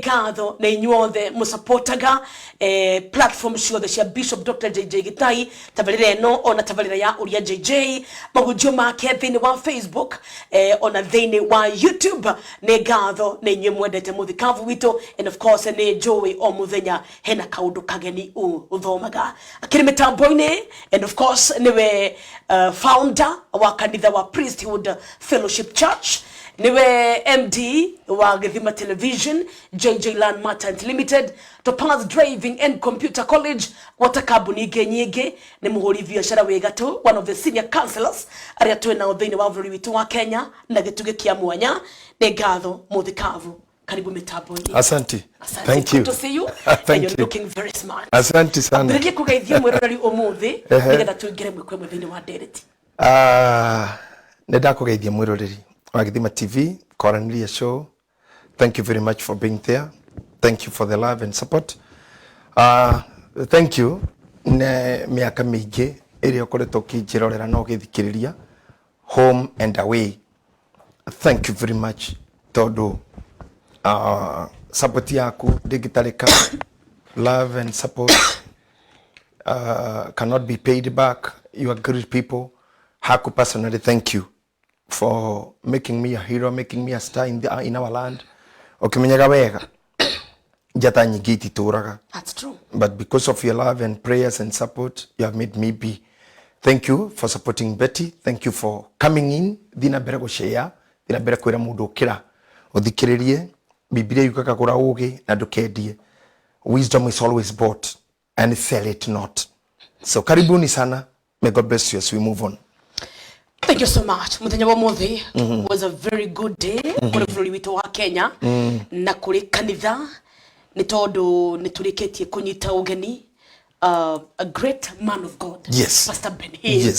Ngatho nĩ inyuothe mũsapotaga platform ciothe cia Bishop Dr. JJ Gĩtai, tabarĩra ĩno ona tabarĩra ya Ũria JJ, mahunjio make thĩinĩ wa Facebook ona thĩinĩ wa YouTube. Nĩ ngatho nĩ inyuĩ mwendete mũthikabu witũ, and of course nĩ njũĩ o mũthenya hena kaũndũ kageni ũthomaga akĩrĩ mĩtambo-inĩ, and of course nĩwe founder wa kanitha wa Priesthood Fellowship Church, niwe MD wa Githima Television, JJ Land Merchant Limited, Topaz Driving and Computer College, gwata kambuni ingĩ nyingĩ. Nĩ mũhũri biacara wĩ gatũ, one of the senior counselors arĩa twĩ nao thĩinĩ wa bũrũri witũ wa Kenya na gĩtugĩ kĩa mwanya. Nĩ ngatho mũthikabu, karibu mĩtambo-inĩ. Asante. Asante. Thank you. Good to see you. Thank And you're you. looking very smart. Asante sana. Ambĩrĩrie kũgeithia mwĩroreri ũmũthĩ nĩgetha tũingĩre mwĩkwe thĩinĩ wa ndereti. Ah, nĩ ndakũgeithia mwĩroreri wa Githima TV Kwaranĩria Show. Thank you very much for being there. Thank you for the love and support. Thank you nĩ mĩaka mĩingĩ ĩrĩa ũkoretwo ũkĩnjĩrorera na ũgĩthikĩrĩria home and away. Thank you very much tondũ support yaku ndĩngĩtarĩka. Love and support cannot be paid back. You are great people. Haku personally, thank you for making me a hero, making me a star in our land. Ũkĩmenyaga wega njata nyingĩ ititũraga. That's true. But because of your love and prayers and support, you have made me be. Thank you for supporting Betty. Thank you for coming in. Thiĩ na mbere gũshare, thiĩ na mbere kwĩra mũndũ ũkĩra ũthikĩrĩrie. Bibilia yugaga gũra ũgĩ na ndũkendie. Wisdom is always bought and sell it not. So karibuni sana. May God bless you as we move on. Thank you so much. Muthenya wa muthi was a very good day kuri bũrũri witũ wa Kenya na kũrĩ kanitha, nĩ tondũ nĩ tũrĩkĩtie kũnyita ũgeni a great man of God, Pastor Ben Hinn.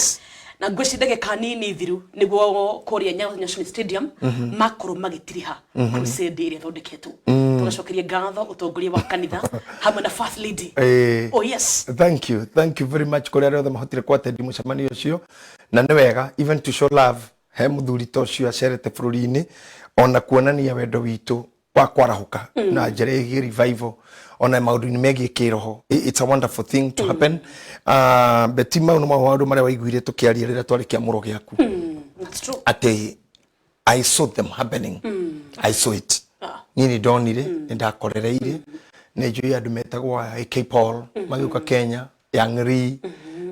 Na ngwĩciria ndagĩka nini thiru nĩguo kũrĩa Nyayo National Stadium makorwo magĩtiriha crusade ĩrĩa ĩthondeketwo. Tũgacokeria ngatho ũtongoria wa kanitha hamwe na First Lady. Oh yes. Thank you, thank you very much kũrĩ arĩa othe mahotire kwatendi mũcemanio ũcio, na nĩ wega even to show love he mũthuri ta ũcio acerete bũrũri-inĩ, ona kuonania wendo witũ wa kwarahũka na njĩra ĩgiĩ revival ona maũndũ-inĩ megiĩ kĩroho. It's a wonderful thing to happen. Betty, mau nĩ maũndũ marĩa waiguire tũkĩaria rĩrĩa twarĩ kĩamũro gĩaku. That's true. Atĩ I saw them happening. I saw it. Niĩ nĩ ndonire, nĩ ndakorereire, nĩ njũĩ andũ metagwo AK Paul magĩũka Kenya, Young Lee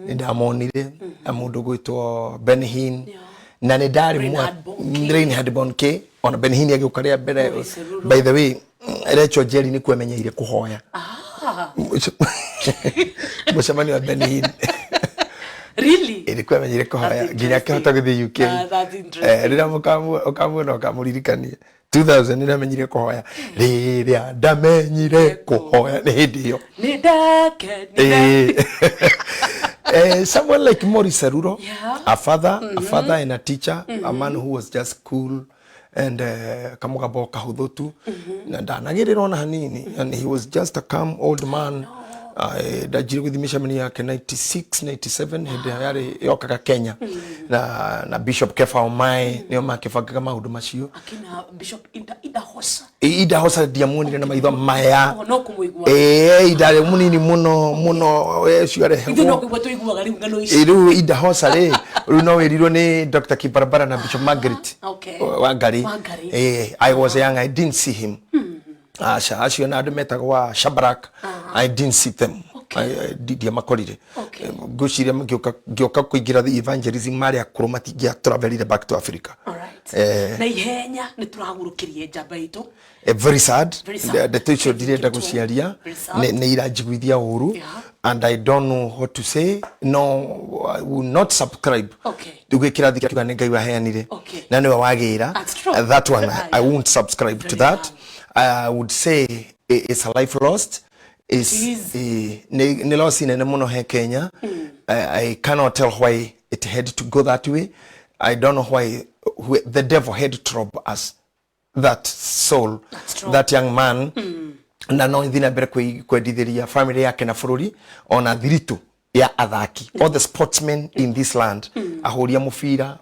nĩ ndamonire, na mũndũ gwĩtwo Ben Hinn, na nĩ ndarĩ Reinhard Bonnke. Reinhard Bonnke, ona Ben Hinn agĩũka rĩa mbere. Maurice Ruru. By the way, Rachel Njeri nĩ kwemenyeire kũhoya mũcemanio wa Ben Hinn. Really? Ĩ, nĩ kwemenyeire kũhoya That's nginya akĩhota gũthiĩ UK. Ah, that's interesting. Rĩrĩa ũkamuona ũkamũririkania 2000 nĩ amenyire kũhoya, rĩrĩa ndamenyire kũhoya nĩ hĩndĩ ĩyo. Nĩ ndakenire. Someone like Maurice Saruro, a father and a teacher, a man who was just cool and kamũgambo kahũthũ tu na ndanagĩrĩra ona hanini, and he was just a calm old man. Ndanjire gũthiĩ mĩcemanio yake 96 97, hĩndĩ ĩrĩa yarĩ yokaga Kenya na Bishop Kefa Omae nĩo makĩbangaga maũndũ macio. Akina Bishop Ida Idahosa. Idahosa ndiamuonire na maitho maya. Oh, no kũmũigua. Ĩĩ, Ida arĩ mũnini mũno mũno, ũcio Ithuĩ no arehagwo. kũigua tũiguaga rĩu ng'ano ici. Ĩ, rĩu Idahosa rĩ, rĩu no wĩrirwo nĩ Dr. Kibarabara na Bishop Margaret Wangari. Wangari. I was young, I didn't see him. Aca, acio na andũ metagwo wa Shabarak, I didn't see them. Ndiamakorire. Ngwĩciria ngĩũka kũingĩra the evangelism marĩ akũrũ, matingĩa travelire back to Africa. Alright. Eh. Na ihenya nĩ tũrahurũkĩrie njamba itũ. Very sad. Very sad. Ndeto icio ndirenda gũciaria. Very sad. Nĩ iranjiguithia ũru and I don't know what to say. No, I will not subscribe. Rĩu kĩrathi kiuga nĩ Ngai waheanire na nĩwe wagĩra. That's true. That one I won't subscribe to Very that. calm. I would say it's a life lost. Is It is. Nĩ loss nene mũno he Kenya. I cannot tell why it had to go that way. I don't know why the devil had to rob us that soul. That's true. That young man, na no thiĩ na mbere kwendithĩria family yake na bũrũri ona thiritũ. Ya athaki, all the sportsmen in this land, ahũri a mũbira,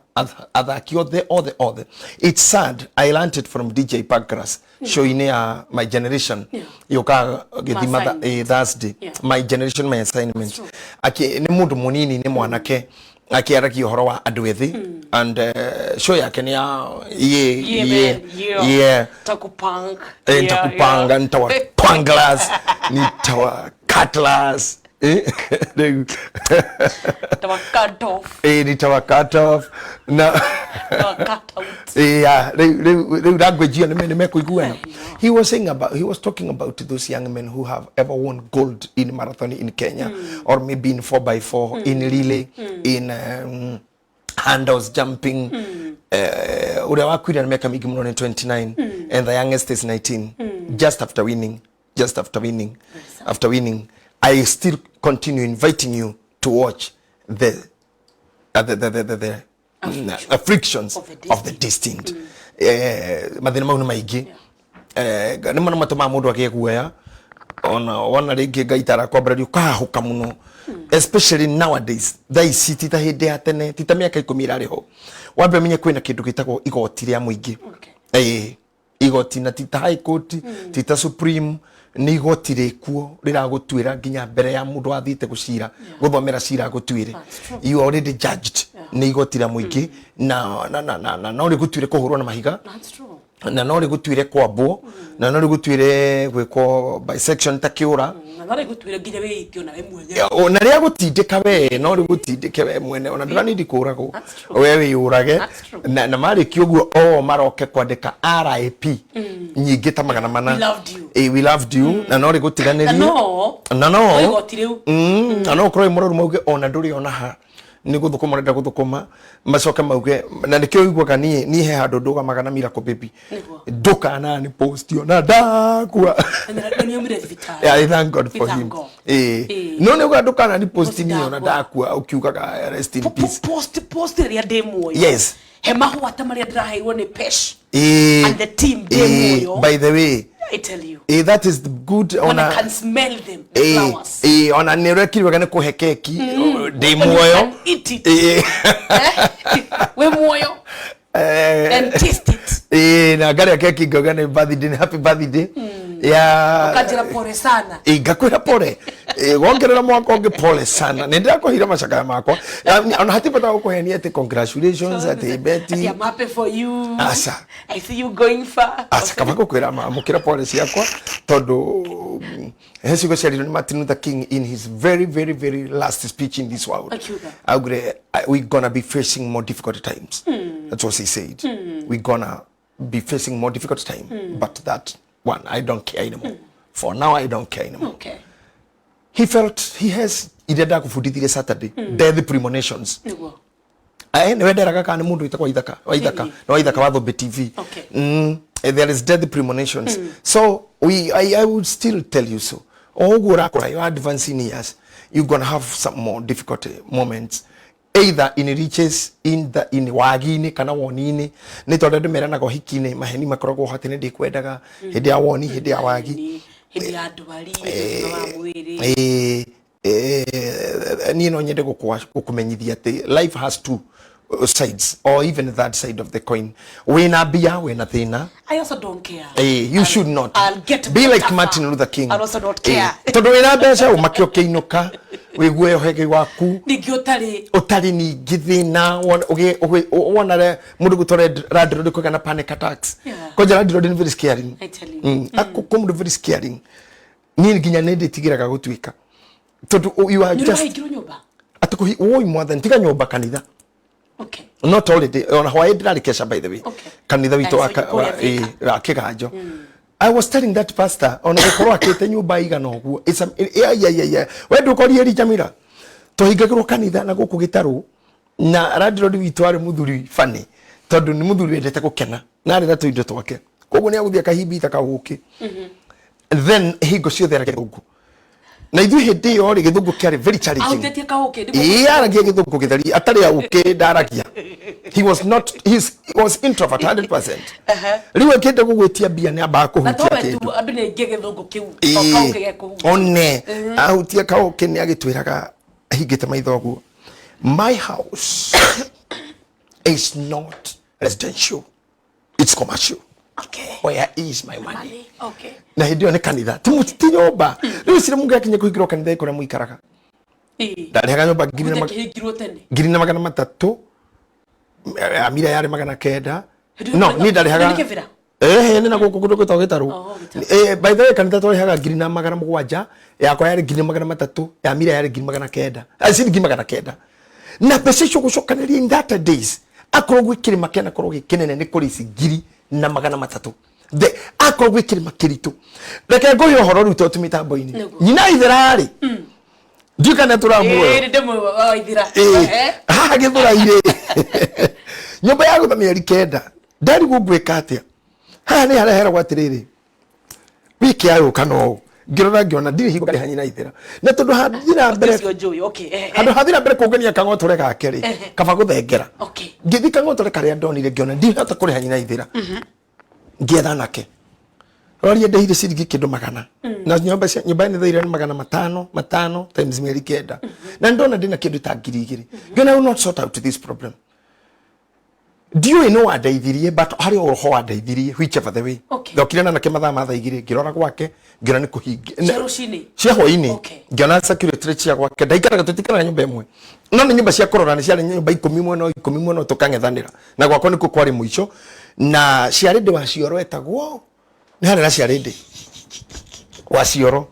athaki othe othe othe. It's sad. I learned it from DJ Pancras show-inĩ ya My Generation yũkaga gĩthima. My Assignment. Thursday. My Generation, My Assignment. Aki nĩ mũndũ mũnini, nĩ mwanake akĩaragia ũhoro wa andũ ethĩ, and show yake nĩ ya ye. Yeah, ye man, yeah. Takupang. Nitakupanga, nitawatwanglas, nitawa cutlass. Rĩu Tawa cut off. Nitawa cut off na Tawa cut out. Yeah, rĩu language ĩyo nĩ mekũiguana. He was saying about, he was talking about those young men who have ever won gold in marathon in Kenya, or maybe in 4x4, in relay, in handles jumping. Ũrĩa wakuire na mĩaka mĩingĩ mũno nĩ 29 and the youngest is 19, just after winning, just after winning, after winning. I still continue inviting you to watch the afflictions of the of the destined. Mathĩna mau nĩ maingĩ. Nĩ mo matũmaga mũndũ agĩe guoya ona wona rĩngĩ Ngai tarakwambararia ũkahahũka mũno, especially nowadays. Thaa ici ti ta hĩndĩ ya tene, ti ta mĩaka 10 ĩrarĩ ho. Wambe ũmenye kwĩna kĩndũ gĩtagwo igoti rĩa mũingĩ. Igoti na ti ta High Court, ti ta Supreme, nĩ igoti rĩkuo rĩragũtuĩra nginya mbere ya mũndũ wathiĩte gũcira gũthomera cira agũtuĩre. That's true. You are already judged nĩ igoti rĩa mũingĩ, na no rĩgũtuĩre kũhũrwo na mahiga. That's true. Na no rĩgũtuĩre kwambwo, na no rĩgũtuĩre gwĩkwo bisection ta kĩũra. Na no rĩgũtuĩre nginya wĩitio nawe mwenyewe. Ya, na rĩa gũtindĩka we, no rĩgũtindĩke we mwene, ona ndũranindi kũragwo. That's true. We wĩyũrage. That's true. Na marĩkia ũguo o maroke kwandĩka RIP nyingĩ ta 400. We loved you. We loved you, na no rĩgũtiganĩrie. Na no na no no igoti rĩu. Na no ũkorwo wĩ mũrwaru, mauge ona ndũrĩ ona ha nĩ gũthũkũma ũrenda gũthũkũma, macoke mauge. Na nĩkĩo ũiguaga niĩ he handũ ndũgamaga na Miracle Baby. Ndũkanani post ona ndakua. Na nĩ aumire thibitarĩ. Yeah, I thank God We for thank him. God. No nĩ uga ndũkanani post Post niĩ ona ndakua. ndakua ũkiugaga rest in peace. Post rĩrĩa ndĩ muoyo. He mahũa ta marĩa ndĩraheirwo nĩ Pesh and the team ndĩ muoyo. By the way, I tell you, that is the good when I ona can smell them, the flowers. Ona nĩ ũrekirwo wega nĩ kũhe keki ndĩ When you muoyo. can eat it. Wĩ muoyo and taste it. Na ngarĩa keki ngauga nĩ birthday, nĩ happy birthday ya. Ũkanjĩra pole sana. Ngakwĩra pole. Wongerera mwaka ũngĩ, pole sana, nĩ ndĩrakũhira macakaya makwa. Ona hatibata gũkũhenia atĩ congratulations, atĩ Betty. Ati I'm happy for you. Aca. I see you going far. Aca, kaba gũkwĩra mamũkĩra pole ciakwa, tondũ he ciugo ciarirwo nĩ Martin Luther King in his very very very last speech in this world. Akiuga? Augire, "We gonna be facing more difficult times." That's what he said. "We gonna be facing more difficult time, but that one I don't care anymore. For now I don't care anymore." He felt he has iria ndakũbundithirie Saturday, death premonitions. Nĩwe nderaga kana nĩ mũndũ wĩtagwo Waithaka, Waithaka. Ĩĩ. Nĩ Waithaka wa Thũmbĩ TV. There is death premonitions. So I would still tell you, so o ũguo ũrakũra, you are advancing years, you're gonna have some more difficult moments, either in riches, in wagi-inĩ kana woni-inĩ. Nĩ tondũ andũ meranaga ũhiki-inĩ maheni makoragwo ho atĩ nĩ ndĩkwendaga hĩndĩ ya woni, hĩndĩ ya wagi. Hĩndĩ ya ndwari, hĩndĩ ya ũgima wa mwĩrĩ. Niĩ no nyende gũkũmenyithia atĩ life has two sides, or even that side of the coin. Wĩna mbia, wĩna thĩna. I also don't care. You should not. I'll get Be like tougher. Martin Luther King. I'll also not care. Tondũ wĩna mbeca ũmake ũkĩinũka wĩgue ũhege waku. Ningĩ ũtarĩ. Ũtarĩ ningĩ thĩna wonare mũndũ gũtwara landlord kũgĩa na panic attacks. Kwanja landlord nĩ very scaring. I tell you. Akũ mũndũ very scaring. Niĩ nginya nĩ ndĩtigĩraga gũtuĩka tondũ you are Nĩ just ũrahingirwo nyũmba? Atĩ kũhi woi mwathani, tiga nyũmba, kanitha. Not already ona hwaĩ ndĩrarĩ kesha, by the way. Kanitha witũ wa Nice, kũrĩa Thika. Wa Kĩganjo. I was telling that pastor ona gũkorwo akĩte nyũmba igana ũguo, it's a, yeah. We ndũkorie ri Jamila, twahingagĩrwo kanitha na gũkũ gĩtarũ, na landlord witũ arĩ mũthuri funny, tondũ nĩ mũthuri wendete gũkena na arĩ na tũindo twake, koguo nĩ agũthiĩ akahibita kaũkĩ, then hingo ciothe aragia gĩthũngũ, na ithuĩ hĩndĩ ĩyo rĩ, gĩthũngũ kĩarĩ very challenging. Ahutĩtie kaũkĩ? Ĩĩ, aragia gĩthũngũ gĩtheri atarĩ aũkĩ ndaragia. He was not he was introvert 100%. Rĩu akĩenda gũgwĩtia mbia nĩ ambaga Na kũhutia towe tu kĩndũ. Andũ nĩ aingĩ gĩthũngũ kĩu to kaũkĩ gekũhutia. One ahutia kaũkĩ nĩ agĩtwĩraga. Ahingĩte maitho ũguo, "My house is not residential, it's commercial." "Where is my money?" Money. Na hĩndĩ ĩyo nĩ kanitha, ti nyũmba. Rĩu cire mũngĩakinya kũhingĩrwo kanitha kũrĩa mũikaraga. Ndarĩhaga nyũmba ngiri na Kĩhingirwo tene. 1300, amira yarĩ 900. Hĩndĩ ĩyo No niĩ ndarĩhaga nĩ Kĩbĩra? Ehe, nĩ na gũkũ kũndũ gwĩtagwo Gĩtarũ. Oh, Gĩtarũ. By the way, kanitha twarĩhaga 1700, yakwa yarĩ 300,000, ya mira yarĩ 900, ciringi 900. Na mbeca icio gũcokanĩria in that days, akorwo gwĩ kĩrĩma kĩanakorwo gĩ kĩnene nĩ kũrĩ ici 1300. The akorwo gwĩ kĩrĩma kĩritũ. Reke ngũhe ũhoro rĩu tondũ ti mĩtambo-inĩ. Nĩguo. Nyina itherarĩ ndiũĩ kana tũramuoyo. Ĩĩ, nĩ ndĩmũĩ wa Waithira. Haha Gĩthũrai-rĩ, nyũmba ya gũtha mĩeri 9, ndarigwo ngwĩka atĩa. Haha nĩ harĩa heragwo atĩrĩrĩ, wĩke ayũ kana ũũ. Ngĩrora ngĩona ndirĩ hingo ngarĩha nyina ithera, na tondũ hathiĩ na mbere Ũcio njũĩ. Okay. Handũ hathiĩ na mbere kũngania kang'otore gake rĩ, kaba gũthengera. Ngĩthiĩ kang'otore karĩa ndonire, ngĩona ndihota kũrĩha nyina ithera, ngĩetha anake roria ndĩhire ciringi kĩndũ magana na nyũmba nyũmba ĩno thaire nĩ 500 500 times mĩeri 9, na ndona ndĩna kĩndũ ta 2000. Ngĩona I will not sort out this problem. Ndiũĩ nĩ wandeithirie, but harĩ o roho wandeithirie, whichever the way. Ndokire na anake mathaa ma thaa 2, ngĩrora gwake, ngĩona nĩ kũhingi Cia rũcinĩ? Cia hwainĩ. Ngĩona security cia gwake, ndaikaraga, tũtikaraga nyũmba ĩmwe, no nĩ nyũmba cia kũrora, nĩ ciarĩ nyũmba 10 mwena ũyũ, 10 mwena ũyũ, tũkang'ethanĩra, na gwakwa nĩkuo kwarĩ mũico. Na ciarĩndĩ wa cioro etagwo, nĩ harĩ na ciarĩndĩ wa cioro.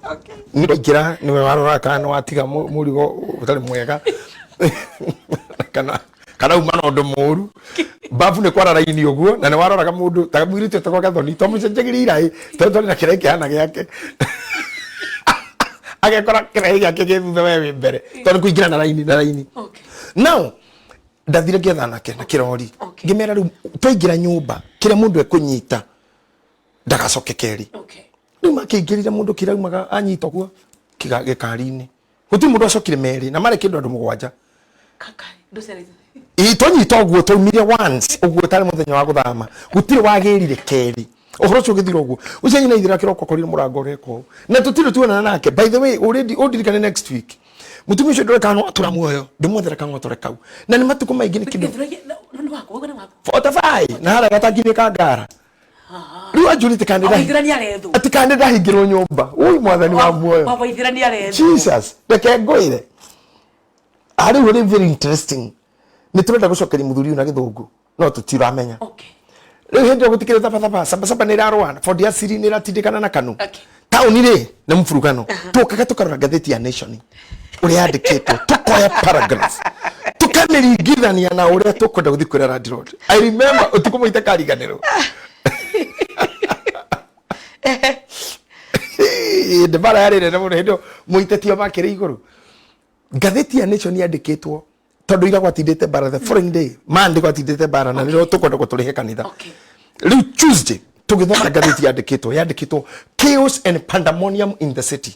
Nĩ waingĩra nĩwe waroraga kana nĩ watiga mũrigo ũtarĩ mwega kana uma na ũndũ mũru. Babu nĩ kwara raini ũguo, na nĩ waroraga mũndũ ta mũirĩtu etagwo Gathoni, twamũcenjagĩria iraĩ tondũ twarĩ na kĩraĩ kĩhana gĩake, agekora kĩraĩ gĩake gĩ thutha, we wĩ mbere, tondũ kũingĩra na raini na raini. Now ndathire ngĩetha anake na kĩrori. Ngĩmera rĩu twaingĩra nyũmba, kĩrĩa mũndũ ekũnyita ndagacoke kerĩ. Rĩu makĩingĩrire, mũndũ kĩraumaga anyita ũguo gĩkari-inĩ, gũtirĩ mũndũ acokire merĩ, na marĩ kĩndũ andũ mũgwanja. Kaka, ndũcere. Ĩ twanyita ũguo, twaumire once ũguo tarĩ mũthenya wa gũthama, gũtirĩ wagĩrire kerĩ. Ũhoro ũcio ũgĩthira ũguo. Ũcio nyina ithira kĩroko akorire mũrango ũreka ũũ, na tũtirĩ tuonana nake. By the way, already ũndirikane next week, mũtumia ũcio ndũrĩ kana no atũra muoyo, ndĩmwethere kang'otore kau, na nĩ matukũ maingĩ nĩ kĩndũ Gĩthũrai nĩ waku, waku nĩ waku. 45 na harĩa gatangi-inĩ ka ngara. Rĩu anjũrĩte kana nĩ Waithira nĩ arethwo. Atĩ kana nĩ ndahingĩrwo nyũmba. Ũi mwathani wa muoyo. Wa Waithira nĩ arethwo. Jesus, reke ngwĩre harĩ ũrĩ very interesting. Nĩ tũrenda gũcokeria mũthuri ũyũ na gĩthũngũ, no tũtiramenya. Rĩu hĩndĩ ĩyo gũtikĩrĩ thabathaba, sabasaba nĩ ĩrarũa, Ford ya siri nĩ ĩratindĩkana na kanu. Taũni rĩ nĩ mũburugano. Tũkaga tũkarora ngathĩti ya Nation ũrĩa yandĩkĩtwo, tũkoya paragraph, tũkamĩringithania na ũrĩa tũkwenda gũthiĩ kwĩra landlord. I remember ũtukũ mũite kariganĩrwo hĩndĩ mbara yarĩ nene mũno. Hĩndĩ ĩyo mũitetio makĩrĩ igũrũ, ngathĩti ya Nation yandĩkĩtwo, tondũ ira gwatindĩte mbara, the following day Monday gwatindĩte mbara, na nĩrĩo tũkwenda gũtũrĩhe kanitha. Rĩu Tuesday tũgĩthoma ngathĩti yandĩkĩtwo "Chaos and pandemonium in the city".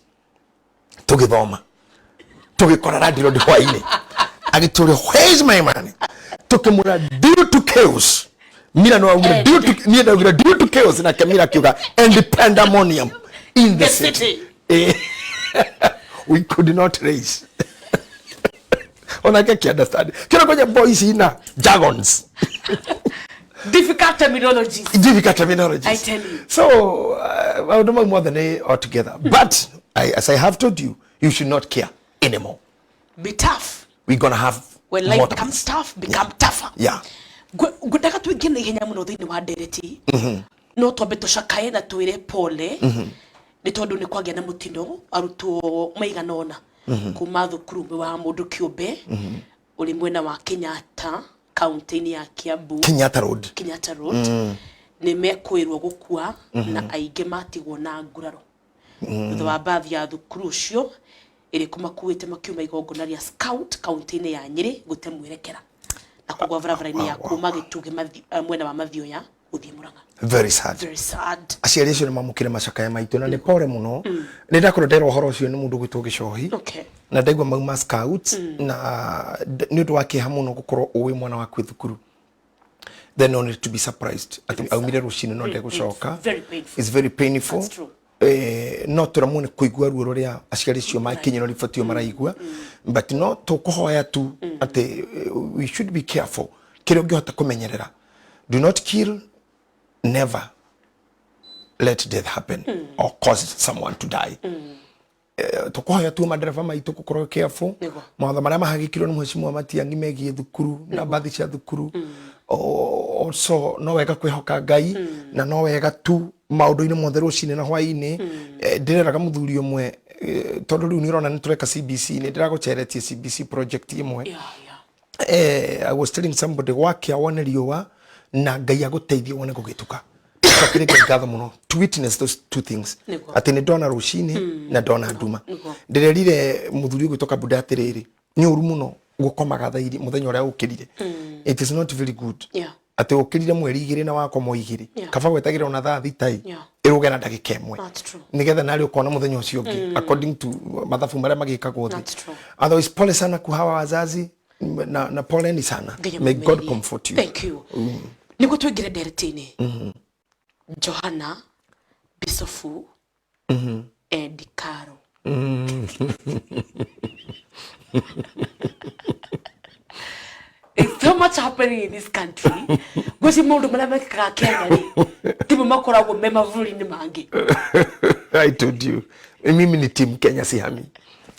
Tũgĩthoma, tũgĩkora landlord hwainĩ agĩtũria, "Where is my money?" Tũkĩmwĩra, "Due to chaos." Mira no augire due to, niĩ ndaugire "due to chaos", nake Mira akiuga "and pandemonium in the The city." city. We could not raise onake akĩ-understand kĩrĩa kwenye boys ina jargons. Difficult terminologies. Difficult terminologies. I tell you. So maũndũ mau mothe nĩ all together, but as I have told you, you should not care anymore. Be tough. We're gonna have When life more becomes tough, become tougher. Ngwendaga tuingĩ na ihenya mũno thĩinĩ wa ndereti, no twambe tũcakae na twĩre pole nĩ tondũ nĩ kwagĩa na mũtino, arutwo maigana ũna kuma thukuru ũmwe wa mũndũ kĩũmbe ũrĩ mwena wa Kenyatta, kaunti-inĩ ya Kiambu. Kenyatta Road. Kenyatta Road, nĩ mekwĩrwo gũkua na aingĩ matigwo na nguraro thutha wa mbathi ya thukuru ũcio ĩrĩ kũmakuĩte makiuma igongona rĩa scout kaunti-inĩ ya Nyĩrĩ gũte mwerekera na kũgwa barabara-inĩ ya kuma Gĩtugĩ mwena wa Mathioya gũthiĩ Mũrang'a. Very sad. Very sad. Aciari acio nĩ mamũkĩre macakaya maitũ na nĩ pore mũno. Nĩ ndakorwo nderwo ũhoro ũcio nĩ mũndũ gwĩtwo Gĩcohi na ndaigua mauma scout, na nĩ ũndũ wa kĩeha mũno gũkorwo ũĩ mwana waku wĩ thukuru, then only to be surprised atĩ aumire rũcinĩ no ndegũcoka. Very painful. It's very painful. That's true. No tũremwo nĩ kũigua ruo rũrĩa aciari acio makinyĩrwo riboti ĩyo maraigua, but no tũkũhoya tu atĩ we should be careful. Kĩrĩa ũngĩhota kũmenyerera, do not kill, never let death happen or cause someone to die. Tũkũhoya tu madereba maitũ gũkorwo careful. Mawatho marĩa mahagĩkirwo nĩ mheshimiwa Matiang'i megiĩ thukuru na mbathi cia thukuru. Also no wega kwĩhoka Ngai na no wega tu maũndũ-inĩ mothe rũcinĩ na hwaĩ-inĩ. Ndĩreraga mũthuri ũmwe, tondũ rĩu nĩ ũrona nĩ tũreka CBC, nĩ ndĩragũceretie CBC project ĩmwe. I was telling somebody, gwakĩa wone riũa na Ngai agũteithie wone gũgĩtuka. Cokeria Ngai ngatho mũno to witness those two things, atĩ nĩ ndona rũcinĩ na ndona nduma. Ndĩrerire mũthuri ũgwĩtwo Kabuda atĩrĩrĩ, nĩ ũru mũno gũkomaga thaa igĩrĩ mũthenya ũrĩa ũkĩrire. It is not very good atĩ ũkĩrire mweri 2 na wakoma 2. Kaba gwetagĩrĩra ona thaa 6 ĩ ĩrũge na ndagĩka 1 That's true. Nĩgetha narĩ ũkona mũthenya ũcio ũngĩ according to mathabu marĩa magĩkagwo thĩ. That's true. Otherwise, pole sana kuhawa wazazi na poleni sana. Ngai May God amũmerie. comfort you. Thank you. Nĩguo tũingĩre ndereti-inĩ, Johana Bisofu and Caro. It's so much happening in this country. Gwĩci maũndũ marĩa mekĩkaga Kenya rĩ, timo makoragwo me mabũrũri-inĩ mangĩ. I told you, mimi ni team Kenya, sihami.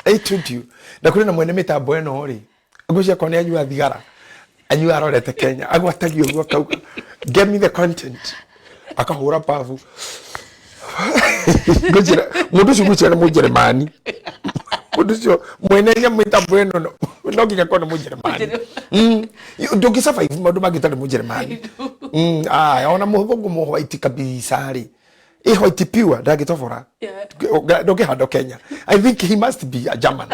I told you. Na kũrĩ na mwene mĩtambo ĩno rĩ, ngwĩciria akorwo nĩ anyua thigara, anyua arorete Kenya, agwatagia ũguo akauga, "Get me the content." Akahũra pabu. Ngwĩciria mũndũ ũcio, ngwĩciria nĩ Mũnjeremani mũndũ ũcio mwene mĩtambo ĩno. No nginya korwo nĩ Mũnjeremani. Ndũngĩ survive maũndũ mangĩ ũtarĩ Mũnjeremani. Aya, ona mũthũngũ mũ white kabisa rĩ, ĩ white pure, ndangĩtobora. Ndũngĩhandwo Kenya. I think he must be a German.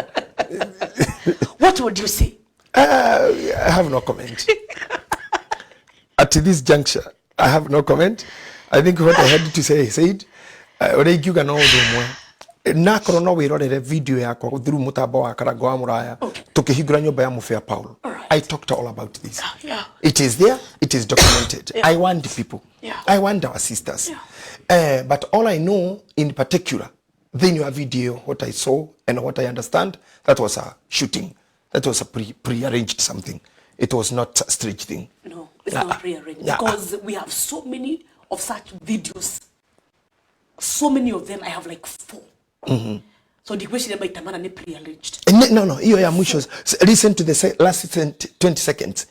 What would you say? I have no comment. At this juncture, I have no comment. I think what I had to say, I said. Ũrĩa ingiuga no ũndũ ũmwe, nakorwo no wĩrorere video yakwa through mũtambo wa Karango wa Mũraya tũkĩhingũra nyũmba ya Mũbĩa Paul. I talked all about this. It is there, it is documented. I want people, I want our sisters. But all I know in particular thĩinĩ wa video, what I saw and what I understand, that was a shooting, that was a pre-arranged something. It was not a strange thing. No, it's not prearranged because we have so many of such videos. So many of them. I have like 4. So ndikwĩciria maita mana nĩ prearranged. No, hiyo ya mwisho, listen to the last 20 seconds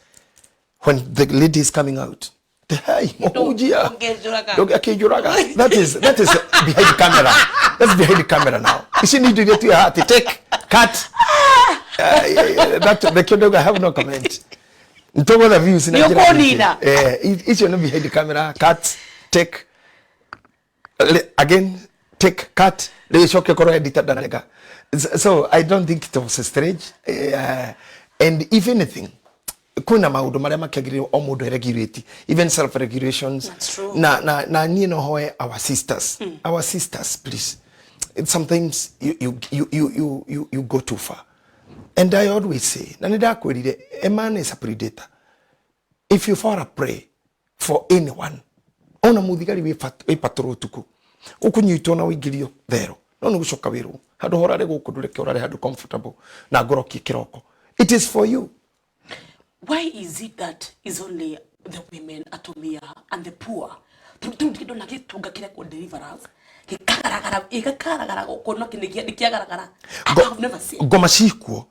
when the lady is coming out. Hey, mũhunjia. Ũngĩnjũraga. Akĩnjũraga. That is behind the camera. That's behind the camera now. Ici nĩ indo iria tu atĩ take, cut. That the kĩndũ, I have no comment. Nitũgũtha views na Nĩ njĩra ũkũnina. nyingĩ. Icio nĩ behind the camera, cut, take, again take, cut, rĩcoke korwo editor ndarega. So I don't think it was a strange, and if anything, kwĩna maũndũ marĩa makĩagĩrĩirwo o mũndũ regulate, even self regulations. That's true. Na niĩ no hoe our sisters, our sisters, please. Sometimes you go too far, and I always say, na nĩ ndakwĩrire, a man is a predator. If you fall a prey for anyone, ona muthigari wĩ patrol ũtukũ, ũkũnyitwo na ũingĩrio thero, no nĩ gũcoka wĩrwo handũ horare gũkũ, ndũreke ũrare handũ comfortable na ngorokie kĩroko. It is for you. Why is it that is only the women, atumia and the poor? Tondũ ndona gĩtonga kĩrekwo deliverance gĩkagaragara, gĩkagaragara gũkũ, no nĩ kĩagaragara. I have never seen. Ngoma cikuo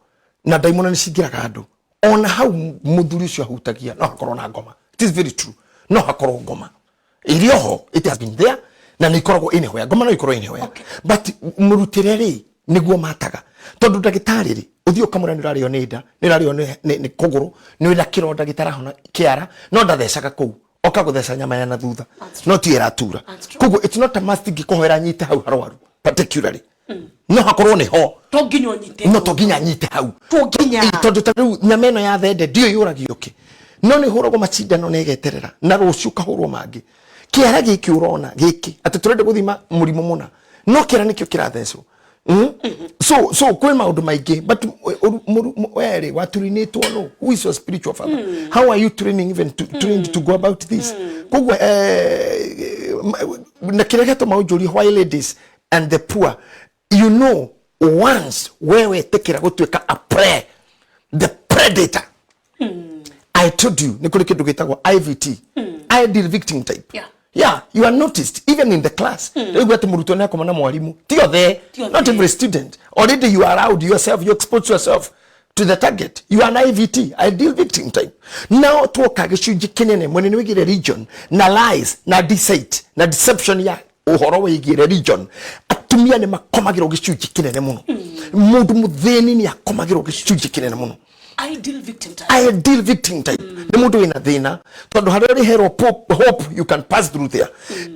na ndaimono nĩ cingĩraga andũ. Ona hau mũthuri ũcio ahutagia no hakorwo na ngoma. It is very true, no hakorwo ngoma ĩrĩ oho. It has been there na nĩ ikoragwo anywhere. Ngoma no ikorwo anywhere. But mũrutĩre rĩ, nĩguo mataga, tondũ ndagĩtarĩ rĩ, ũthiĩ ũkamwĩra nĩ ũrarĩo nĩ nda, nĩ ũrarĩo nĩ kũgũrũ, nĩ wĩna kĩronda gĩtarahona kĩara, no ndathecaga kũu, oka gũtheca nyama ya na thutha. No ti ĩratura. That's true. Koguo it's not a must ngĩkũhoera nyite hau harwaru particularly, no hakorwo nĩ ho. To nginya ũnyite. No to nginya nyite hau. To nginya. Ĩ, tondũ ta rĩu nyama ĩno ya thende ndiũ yũragio kĩ, no nĩ hũragwo macindano na ĩgeterera na rũciũ ũkahũrwo mangĩ. Kĩara gĩkĩ ũrona gĩkĩ atĩ tũrenda gũthima mũrimũ mũna, no kĩara nĩkĩo kĩrathecwo. So kwĩ maũndũ maingĩ, but werĩ waturinĩtwo no who is your spiritual father? How are you training, even to, trained to go about this? Koguo na kĩrĩa gĩatũma ũnjũrie why ladies, And the poor. Once we wetĩkĩra gũtuĩka a prey, the predator, I told you nĩ kũrĩ kĩndũ gĩtagwo IVT, ideal victim type. Yeah, you are noticed even in the class. Rĩu atĩ mũrutwo nĩ akoma na mwarimũ, ti othe. Ti othe. Not every student. Already you are allowed yourself, you expose yourself to the target. You are an IVT, ideal victim type. Now twoka gĩcunjĩ kĩnene mwena wĩgiĩ religion na lies na deceit na deception ya ũhoro wĩgiĩ religion, atumia nĩ makomagĩrwo gĩcunjĩ kĩnene mũno. Mũndũ mũthĩni nĩ akomagĩrwo gĩcunjĩ kĩnene mũno. Ideal victim type. Ideal victim type nĩ mũndũ wĩna thĩna, tondũ harĩa ũrĩherwo hope, you can pass through there.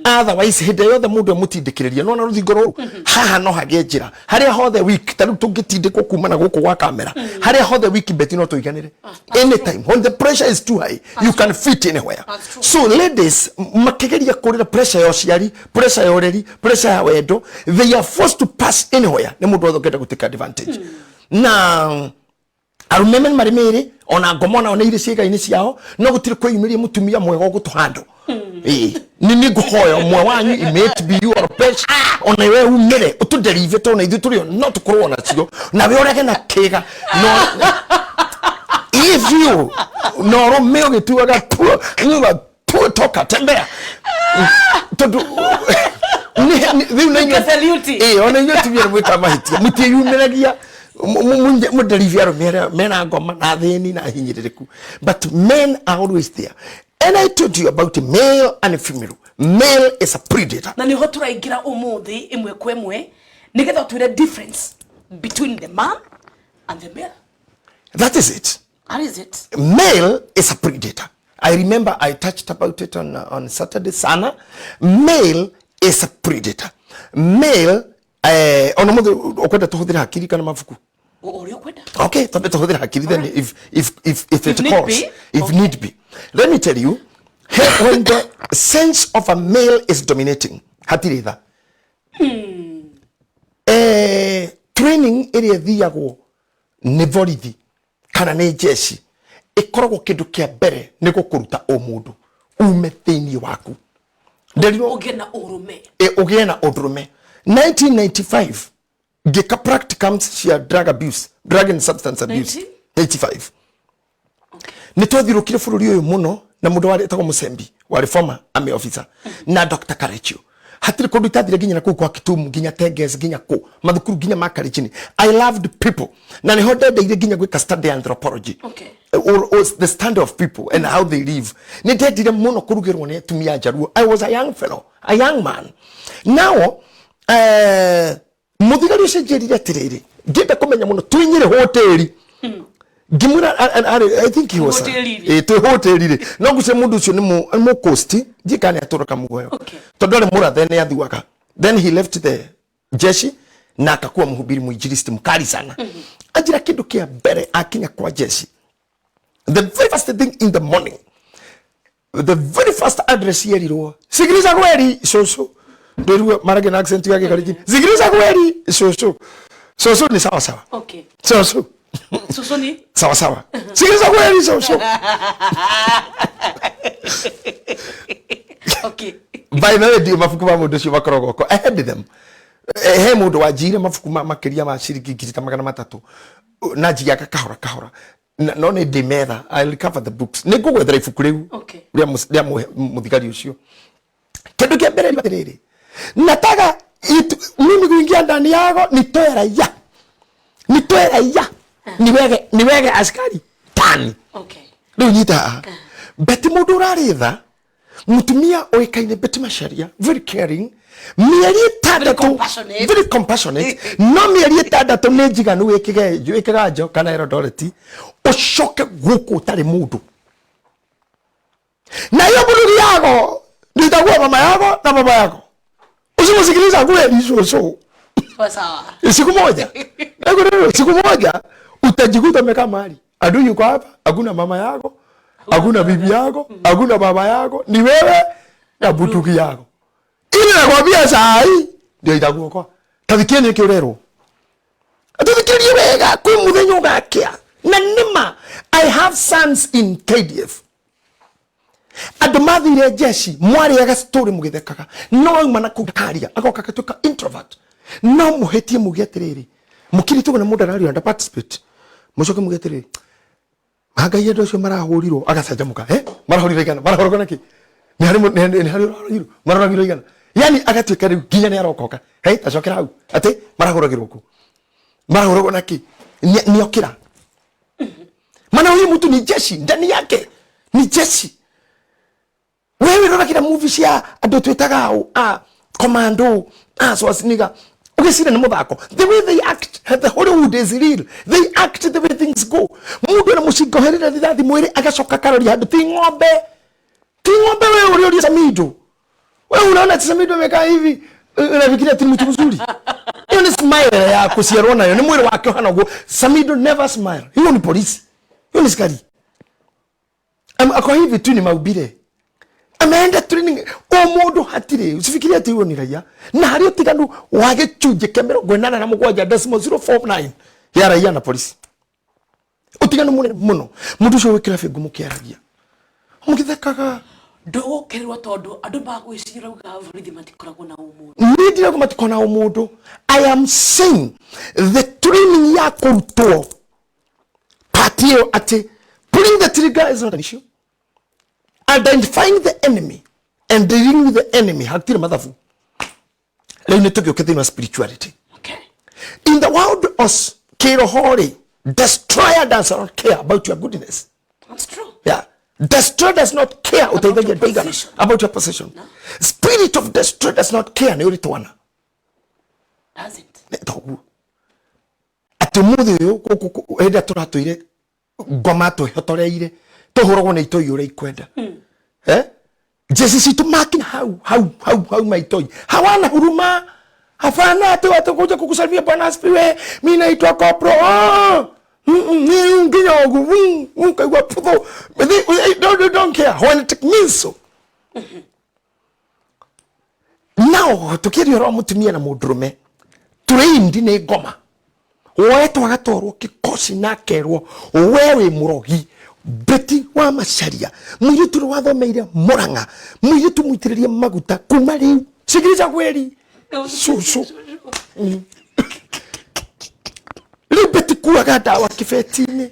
Otherwise, hĩndĩ yothe mũndũ emũtindĩkĩrĩria, nona rũthingo rũrũ haha no hagĩe njĩra harĩa hothe weak. Ta rĩu tũngĩtindĩkwo kuma na gũkũ gwa kamera, harĩa hothe weak, beti no tũiganĩre. Anytime when the pressure is too high, you can fit anywhere. That's true. So ladies makĩgeria kũrĩra pressure ya ũciari, pressure ya ũreri, pressure ya wendo, they are forced to pass anywhere nĩ mũndũ wothe ũngĩenda gũtake advantage. Na arume me marĩ mĩrĩ ona ngoma onao nĩ irĩ ciĩga-inĩ ciao, no gũtirĩ kwĩyumĩria mũtumia mwega ũgũtũ handle. Ĩĩ, nĩ ngũhoya ũmwe wanyu, it may be you or Pesh, ona we umĩre ũtũderive, tondũ na ithuĩ tũrĩ o no tũkorwo nacio, nawe ũrege na kĩga. No if you na ũrũme ũgĩtuaga tu toka tembea, tondũ rĩu na inyuĩ Salute. Ĩĩ, ona inyuĩ atumia nĩ mwĩkaga mahĩtia, mũtiĩyumĩragia mũnderivia arũme arĩa mena ngoma na thĩni na hinyĩrĩrĩku. But men are always there, and I told you about male and female. Male is a predator. Na niho tũraingĩra ũmũthĩ ĩmwe kwa ĩmwe, nĩgetha twĩre difference between the man and the male. That is it. That is it. Male is a predator. I remember I touched about it on Saturday sana. Male is a predator. Male, ona mũthĩ ũkwenda tũhũthĩre hakiri kana mabuku? Ũrĩa ũkwenda. Okay, twambe tũhũthĩre hakiri then, if it If need calls. be. If need be. Let me tell you, hey, when the sense of a male is dominating, hatirĩ tha. Training ĩrĩa ĩthiagwo nĩ borithi kana nĩ jeshi ĩkoragwo kĩndũ kĩa mbere nĩ gũkũruta ũmũndũ ume thĩinĩ waku. Nderirwo ũgĩe na ũrũme. Ũgĩe na ũndũrũme. 1995 ngĩka practicums cia drug abuse, drug and substance abuse. 85 nĩ twathiũrũkire bũrũri ũyũ mũno na mũndũ warĩ etagwo Mũsembi, warĩ former army officer, na Dr. Karechio. Hatirĩ kũndũ itathire, nginya na kũu kwa Kitumu, nginya Teges, nginya kũ mathukuru, nginya ma Kalenjin. I loved people, na nĩho ndendeire nginya gwĩka study anthropology or the standard of people and how they live. Nĩ ndendire mũno kũrugĩrwo nĩ atumia a Njaruo. I was a young fellow, a young man. Now mũthigari ũcio njĩrire atĩrĩrĩ, ngĩenda kũmenya mũno twĩ Nyĩrĩ hoteri, ngĩmwĩra I think he was Hoteli-rĩ. Ĩ, twĩ hoteri-rĩ, no ngwĩciria mũndũ ũcio nĩ mũkosti, ndiĩ kana nĩ atũraga muoyo, tondũ arĩ mũrathe, nĩ athuaga. Then he left the jeshi na akakuwa mhubiri, mwinjilisti mkali sana. Anjĩra kĩndũ kĩa mbere akinya kwa jeshi, the very first thing in the morning, the very first address yerirwo, "Sikiliza kweli shosho." Ndĩrua marage na accent yake Kalenjin, "Sikiliza kweli shosho." Shosho ni sawa sawa. Shosho. Susu ni sawa sawa. "Sikiliza kweli shosho." By the way, ndio mabuku ma mũndũ ũcio makoragwo ko. I had them. He mũndũ wanjiire mabuku makĩria ma ciringi 300,000 na njiaga kahora kahora. No nĩ ndĩmetha. I'll recover the books. Nĩ ngũgwethera ibuku rĩu rĩa mũthigari ũcio. Kĩndũ kĩa mbere atĩrĩrĩ, "Nataka mimi kuingia ndani yako nitoe raia, nitoe raia, niwege askari tani." Rĩu nyita haha, Beti, mũndũ ũrarĩ tha, mũtumia ũĩkaine, Betty Macharia, very caring, mĩeri 6. Compassionate. Very compassionate. No mĩeri 6 nĩ njiganu wĩ kĩganjo kana Eldoret, ũcoke gũkũ ũtarĩ mũndũ. Na hiyo bunduki yako ndio itakuwa mama yako na baba yako usiposikiliza kweli shosho. Sawa sawa. Siku moja. Ndio, siku moja utajikuta umekaa mahali, adui yuko hapa, hakuna mama yako, hakuna bibi yako, hakuna baba yako, ni wewe na bunduki yako. Ili nakwambia saa hii ndio itakuokoa. Tathikie nĩ kĩũrerwo, atuthikirie wega, kwĩ mũthenya ũgakĩa. Na nĩma, I have sons in KDF. Andũ mathire jeshi, mwarĩaga story mũgĩthekaga, no auma na kũu karia agoka agatuĩka introvert. No mũhĩtie muge atĩrĩrĩ, mũkirĩtwo na mũndũ arario nda participate, mũcoke muge atĩrĩrĩ, Ngai, andũ acio marahũrirwo. Agacanjamũka, eh, marahũrirwo igana, marahũragwo nĩkĩ? Nĩ harĩ nĩ harĩ ũroragirwo, maroragirwo igana, yani agatuĩka rĩu nginya nĩ arokoka. Hey, tacokera hau atĩ marahũragirwo kũ, marahũragwo nĩkĩ? Nĩokĩra maana huyu mtu ni jeshi, ndani yake ni jeshi. Wewe roragira movie cia andũ twĩtaga ũ a commando a Schwarzenegger, ũgĩcira nĩ mũthako. The way they act, the Hollywood is real. They act the way things go. Mũndũ ena mũcinga oherera rithathi mwĩrĩ, agacoka akaroria handũ. Ti ng'ombe, ti ng'ombe. Wewe ũrĩa Samido, wewe unaona ati Samido amekaa hivi, unafikiria ati ni mtu mzuri. Hiyo ni smile ya kuciarwo nayo, nĩ mwĩrĩ wake ũhana ũguo. Samido never smile. Hiyo ni polisi, hiyo ni askari. Ako hivi tu, ni maumbile, ameenda training. O mũndũ hatirĩ, usifikirie ati huyo ni raia. Na harĩ ũtiganu wa gĩcunjĩ kĩa 87.049 ya raia na polisi, ũtiganu mũnene mũno. Mũndũ ũcio gwĩkĩra bĩngũ mũkĩaragia mũgĩthekaga. Ndũgũkĩrĩrwo tondũ andũ magwĩciria uga borithi matikoragwo na ũmũndũ. Niĩ ndirauga matikona ũmũndũ. I am saying the training ya kũrutwo part ĩyo atĩ pulling the trigger is not an issue, identifying the enemy and dealing with the enemy, hatirĩ mathabu. Rĩu nĩ tũgĩũke thĩinĩ wa spirituality. In the world of kĩroho rĩ, destroyer does not care about your goodness. That's true. Yeah, destroyer does not care ũteithagia your andũ aigana. Position. About your position. Spirit of destroyer does not care nĩ ũrĩ twana. Doesn't. Nĩ toguo atĩ ũmũthĩ ũyũ hĩndĩ ĩrĩa tũratũire ngoma twĩhotoreire tũhũragwo nĩ itoi ũrĩa ikwenda. Eh? Jeshi citũ makinya hau hau hau hau maitoi hawana huruma. Hapana, ati watakuja kukusalimia, "Bwana asifiwe, mi naitwa kopro." Oh! Nginya ũguo ukaigua putho. They don't care when it means. So now tukiaria ũhoro wa mũtumia na mũndũrũme trained nĩ ngoma, woetwo agatwarwo kĩkoci na akerwo, "We wĩ mũrogi." Beti wa Macaria, mũirĩtu ũrĩa wathomeire Mũrang'a, mũirĩtu mũitĩrĩrie maguta, kuma rĩu sikiliza kweli, cucu rĩu Beti kuaga ndawa kĩbeti-inĩ,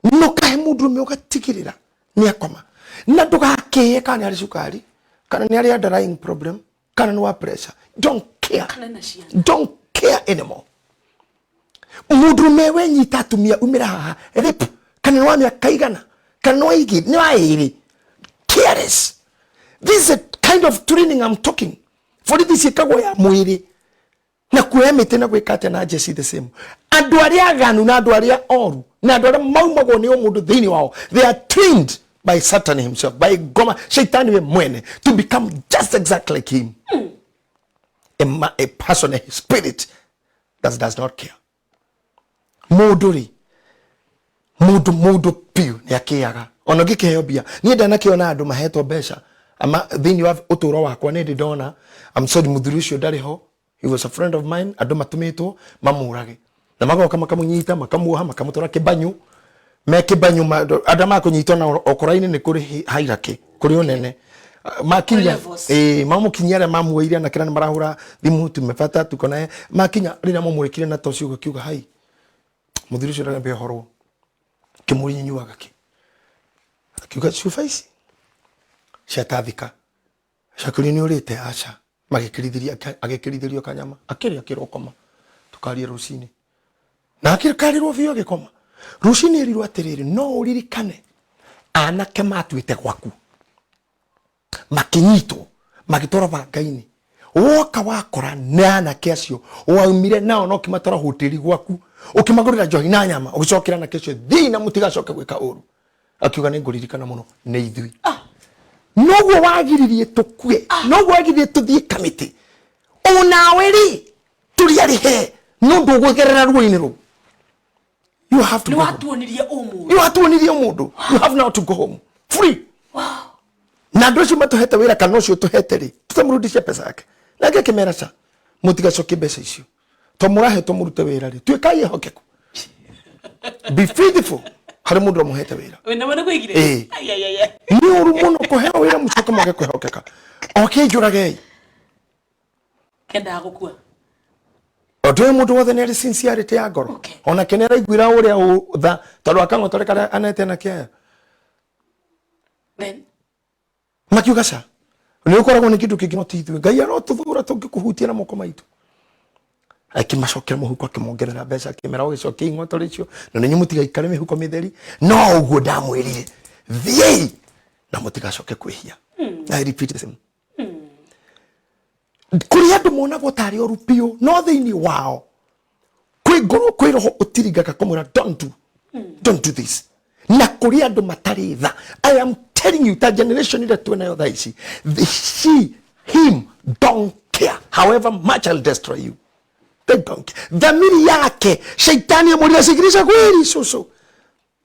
nũkahe mũndũrũme ũgatigĩrĩra nĩ akoma na ndũgakĩe kana nĩ arĩ cukari, kana nĩ arĩ underlying problem, kana nĩ wa pressure. Don't care. Kana na ciana. Don't care anymore. Mũndũrũme wenyita atumia umĩra haha rape, kana nĩ wa mĩaka igana, kana nĩ wa igĩrĩ, nĩ wa ĩrĩ, careless. This is a kind of training I'm talking. Borithi ciĩkagwo ya mwĩrĩ na kuoya mĩtĩ na gwĩka atĩa na njeci the same. Andũ arĩa aganu na andũ arĩa oru na andũ arĩa maumagwo nĩ ũmũndũ thĩinĩ wao, they are trained by Satan himself, by ngoma, shaitani we mwene, to become just exactly like him, a person, a spirit that does not care. Mũndũ rĩ, mũndũ biũ nĩ akĩaga ona ngĩkĩheo mbia. Niĩ ndanakĩona andũ mahetwo mbeca ama thĩinĩ wa ũtũũro wakwa nĩ ndĩ ndona. I'm sorry, mũthuri ũcio ndarĩ ho. He was a friend of mine. Andũ matũmĩtwo mamũrage na magoka makamũnyita, makamuoha, makamũtwara kĩbanyu. Me kĩbanyu andũ makũnyitwo na okora-inĩ nĩ kũrĩ hierarchy, kũrĩ ũnene makinya. Levels. Ĩĩ, mamũkinyia arĩa mamuoire na kĩra nĩ marahũra thimũ, "Tumepata, tuko naye." Makinya rĩrĩa mamũrĩkire na toci ũguo, kiuga hai mũthuri ũcio ndarambia ũhorwo kĩmũri nyuaga kĩ, akiuga cuba ici ciatathika cakũria nĩ ũrĩte aca. Magĩkĩrithĩria, agĩkĩrithĩrio kanyama, akĩrĩa, akĩrwo, "Koma, tũkarie rũcinĩ." Na akĩkarĩrwo biũ, agĩkoma. Rũcinĩ erirwo atĩrĩrĩ, "No ũririkane anake matuĩte gwaku makĩnyitwo magĩtwarwo banga-inĩ, woka wakora nĩ anake acio waumire nao na ũkĩmatwara hoteli gwaku, ũkĩmagũrĩra njohi na nyama, ũgĩcokera anake acio, thiĩ na mũtigacoke gwĩka ũru." Akiuga, "Nĩ ngũririkana mũno, nĩ ithuĩ noguo wagiririe tũkue, noguo wagiririe tũthiĩ kamĩtĩ, onawe rĩ tũrĩ arĩhe no ndũgũgerera ruo-inĩ rũu. You have to nĩ go home." Watuonirie ũmũndũ. You watuonirie mũndũ. You have now to go home free. Na andũ acio matũhete wĩra kana ũcio ũtũhete rĩ, tũtamũrudishia pesa yake. Nake akĩmera, "Ca mũtigacokie mbeca icio to mũrahetwo mũrute wĩra rĩ, tuĩkai ehokeku, be faithful harĩ mũndũ ũrĩa mũhete wĩra." Wĩna mwene kwĩgire. Ĩĩ. Ai, ai, ai, ai. Nĩ ũru mũno kũheo wĩra mũcoke mwage kwĩhokeka, oke njũragei. Kendaga gũkua. Tondũ ũyũ mũndũ wothe nĩ arĩ sincerity ya ngoro. Onake nĩ araiguĩra ũrĩa tha tondũ akang'otore karĩa anete na kĩaya. Then Makiuga ca nĩ ũkoragwo nĩ kĩndũ kĩngĩ no ti ithuĩ. Ngai arotũthũra tũngĩkũhutia na moko maitũ. Akĩmacokera mũhuko, akĩmongerera mbeca, akĩmera ũgĩcokia ing'otore icio na nĩ mũtigaikare mĩhuko mĩtheri. No ũguo ndamwĩrire, thiĩi na mũtigacoke kwĩhia. I repeat the same. Kũrĩ andũ monagwo tarĩ oru biũ, no thĩinĩ wao kwĩ ngoro, kwĩ roho ũtiringaga kũmwĩra don't do, don't do this. Na kũrĩ andũ matarĩ tha. I am telling you, ta generation ĩrĩa twĩ nayo thaa ici, she him don't care however much I'll destroy you, they don't care. Thamiri yake shaitani amwĩrire cikirisha kweli cucu,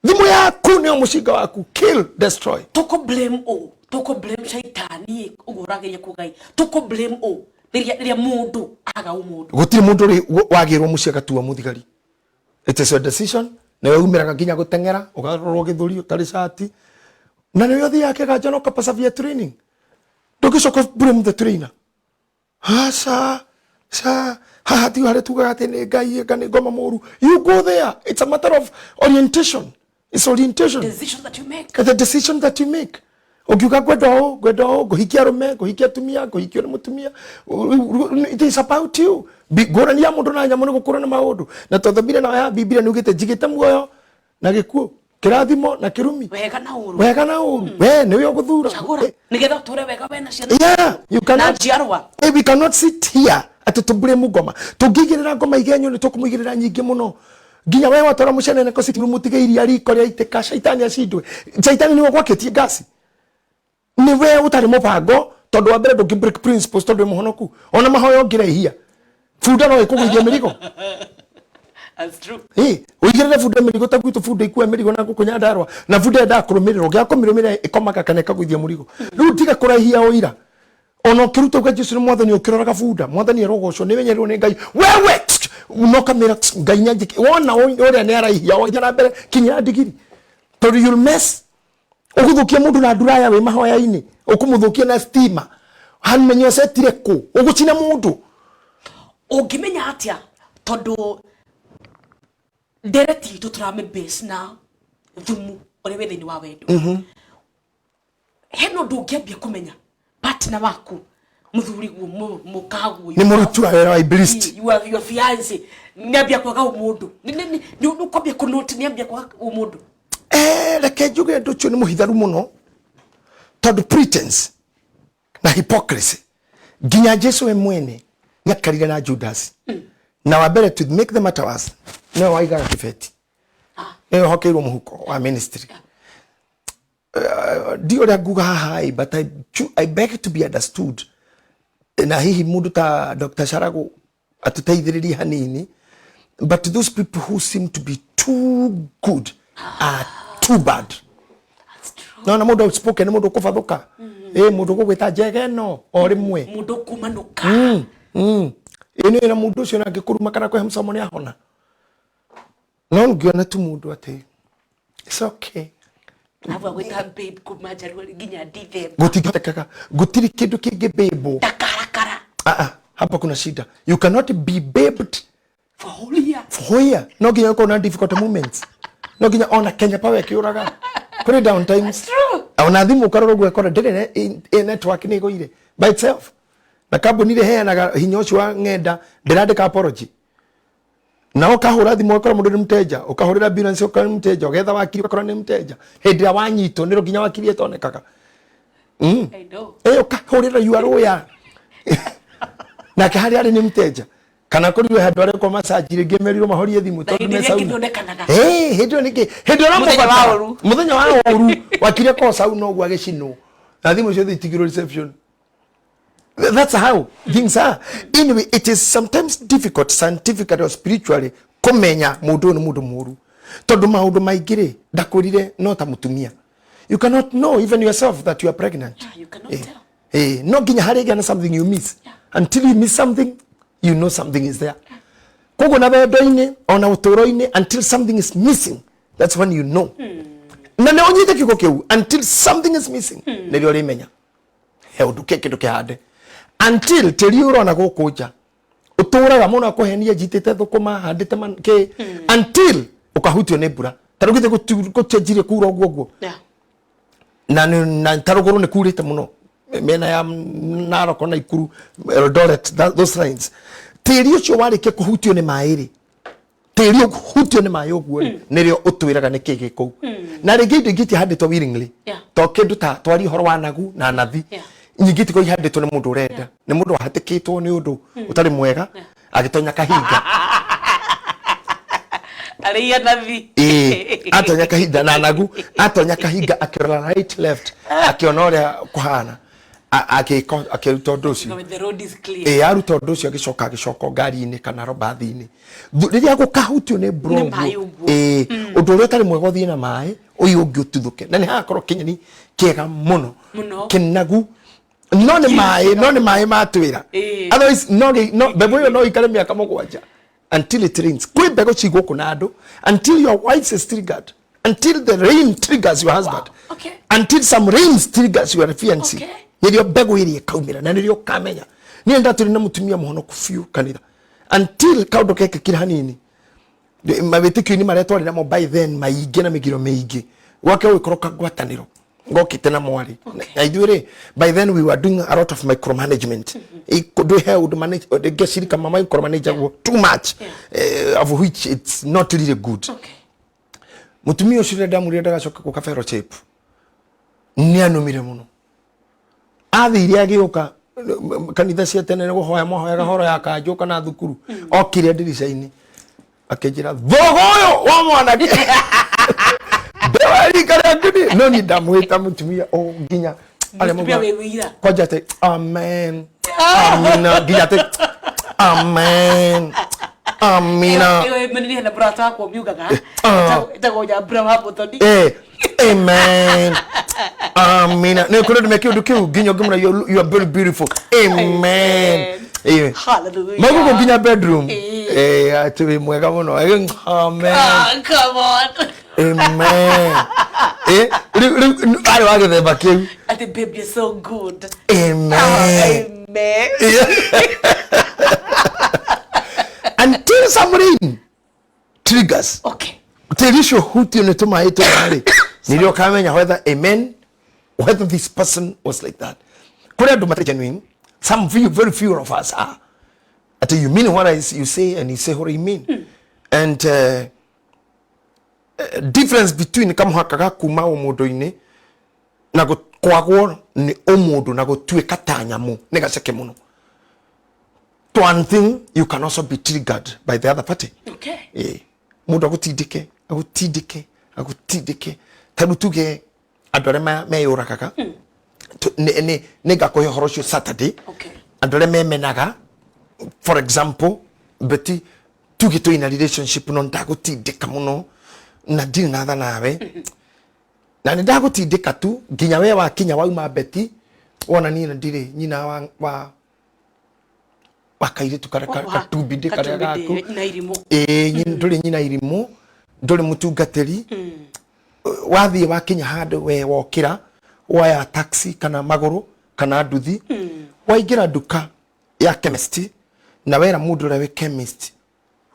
thimũ yaku nĩyo mũcinga waku, kill, destroy. Tuko blame o tuko blame shaitani uguo urageria kugai tuko blame o riria riria mundu aga umundu. Gũtirĩ mũndũ ũrĩ wagĩrwo mũciĩ agatua mũthigari. It is your decision. Nĩwe umĩraga nginya gũteng'era ũgarorwo gĩthũri ũtarĩ cati, na nĩwe ũthiaga kĩganja na ũkapasavia training. Ndũngĩcoka blame the trainer. Aca ca, haha tiho harĩa tugaga atĩ nĩ Ngai ĩka nĩ ngoma mũru. You go there, it's a matter of orientation. It's orientation. Decision that you make. The decision that you make. Ũngiuga ngwenda ũũ, ngwenda ũũ, ngũhikia arũme, ngũhikia atumia, ngũhikio nĩ mũtumia, it is about you. Ngũrani ya mũndũ na nyamũ nĩ gũkũrana maũndũ. Na twathomire nayo ya Biblia nĩ ugĩte njigĩte muoyo na gĩkuũ, kĩrathimo na kĩrumi, wega na uru, wega na ũru, we nĩwe ũgũthura. Cagũra nigetha ũtũre wega we na ciana Yeah, you na cannot njiarwa. We cannot sit here atĩ tũblame ngoma. Tũngĩigĩrĩra ngoma igenyo nĩ tũkũmũigĩrĩra nyingĩ mũno nginya we watwara mũcenene ko cituru mũtige iria riko rĩa itĩka shaitani acindwe. Shaitani nĩwe gwakĩtie ngasi, nĩ we ũtarĩ mũbango, tondũ wa mbere ndũngĩ break principles tondũ wĩ mũhonoku. Ona mahoya ũngĩraihia bunda no ĩkũgũithia mĩrigo. That's true. Ũigĩrĩre bunda mĩrigo ta gwitũ, bunda ikue mĩrigo na gũkũ Nyandarua, na bunda yendaga kũrũmĩrĩrwo, ũngĩaga kũmĩrũmĩrĩra ĩkomaga kana ĩkagũithia mũrigo. Rĩu tiga kũraihia ũira ona ũkĩruta uga Jesu nĩ mwathani, ũkĩroraga bunda. Mwathani arogocwo, nĩ wenyerirwo nĩ Ngai wewe no kamĩra Ngai nyanjĩki wona ũrĩa nĩ araihia oja na mbere kinyĩra ndigiri, tondũ you'll mess. Ũgũthũkia mũndũ na nduraya wĩ mahoya-inĩ, ũkũmũthũkia na stima hanmenye ũcetire kũ ũgũcina mũndũ. Ũngĩmenya atĩa, tondũ ndereti itũ tũramĩ base na thumu ũrĩa wĩ thĩinĩ wa wendo, hena ũndũ ũngĩambia kũmenya partner waku, mũthuri guo, mũkaguo, nĩ mũruti wa wĩra wa ibilisti? Your fiance nĩambia kwaga ũmũndũ, nĩ ũkwambia kũnote nĩambia kwaga ũmũndũ. Reke njuge ũndũ ũcio nĩ mũhitharu mũno, tondũ pretense na hypocrisy, nginya Jesu we mwene nĩakarire na Judas. Na wa mbere, to make the matter worse, nĩwe waigaga kĩbeti, nĩwe hokeirwo mũhuko wa ministry. Ndi ũrĩa nguga haha ĩ, but I beg to be understood, na hihi mũndũ ta Dr. Sharagu atũteithĩrĩrie hanini, but those people who seem to be too good are too bad. That's true. No na mũndũ outspoken, mũndũ ũkũbathũka, ĩ mũndũ ũgũgwĩta njega ĩno o rĩmwe. Mũndũ ũkumanũka. Ĩ nĩ na mũndũ ũcio nangĩkũruma kana kũhe mũcamo nĩ ahona, no ngĩona tu mũndũ atĩ it's okay. Arabu agwĩta babe kuma January nginya December. Gũtingĩhotekaga, gũtirĩ kĩndũ kĩngĩ babe. Ndakarakara. Ah ah, hapa kuna shida. You cannot be babed for whole year. For whole year. No nginya ũkorwo na difficult moments, no nginya ona Kenya Power ĩkĩũraga kũrĩ down times. True. Ona thimũ ũkarora ũguo ĩkora ndĩrĩ network nĩ ĩgũire by itself, na kambuni ĩrĩa ĩheanaga hinya ũcio wa ng'enda ndĩrandĩka apology, na ũkahũra thimũ ũgakora mũndũ nĩ mteja, ũkahũrĩra ambulance ũkora nĩ mteja, ũgetha wakiri ũgakora nĩ mteja. Hĩndĩ ĩrĩa wanyitwo nĩrĩo nginya wakiri ĩtonekaga. I know. Ĩ ũkahũrĩra you are lawyer nake harĩa arĩ nĩ mteja, kana kũrirwe handũ arekwo massage rĩngĩ merirwo mahorie thimũ Na tondũ hĩndĩ me ĩrĩa sauna. ĩngĩthondekanaga. Ĩ, hĩndĩ ĩyo nĩkĩ hĩndĩ ĩrĩa Mũthenya wa ũramũbatara. ũru. Mũthenya wa ũru wakiri akorwo sauna ũguo agĩcinwo na thimũ ciothe itigirwo reception. That's how things are. Anyway, it is sometimes difficult scientifically or spiritually kũmenya mũndũ ũyũ nĩ mũndũ mũru, tondũ maũndũ maingĩ rĩ ndakwĩrire no ta mũtumia, you cannot know even yourself that you are pregnant. Yeah, you cannot tell. No nginya harĩ na something you miss. Until you miss something, you know something is there. Koguo na wendo-inĩ ona ũtũũro-inĩ, until something is missing, that's when you know. Na nĩ ũnyite kiugo kĩu, until something is missing nĩrĩo ũrĩmenya he ũndũ kĩ kĩndũ kĩhande, until tĩri ũrona gũkũ nja. Ũtũraga mũno akũhenia njitĩte thũkũma handĩte kĩ until ũkahutio nĩ mbura. Ta rĩu githĩ gũtianjirie kura ũguo ũguo? Na na ta rũgũrũ nĩ kurĩte mũno mĩena ya Narok na Ikuru, Eldoret, those lines. Tĩri ũcio warĩkia kũhutio nĩ maĩ rĩ, tĩri ũhutio nĩ maĩ ũguo rĩ, nĩrĩo ũtwĩraga nĩkĩ gĩ kũu. Na rĩngĩ indo ingĩ itihandĩtwo willingly. To kĩndũ ta twarie ũhoro wa nagu na nathi. Nyingĩ itikoragwo ihandĩtwo nĩ mũndũ ũrenda, nĩ mũndũ wahatĩkĩtwo nĩ ũndũ ũtarĩ mwega agĩtonya kahinga. Arĩa nathi. Ĩĩ, atonya kahinda na nagu atonya kahinga akĩrora right, left, akĩona ũrĩa kũhana, agĩka akĩruta ũndũ ũcio. The road is clear. Ĩĩ, aruta ũndũ ũcio agĩcoka agĩcoka ngari-inĩ kana bathi-inĩ. Rĩrĩa gũkahutio nĩ mbura Nĩ maĩ ũguo, ũguo. Ĩĩ, ũndũ ũrĩa ũtarĩ mwega ũthiĩ na maĩ ũyũ ũngĩ ũtuthũke na nĩ hagakorwo kĩnyeni kĩega mũno. Mũno. Kĩnagu, no nĩ maĩ, no nĩ maĩ matwĩra. Otherwise no mbegũ ĩyo no ikare mĩaka 7 until it rains. Kwĩ mbegũ ci gũkũ na andũ until your wife is triggered, until the rain triggers your husband. Until some rains triggers your fiancé. Nĩrĩo mbegũ ĩrĩa ĩkaumĩra na nĩrĩo ũkamenya. Niĩ ndatũrĩ na mũtumia mũhonoku biũ kanitha until kaũndũ gekĩkire hanini mawĩtĩkio-inĩ marĩa twarĩ namo by then maingĩ na mĩgiro mĩingĩ gwake gũgĩkorwo kangwatanĩro ngokĩte na mwarĩ. Na ithuĩ rĩ, by then we were doing a lot of micromanagement. Ndwĩ he ũndũ manage ngecirika ma micromanagagwo too much, of which it's not really good. Mũtumia ũcio rĩrĩa ndamwĩrire ndagacoka gũka fellowship nĩ anumire mũno. Athire agĩũka kanitha cia tene nĩ kũhoya mahoyaga horo ya kanjũ kana thukuru. Okire ndirica-inĩ akĩnjĩra, thogo ũyũ wa mwanake ndewa rika rĩaku niĩ. No niĩ ndamwĩta mũtumia o nginya arĩa Mũtumia maugaga wĩ wĩira. Kwanja atĩ amen, amina, nginya atĩ amen, amina. Ĩyo ĩmenire na mũrata wakwa ũmiugaga. Ĩtagwo Nyambura wa Mũthoni. Amen, amina. Nĩ kũrĩ andũ me kĩũndũ kĩu nginya ũngĩmwĩra you are very beautiful, amen. Hallelujah. Magugu nginya bedroom. Atĩ wĩ mwega mũno. Amen. Ah, come on. Amen. Rĩu arĩ wa gĩthemba kĩu. Ati babe, you're so good. Amen. Amen. Until some rain triggers. Tĩri ũcio hutio nĩ tũmaĩ tũmarĩ nĩrĩo ũkamenya whether amen, whether this person was like that. Kũrĩ andũ matarĩ genuine. Some few, very few of us are. Ati you mean what you say and you say what you mean. And difference between kamũhaka ga kuma ũmũndũ-inĩ na kwagwo nĩ ũmũndũ na gũtuĩka ta nyamũ nĩ gaceke mũno. To one thing, you can also be triggered by the other party. Mũndũ agũtindĩke, agũtindĩke, agũtindĩke. Ta rĩu tuge andũ arĩa meyũragaga, nĩ ngakũhe ũhoro ũcio Saturday. Andũ arĩa memenaga, for example, Betty, tuge twĩna relationship no ndagũtindĩka mũno na ndirĩ na tha nawe na nĩ ndagũtindĩka tu nginya we wakinya wauma Betty wona niĩ na ndirĩ nyina wa kairĩtu karĩa katumbindĩ karĩa gaku. Na irimũ. Ĩĩ, ndũrĩ nyina irimũ, ndũrĩ mũtungatĩri. Wathiĩ wakinya handũ we wokĩra woya taxi kana magũrũ kana nduthi, waingĩra nduka ya chemist na wera mũndũ ũrĩa wĩ chemist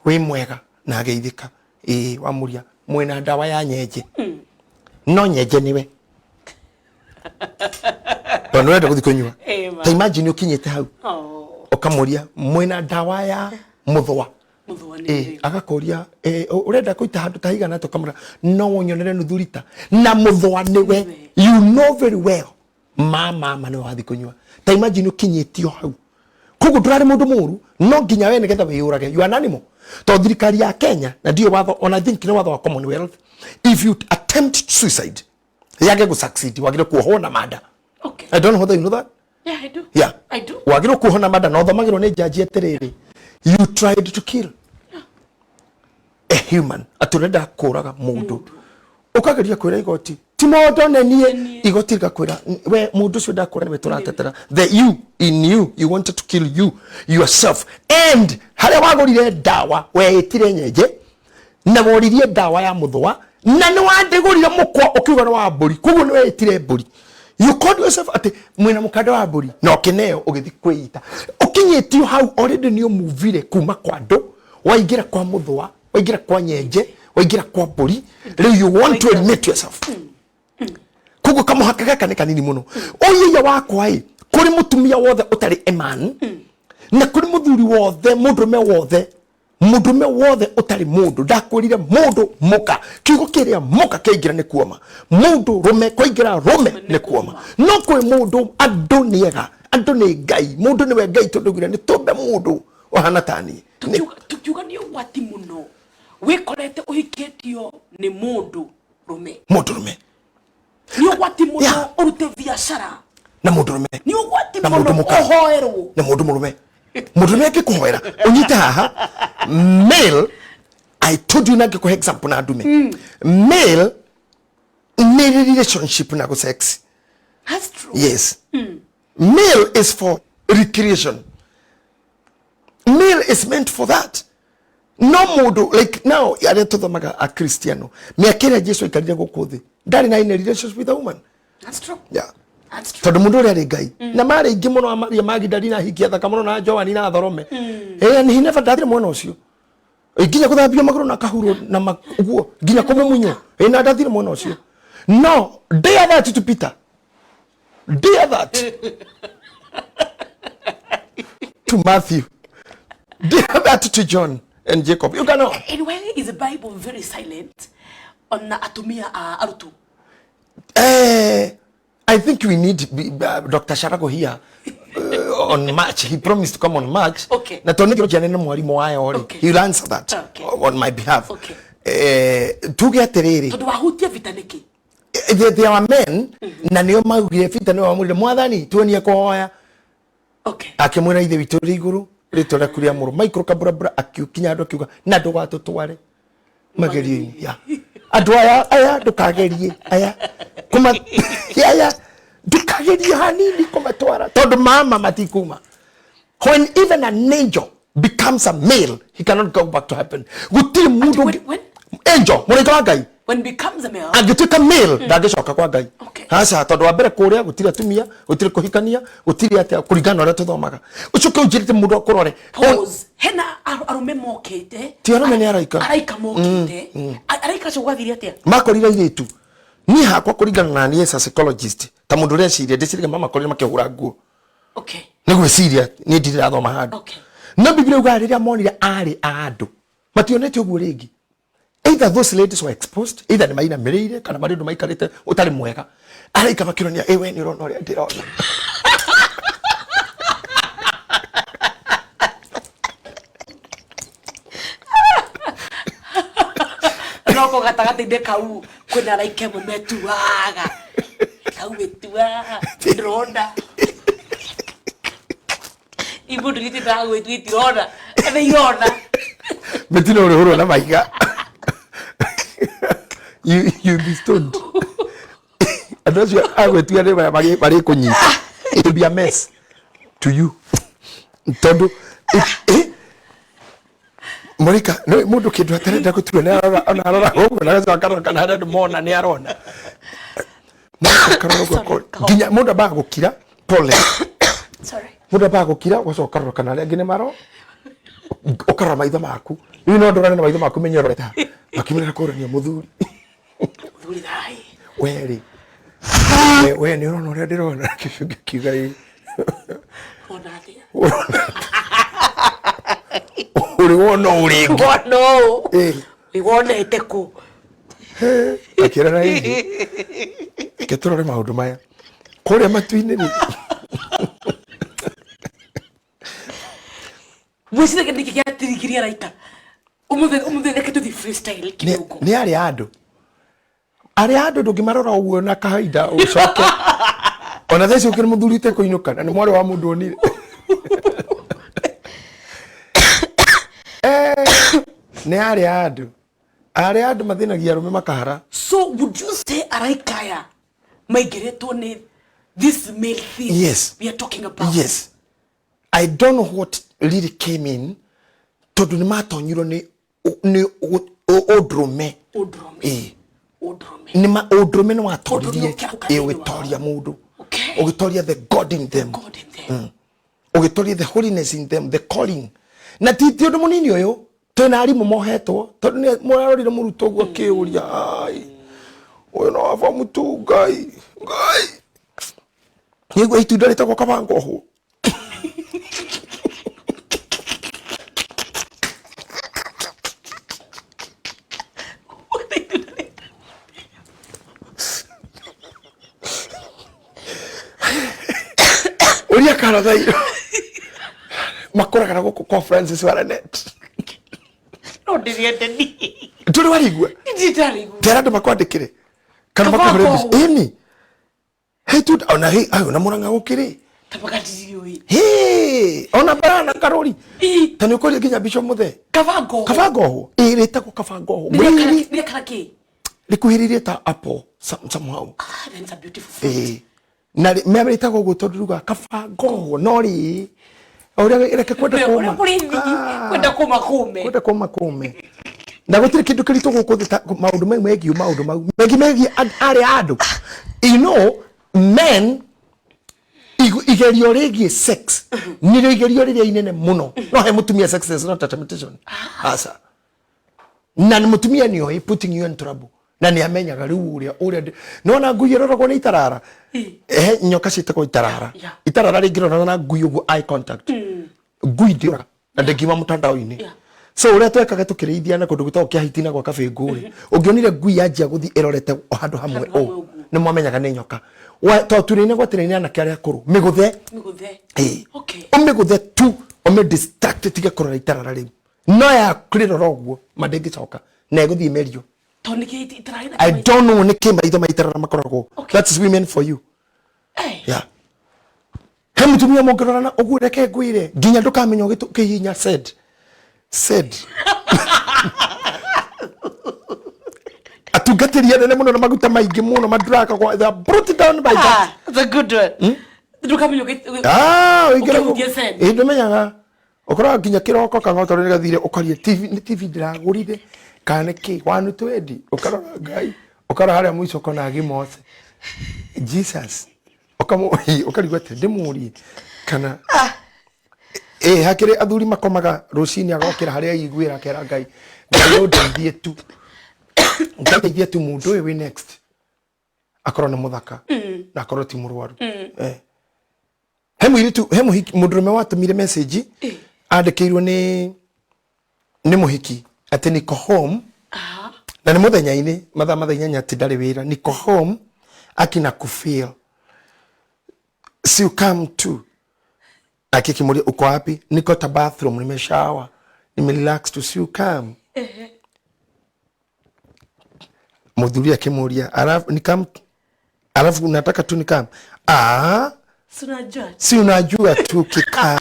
wĩ mwega na ageithĩka, ĩĩ, wamũria mwĩna ndawa ya nyenje, no nyenje nĩwe tondũ nĩũrenda gũthiĩ kũnyua. Ĩĩ, ma. Ta imagine ũkinyĩte hau ũkamũria mwĩna ndawa ya mũthũa. Mũthũa nĩ Ĩ, agakũria, ũrenda kũita handũ ta haigana atĩa? Ũkamwĩra no ũnyonere nuthu rita na mũthũa nĩwe. You know very well ma mama nĩwe wathiĩ kũnyua. Ta imagine ũkinyĩtio hau. Koguo ndũrarĩ mũndũ mũru, no nginya we nĩgetha wĩyũrage, you are an animal. Tondũ thirikari ya Kenya na ndiũĩ watho, ona I think nĩ watho wa Commonwealth, if you attempt suicide yage gũ succeed, wagĩrĩirwo kuohwo na manda. I don't know whether you know that. Yeah, I do. Yeah. I do. Wagĩrĩirwo kuohwo na manda na ũthomagĩrwo nĩ jaji atĩrĩrĩ, you tried to kill a human, atĩ ũrenda kũraga mũndũ, ũkageria kwĩra igoti ti mũndũ nĩ niĩ, igoti rĩgakwĩra we mũndũ ũcio ndakũra nĩwe tũratetera. The you in you, you wanted to kill you yourself, and harĩa wagũrire ndawa weĩtire nyenje na woririe ndawa ya mũthũa na nĩ wandĩgũrire mũkwa ũkiuga nĩ wa mbũri, koguo nĩ weĩtire mbũri. You called yourself atĩ mwĩna mũkanda wa mbũri na ũkĩneo ũgĩthiĩ kwĩita. Ũkinyĩtio hau already nĩ ũmuvire kuma kwa andũ, waingĩra kwa mũthũa, waingĩra kwa nyenje, waingĩra kwa mbũri. Rĩu you want to eliminate yourself. Koguo kamũhaka gaka nĩ kanini mũno. Ũyĩia wakwa ĩ kũrĩ mũtumia wothe ũtarĩ a man, na kũrĩ mũthuri wothe, mũndũrũme wothe, mũndũrũme wothe ũtarĩ mũndũ. Ndakwĩrire mũndũ mũka, kiugo kĩrĩa mũka kĩaingĩra nĩ kuoma. Mũndũ rũme kwaingĩra rũme nĩ kuoma. No kwĩ mũndũ, andũ nĩ ega, andũ nĩ ngai, mũndũ nĩwe ngai, tondũ augire nĩ tũmbe mũndũ ũhana ta niĩ. Tukiuga nĩ ũgwati mũno wĩkorete ũhikĩtio nĩ mũndũ rũme. Mũndũ rũme. Nĩ ũgwati mũno ũrute biacara na mũndũ rũme. Nĩ ũgwati na mũno mũndũ mũka. Ũhoerwo na mũndũ mũrũme. Mũndũ ũrĩa angĩkũhoera ũnyite haha male, I told you, na ngĩkũhe example na ndume male nĩ relationship na sex. That's true. Yes, male is for recreation. Male is meant for that. No mũndũ like now arĩa tũthomaga akristiano, mĩaka ĩrĩa Jesu aikarire gũkũ thĩ ndarĩ na in a relationship with a woman. That's true. Yeah. That's true. Tondũ mũndũ ũrĩa arĩ ngai na marĩ aingĩ mũno, Maria Magdalena, hiki athaka mũno, na Joani na Thorome. Eh, and he never ndathire mwena ũcio. Eh, nginya gũthambio magũrũ na kahurwo na ũguo nginya kũmumunywo. Eh, na ndathire mwena ũcio. No dare that to Peter, dare that to Matthew, dare that to John and Jacob. You cannot. And why is the Bible very silent on atumia a arutwo? Eh, I think we need Dr. Sharago here on March. He promised to come on March. Na tondũ nĩ nĩ mwarimũ wayo rĩ, he will answer that on my behalf. Eh, tuge atĩrĩrĩ, Tondũ wahutia vita nĩkĩ? Eh, there are men na nĩo maugire vita, nĩo mamwĩrire, "Mwathani, tuonie kũhoya." Akĩmwĩra, "Ithe witũ ũrĩ igũrũ, rĩtwa rĩaku rĩamũrwo." Maikũrũka burabura, akiukinya andũ akiuga, "Na ndũgatũtware magerio-inĩ." Ya andũ aya, aya ndũkagerie, aya kuma aya ndũkagerie hanini kũmatwara, tondũ mama matikuma. When even an angel becomes a male, he cannot go back to heaven. Gũtirĩ mũndũ angel, mũraika wa Ngai, When becomes a male. Angĩtuĩka male ndangĩcoka kwa Ngai. Aca, tondũ wa mbere kũrĩa gũtirĩ atumia, gũtirĩ kũhikania, gũtirĩ atĩa, kũringana na ũrĩa tũthomaga. Ũcoke ũnjĩrĩte mũndũ akũrore. Pause. Hena arume mokĩte. Ti arũme, nĩ araika. Araika mokĩte. Araika acio gwathire atĩa? Makorire airĩtu. Niĩ hakwa, kũringana na niĩ as a psychologist, ta mũndũ ũreciria, ndĩciragia mamakorire makĩhũra nguo. Nĩ gwĩciria, niĩ ndirĩ ndathoma handũ. No Biblia yugaga rĩrĩa monire arĩ a andũ mationete ũguo rĩngĩ. Either those ladies were exposed, either nĩ mainamĩrĩire kana marĩ ũndũ maikarĩte ũtarĩ mwega. Araika makĩronia, "Ĩ we nĩ ũrona ũrĩa ndĩrona?" Noko gatagatĩ-inĩ kau kwĩna araika amwe metuaga kau wĩtuaga, ndĩrona ibundu itindaga gwĩtua, itirona nĩ irona. Mĩtino ũrĩ hũrwo na mahiga. You be stoned. Andũ acio agwĩtua nĩ marĩkũnyita. It will be a mess to you, tondũ Monica, no mũndũ kĩndũ atarenda gũtua nĩ arora, ona arora ũguo na agacoka akarora kana harĩa andũ mona nĩ arona. Mũndũ akarora ũguo. Sorry, Nginya mũndũ ambaga gũkira pole. Sorry. Mũndũ ambaga gũkira, ũgacoka ũkarora kana arĩa angĩ nĩ maro, ũkarora maitho maku. Rĩu no ndũrane na maitho maku menye ũrorete ha. Makĩmwĩra kũrania mũthuri. Mũthuri thai. We rĩ, we nĩ ũrona ũrĩa ndĩrona? Kĩkiuga ĩ. Ona atĩa? Ũrĩ wona ũrĩngĩ? Wona ũũ? Ĩ. Wonete kũ? Akĩra na ĩngĩ, "Reke tũrore maũndũ maya kũrĩa matu-inĩ rĩ." Mwĩciragia nĩkĩ gĩatirigirie araika? Ũmũthĩ reke tũthiĩ freestyle kidogo. Nĩ arĩa andũ, arĩa andũ ndũngĩmarora ũguo na kawaida ũcoke ona thaa ici ũkĩrĩ mũthuri ũtekũinũka na nĩ mwarĩ wa mũndũ onire. Eh, nĩ arĩa andũ, arĩa andũ mathĩnagia arũme makahara. So would you say araika aya maingĩrĩtwo nĩ this male thing Yes. we are talking about? Yes, I don't know what really came in, tondũ nĩ matonyirwo nĩ ũndũrũme. Ũndũrũme. Ĩ. Ũndũrũme. Nĩ ma ũndũrũme nĩ watoririe. Ũndũrũme ũkĩarũka Ĩ, thĩinĩ ũgĩtoria mũndũ. Okay. Ũgĩtoria the god in them. God in them. Ũgĩtũrie the holiness in them, the calling. Na ti ũndũ mũnini ũyũ, twĩna arimũ mohetwo tondũ nĩ mũrarorire mũrutwo ũguo akĩũria, ai ũyũ no wa form two, Ngai Ngai, nĩguo itunda rĩtagwo kabangohwo. Ũria karathairo makũraga na gũkũ kwa Francis wa Lanet. No ndĩrĩende niĩ. Ndũrĩ warigua? Ndirĩ ndarĩigua. Tera andũ makwandĩkĩre kana Kaba makũhũre ngohwo. mbica. Ĩni he itunda ona he ayo na mũrang'a gũkĩrĩ. Kaba gatiriũĩ. Hĩ, ona bara na karũri. Ĩ. Ta nĩ ũkũria nginya mbica mũthee. Kaba ngohwo. Kaba ngohwo. Ĩ, rĩtagwo kaba ngohwo. Mũrĩri Rĩkara kĩ? Rĩkuhĩrĩirie ta apple somehow. Ah, then it's a beautiful fruit. Ĩ, na rĩtagwo ũguo tondũ ruga kaba ngohwo no rĩ ũrĩa reke kwenda Ũrĩa kũma. kũrĩ thigi, Ah. kwenda kũma kũme. Kwenda kũma kũme na gũtirĩ kĩndũ kĩritũ gũkũ thĩ ta maũndũ mau megiĩ maũndũ mau megiĩ megiĩ arĩa andũ, you know, men igerio rĩgiĩ sex nĩrĩo igerio rĩrĩa inene mũno. No he mũtumia, sex is not a temptation, aca. Na nĩ mũtumia nĩ oĩ putting you in trouble na nĩ amenyaga rĩu ũrĩa ũrĩa nona ngui ĩroragwo nĩ itarara. Ehe, nyoka ciĩtagwo itarara. Itarara rĩngĩrorana na ngui ũguo, eye contact, ngui ndĩũraga na ndĩngiuma mũtandao-inĩ. So ũrĩa twekaga tũkĩrĩithia na kũndũ gwĩtagwo kĩahiti na gwa kabĩngũ rĩ, ũngĩonire ngui yanjia gũthiĩ ĩrorete o handũ hamwe Handũ hamwe ũ ũguo. Nĩ mwamenyaga nĩ nyoka. Tondũ turĩine gwatĩrĩine anake arĩa akũrũ mĩgũthe. Mĩgũthe. Ĩĩ. Okay. Ũmĩgũthe tu, ũmĩ distract tige kũrora itarara rĩu, no ya kũrĩrora ũguo ma ndĩngĩcoka na ĩgũthiĩ ĩmerio. Tondũ nĩkĩ itararĩ na I don't know nĩkĩ maitho ma itarara makoragwo. That's women for you. Eh. Yeah, he mutumia mũngĩrorana ũguo, reke ngwĩre, nginya ndũkamenya ũkĩhihinya send send. Atungatĩri anene mũno na maguta maingĩ mũno madurakagwo, they are brought down by that. Ah, that's a good one. Ndũkamenya Ah, ũingĩre ũkĩhutia send. Ĩ, ndũmenyaga ũkoraga nginya kĩroko kang'oto nĩ gathire ũkaria TV nĩ TV ndĩragũrire kana nĩ kĩ wanu twendi, ũkarora Ngai, ũkarora harĩa mũico ũkona gĩmoce Jesus, ũkarigwo atĩ ndĩmũrie kana ĩ. Hakĩrĩ athuri makomaga rũcinĩ agokĩra harĩa aiguĩra akera Ngai, Ngai ũndeithie tu, Ngai ũndeithie tu, mũndũ ũyũ wĩ next akorwo nĩ mũthaka na akorwo ti mũrwaru. Eh. He mũirĩtu, he mũhiki mũndũrũme watũmire message andĩkĩirwo nĩ mũhiki atĩ niko home na nĩ mũthenya-inĩ mathaa 8:00 atĩ ndarĩ wĩra, niko home akina kufeel si you come to. Akikimũria, uko wapi? Niko ta bathroom, nimeshower, nimerelax to, si you come. Mũthuri akĩmũria, alafu nikam, alafu unataka tu nikam? Ah. Si unajua. Si unajua tu kikam,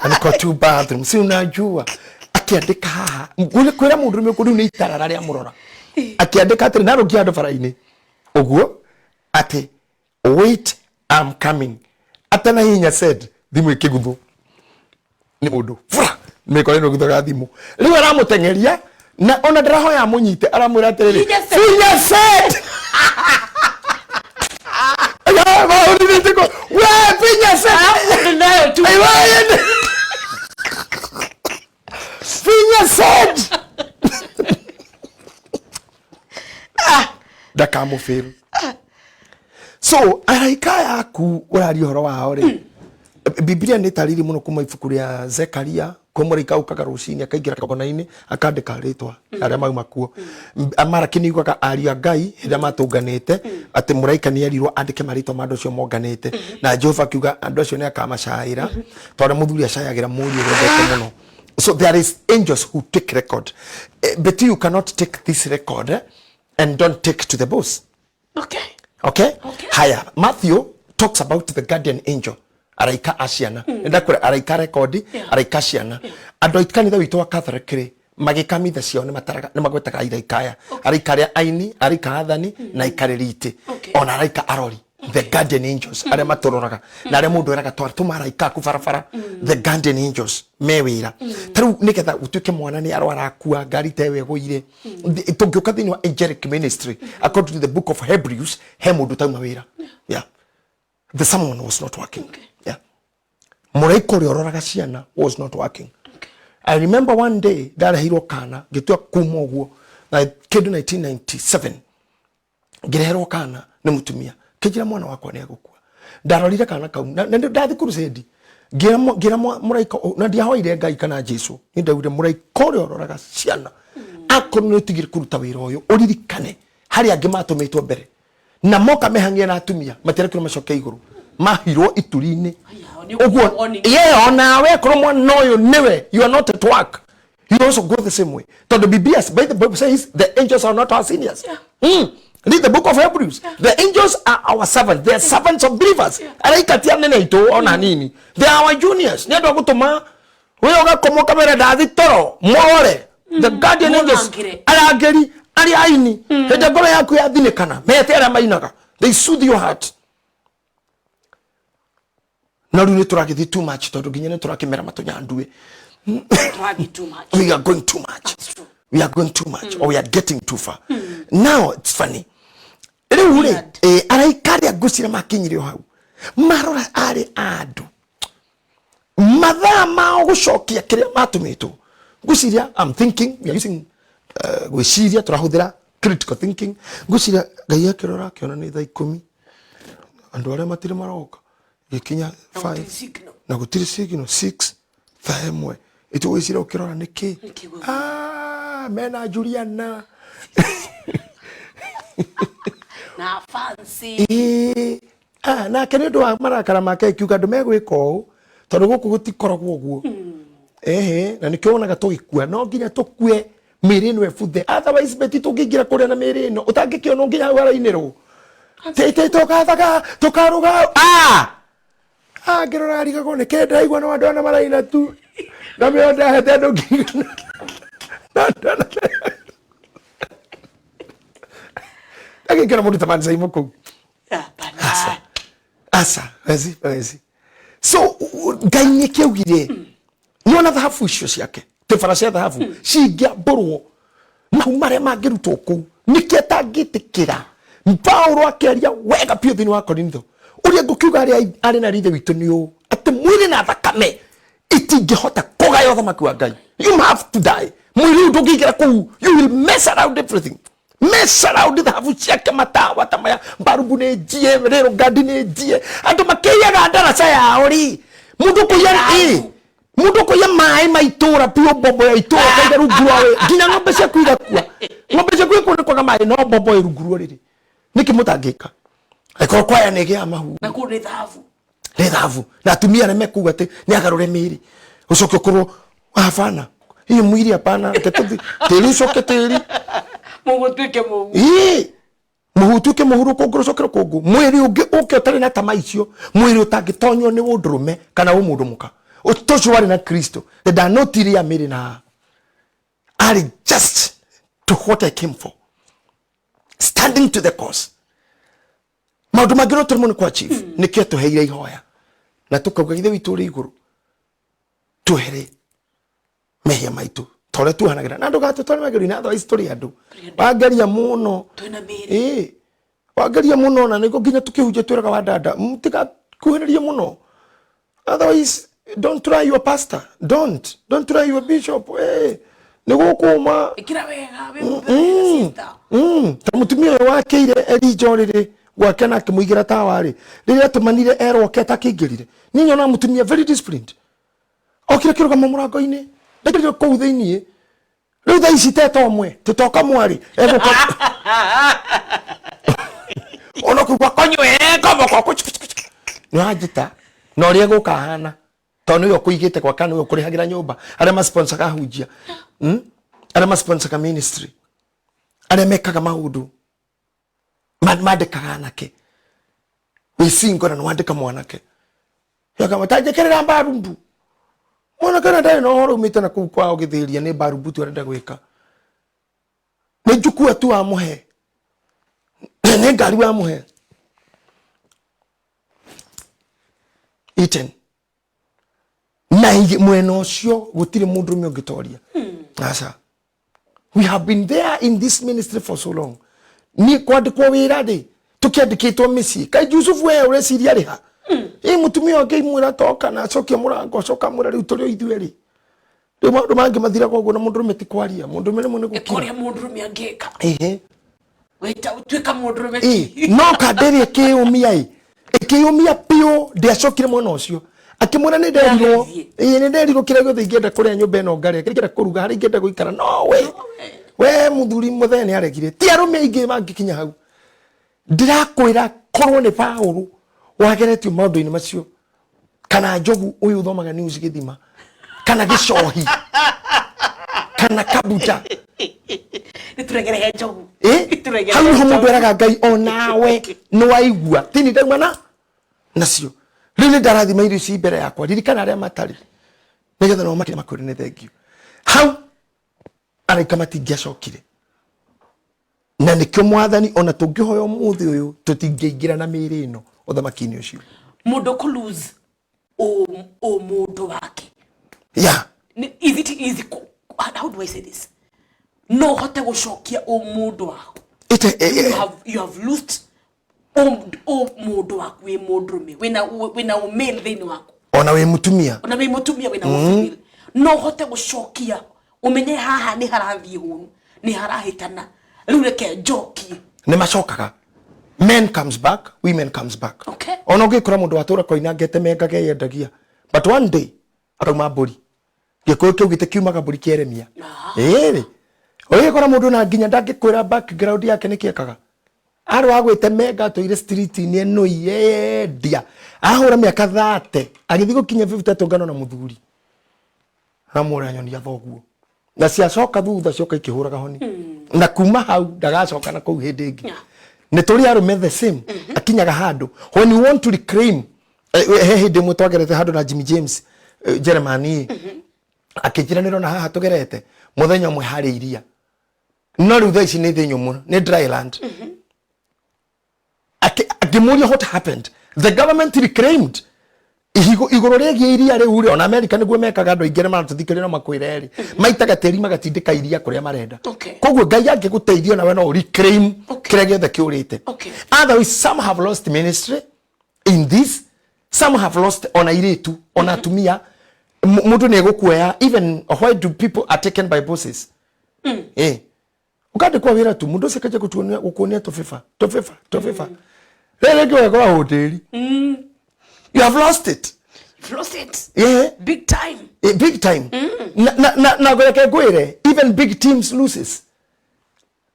niko tu bathroom, si unajua. Akiandĩka haha kwĩra mũndũrũme ũkũ rĩu nĩ itarara rĩa mũrora, akĩandĩka atĩrĩ narũngia andũ bara-inĩ ũguo atĩ wait, I'm coming. Atanahihinya send, thimũ ĩkĩguthwo nĩ mũndũ bura mĩkora ĩno guthaga thimũ. Rĩu aramũteng'eria na ona ndarahoya amũnyite, aramwĩra atĩrĩrĩ, Finya send. Finya send. Ya, mahũrithĩtie we finya send. Alafu nayo tu. Aiwa, finya send, ndakamũbĩru. So araika yaku ũraria ũhoro wao rĩ, Biblia nĩ ĩtarĩirie mũno kuma ibuku rĩa Zekaria kwĩ mũraika ũkaga rũcinĩ akaingĩra kĩgongona-inĩ akandĩka rĩtwa arĩa mauma kuo. Maraki nĩ yugaga ariũ a Ngai hĩndĩ ĩrĩa matũnganĩte atĩ mũraika nĩ erirwo andĩke marĩtwa ma andũ acio monganĩte, na Jehova akiuga andũ acio nĩ akamacaĩra tondũ mũthuri acayagĩra mũriũ ũrĩa endete mũno. So there is angels who take record. But you cannot take this record and don't take to the boss. Okay. Okay? Okay. Haya, Matthew talks about the guardian angel, araika a ciana. Ndakũra araika rekondi. Araika ciana, andũ a kanitha witũ wa Catholic rĩ, magĩka mitha ciao nĩ mataraga, nĩ magwetaga araika aya, araika arĩa aini, araika athani na aikarĩri itĩ. Ona araika arori, the guardian angels arĩa matũroraga na arĩa mũndũ eraga twatũma araika aku barabara, the guardian angels me wĩra. Ta rĩu nĩgetha ũtuĩke mwana nĩ arwara, akua, ngari ta ĩyo ĩgũire, tũngĩũka thĩinĩ wa angelic ministry according to the book of Hebrews, he mũndũ tauma wĩra. Yeah, the someone was not working. Yeah. Mũraika ũrĩa ũroraga ciana was not working. I remember one day ndareheirwo kana ngĩtua kuma ũguo na kĩndũ 1997, ngĩreherwo kana nĩ mũtumia, kĩnjĩra mwana wakwa nĩ egũkua. Ndarorire kana kau na ndathi crusade, ngĩra mũraika na ndiahoire Ngai kana Jesu, nĩ ndaugire mũraika ũrĩa ũroraga ciana, akorwo nĩ ũtigire kũruta wĩra ũyũ, ũririkane harĩ angĩ matũmĩtwo mbere na moka mehang'ia na atumia matiarekirwo macoke igũrũ, mahirwo ituri-inĩ. Ũguo ye onawe korwo mwana ũyũ nĩwe, you are not at work, you also go the same way, tondũ Biblia, by the Bible says the angels are not our seniors. Read the book of Hebrews. The angels are our servants. They are servants of believers. Araika ti anene aitũ ona nini, they are our juniors. Nĩ andũ a gũtũma we ũgakoma ũkamera ndathi toro more. The guardian angels, Mũrangĩre. Arangĩri arĩa aini, hĩndĩ ngoro yaku yathinĩkana, mete arĩa mainaga, they soothe your heart. No rĩu nĩ tũragĩthiĩ too much, tondũ nginya nĩ tũrakĩmera matũnyandue. Tũrathiĩ too much. We are going too much. That's true. We are going too much or we are getting too far. Now it's funny, rĩu rĩ, Weird. Araika arĩa ngwĩciria makinyire o hau marora arĩ andũ mathaa mao gũcokia kĩrĩa matũmĩtwo. Ngwĩciria, I'm thinking, we are using gwĩciria, tũrahũthĩra critical thinking. Ngwĩciria Ngai akĩrora akĩona nĩ thaa 10, andũ arĩa matirĩ maroka, gĩkinya Na 5 gũtirĩ signal. Na gũtirĩ signal 6, thaa 1 ĩtũgwĩciria ũkĩrora nĩkĩ. Nĩkĩ gwĩkwo? Ah, mena Juliana. Na fancy. Ĩĩ, ah, nake nĩ ũndũ wa marakara make akiuga andũ megwĩka ũũ, tondũ gũkũ gũtikoragwo ũguo. Ehe, na nĩkĩo wonaga tũgĩkua, no nginya tũkue mĩĩrĩ ĩno ĩbuthe, otherwise beti tũngĩingĩra kũrĩa na mĩĩrĩ ĩno ũtangĩkĩona nginya hau harainĩrwo tĩtĩ tũgathaga tũkarũga. Ah, ah, ngĩrora arigagwo nĩ kĩ ndĩraigua, no andũ ana maraina tu na mĩo ndahete andũ ngigana na andũ ana agĩkĩra mũndũ ta mansaimo kũu. Hapana. Asa. Asa, wezi, wezi. So Ngai nĩ kĩaugire nĩona thahabu icio ciake, tĩbara cia thahabu cingĩambũrwo, mahu marĩa mangĩrutwo kũu, nĩkĩ atangĩtĩkĩra? Paulo akĩaria wega biũ thĩinĩ wa Korintho, ũrĩa ngũkiuga arĩa arĩ na rithe witũ nĩ ũũ, atĩ mwĩrĩ na thakame itingĩhota kũgaya ũthamaki wa Ngai. You have to die. Mwĩrĩ ũyũ ndũngĩingĩra kũu, you will mess around everything, mess around thahabu ciake, matawa ta maya, mbarubu nĩ njie, rĩrũ ngandi nĩ njie, andũ makĩiyaga ndaraca yao ri mũndũ kũiya ĩ mũndũ kũiya maĩ ma itũra biũ, mbombo ya itũra kaiga rungu rwa nginya ng'ombe ciaku igakua. Ng'ombe ciaku ikuo nĩ kwaga maĩ, no mbombo ĩ rungu rwa rĩrĩ, nĩkĩ mũtangĩka angĩkorwo kwaya nĩ ĩgĩaga mahu? Na kũu nĩ thahabu. Nĩ thahabu, na atumia arĩa mekuga atĩ nĩ agarũre mĩĩrĩ, ũcoke ũkorwo hapana, hii mwili hapana, reke tũthi tĩri ũcoke tĩri. Mũgũtuĩke mũhu. Ĩĩ, mũhu ũtuĩke mũhu, rũkũngũ rũcoke rũkũngũ, mwĩrĩ ũngĩ ũke ũtarĩ na tama icio, mwĩrĩ ũtangĩtonywo nĩ ũndũrũme kana ũmũndũ mũka ũcio warĩ na Kristo. Ndanotire ya mĩrĩ na arĩ just to what I came for, standing to the cause. Maũndũ mangĩ no tũremwo nĩ kũ achieve, nĩkĩo tũheire ihoya na tũkauga, "Ithe witũ ũrĩ igũrũ, twehere mehia maitũ ta ũrĩa tuohanagĩra na ndũgatũtware magerio-inĩ." Otherwise tũrĩ andũ wangeria mũno. Twĩna mĩĩrĩ. Ĩĩ, wangeria mũno, na nĩguo nginya tũkĩhunjia twĩraga wa dada mũtigakuhĩrĩrie mũno. Otherwise don't try your pastor, don't try your bishop. Nĩ gũkũma. Ĩkĩra wega wĩ mũtheru, sister. Ta mũtumia ũyũ wakĩire Elija ũrĩrĩ gwake na akĩmũigĩra tawa rĩ, rĩrĩa atũmanire erwo oke atakĩingĩrire, niĩ nyonaga mũtumia very disciplined, okire kĩrũgama mũrango-inĩ, ndaingĩrire kũu thĩiniĩ. Rĩu thaa ici teta ũmwe tũtoka mwarĩ egũka ona kũigua konywe koboko nĩ wanjĩta na ũrĩa egũka ahana, tondũ nĩwe ũkũigĩte gwaka, nĩwe ũkũrĩhagĩra nyũmba, arĩa masponsaga hunjia, Arĩa masponsaga ministry, arĩa mekaga maũndũ, mandĩkaga anake wĩ single na nĩwandĩka mwanake tanjĩkĩrĩra mbarumbu, mwanake na ndarĩ na ũhoro umĩte na kũu kwao gĩthĩria, nĩ mbarumbu tu arenda gwĩka, nĩ njukua tu wamũhe, nĩ ngari wamũhe Iten na mwena ũcio gũtirĩ mũndũrũme ũngĩtoria. Aca, we have been there in this ministry for so long. Ni kwandĩkwo wĩra rĩ, tũkĩandĩkĩtwo mĩciĩ, kaĩ Jusufu we ũreciria rĩ ha? Ĩ mũtumia ũngĩ imwĩra toka na acokia mũrango, acoka amwĩra rĩu tũrĩ o ithuĩ erĩ. Rĩu maũndũ mangĩ mathiraga ũguo na mũndũrũme ti kwaria, mũndũrũme rĩmwe nĩ gũkira. Kũrĩa mũndũrũme angĩka. Ehe. Wĩta tuĩka mũndũrũme. Ĩ, no kanda ĩrĩa ĩkĩyũmia ĩ ĩkĩyũmia biũ, ndĩacokire mwena ũcio, akĩmwĩra nĩ nderirwo. Nĩagerie. Ĩ, nĩ nderirwo kĩrĩa gĩothe ingĩenda kũrĩa nyũmba ĩno ngarĩa, kĩrĩa ingĩenda kũruga, harĩa ingĩenda gũikara, no we we mũthuri mũthee nĩ aregire. Ti arũme aingĩ mangĩkinya hau. Ndĩrakwĩra, korwo nĩ Paũlũ wageretio maũndũ-inĩ macio, kana Njogu ũyũ ũthomaga news gĩthima, kana Gĩcohi, kana Kabuta. Nĩtũregerehe Njogu. Eh? Nĩtũregerehe Hau niho mũndũ Njogu. eraga Ngai onawe nĩwaigua tini ndauma na nacio. Rĩu nĩ ndarathima irio ici mbere yakwa, ririkana arĩa matarĩ, nĩgetha nao makĩria makwĩre nĩ thengio. Hau araika matingĩacokire, na nĩkĩo Mwathani ona tũngĩhoya ũmũthĩ ũyũ, tũtingĩingĩra na mĩĩrĩ ĩno ũthamaki-inĩ ũcio. Mũndũ kũ lose ũmũndũ wake. Is it easy how do I say this? No hote gũcokia ũmũndũ waku? You have lost ũmũndũ waku wĩ mũndũrũme, wĩna ũmale thĩinĩ waku. Ona wĩ mũtumia. Ona wĩ mũtumia wĩna ũfemale, no hote gũcokia ũmenye haha nĩ harathiĩ ũru, nĩ harahĩtana, rĩu reke njokie? Nĩ macokaga. Men comes back, women comes back. Ona ũngĩkora mũndũ watũra koinangete mengage yendagia, but one day akauma mbũri. Gĩkũyũ kĩu gĩtĩ kiumaga mbũri kĩeremia. Ĩrĩ ũgĩkora mũndũ na nginya ndangĩkwĩra background yake nĩ kĩekaga, arĩ wa gwĩtemenga, atũire street-inĩ ĩno yendia, ahũra mĩaka 30, agĩthiĩ gũkinya 50, atũngana na mũthuri amwĩra nyonia thoguo, na ciacoka thutha, cioka ikĩhũraga honi, na kuma hau ndagacoka na kũu hĩndĩ ĩngĩ. Nĩ tũrĩ arũme the same, akinyaga handũ when you want to reclaim. He hĩndĩ ĩmwe twagerete handũ na Jimmy James, Jeremani, akĩnjĩra nĩrona haha tũgerete mũthenya ũmwe harĩ iria, no rĩu thaa ici nĩ thĩ nyũmũ, nĩ dry land. Akĩmũria what happened. The government reclaimed igũrũ rĩgiĩ iria rĩu rĩ. Ona America nĩguo mekaga. Andũ aingĩ arĩa maratũthikĩrĩria no makwĩre rĩ, maitaga tĩri magatindĩka iria kũrĩa marenda. Koguo Ngai angĩgũteithia, nawe no reclaim kĩrĩa gĩothe kĩũrĩte. Otherwise, some have lost ministry in this, some have lost ona irĩtu, ona atumia. Mũndũ nĩ egũkuoya. Even why do people are taken by bosses? Ũkandĩkwo wĩra tu, mũndũ ũcio akanja gũtuonia, gũkuonia tũbĩba tũbĩba tũbĩba, rĩrĩ rĩngĩ ũgakora hoteli you have lost it. You've lost it. Big time. Big time. Na ngwĩreke ngwĩre, even big teams loses.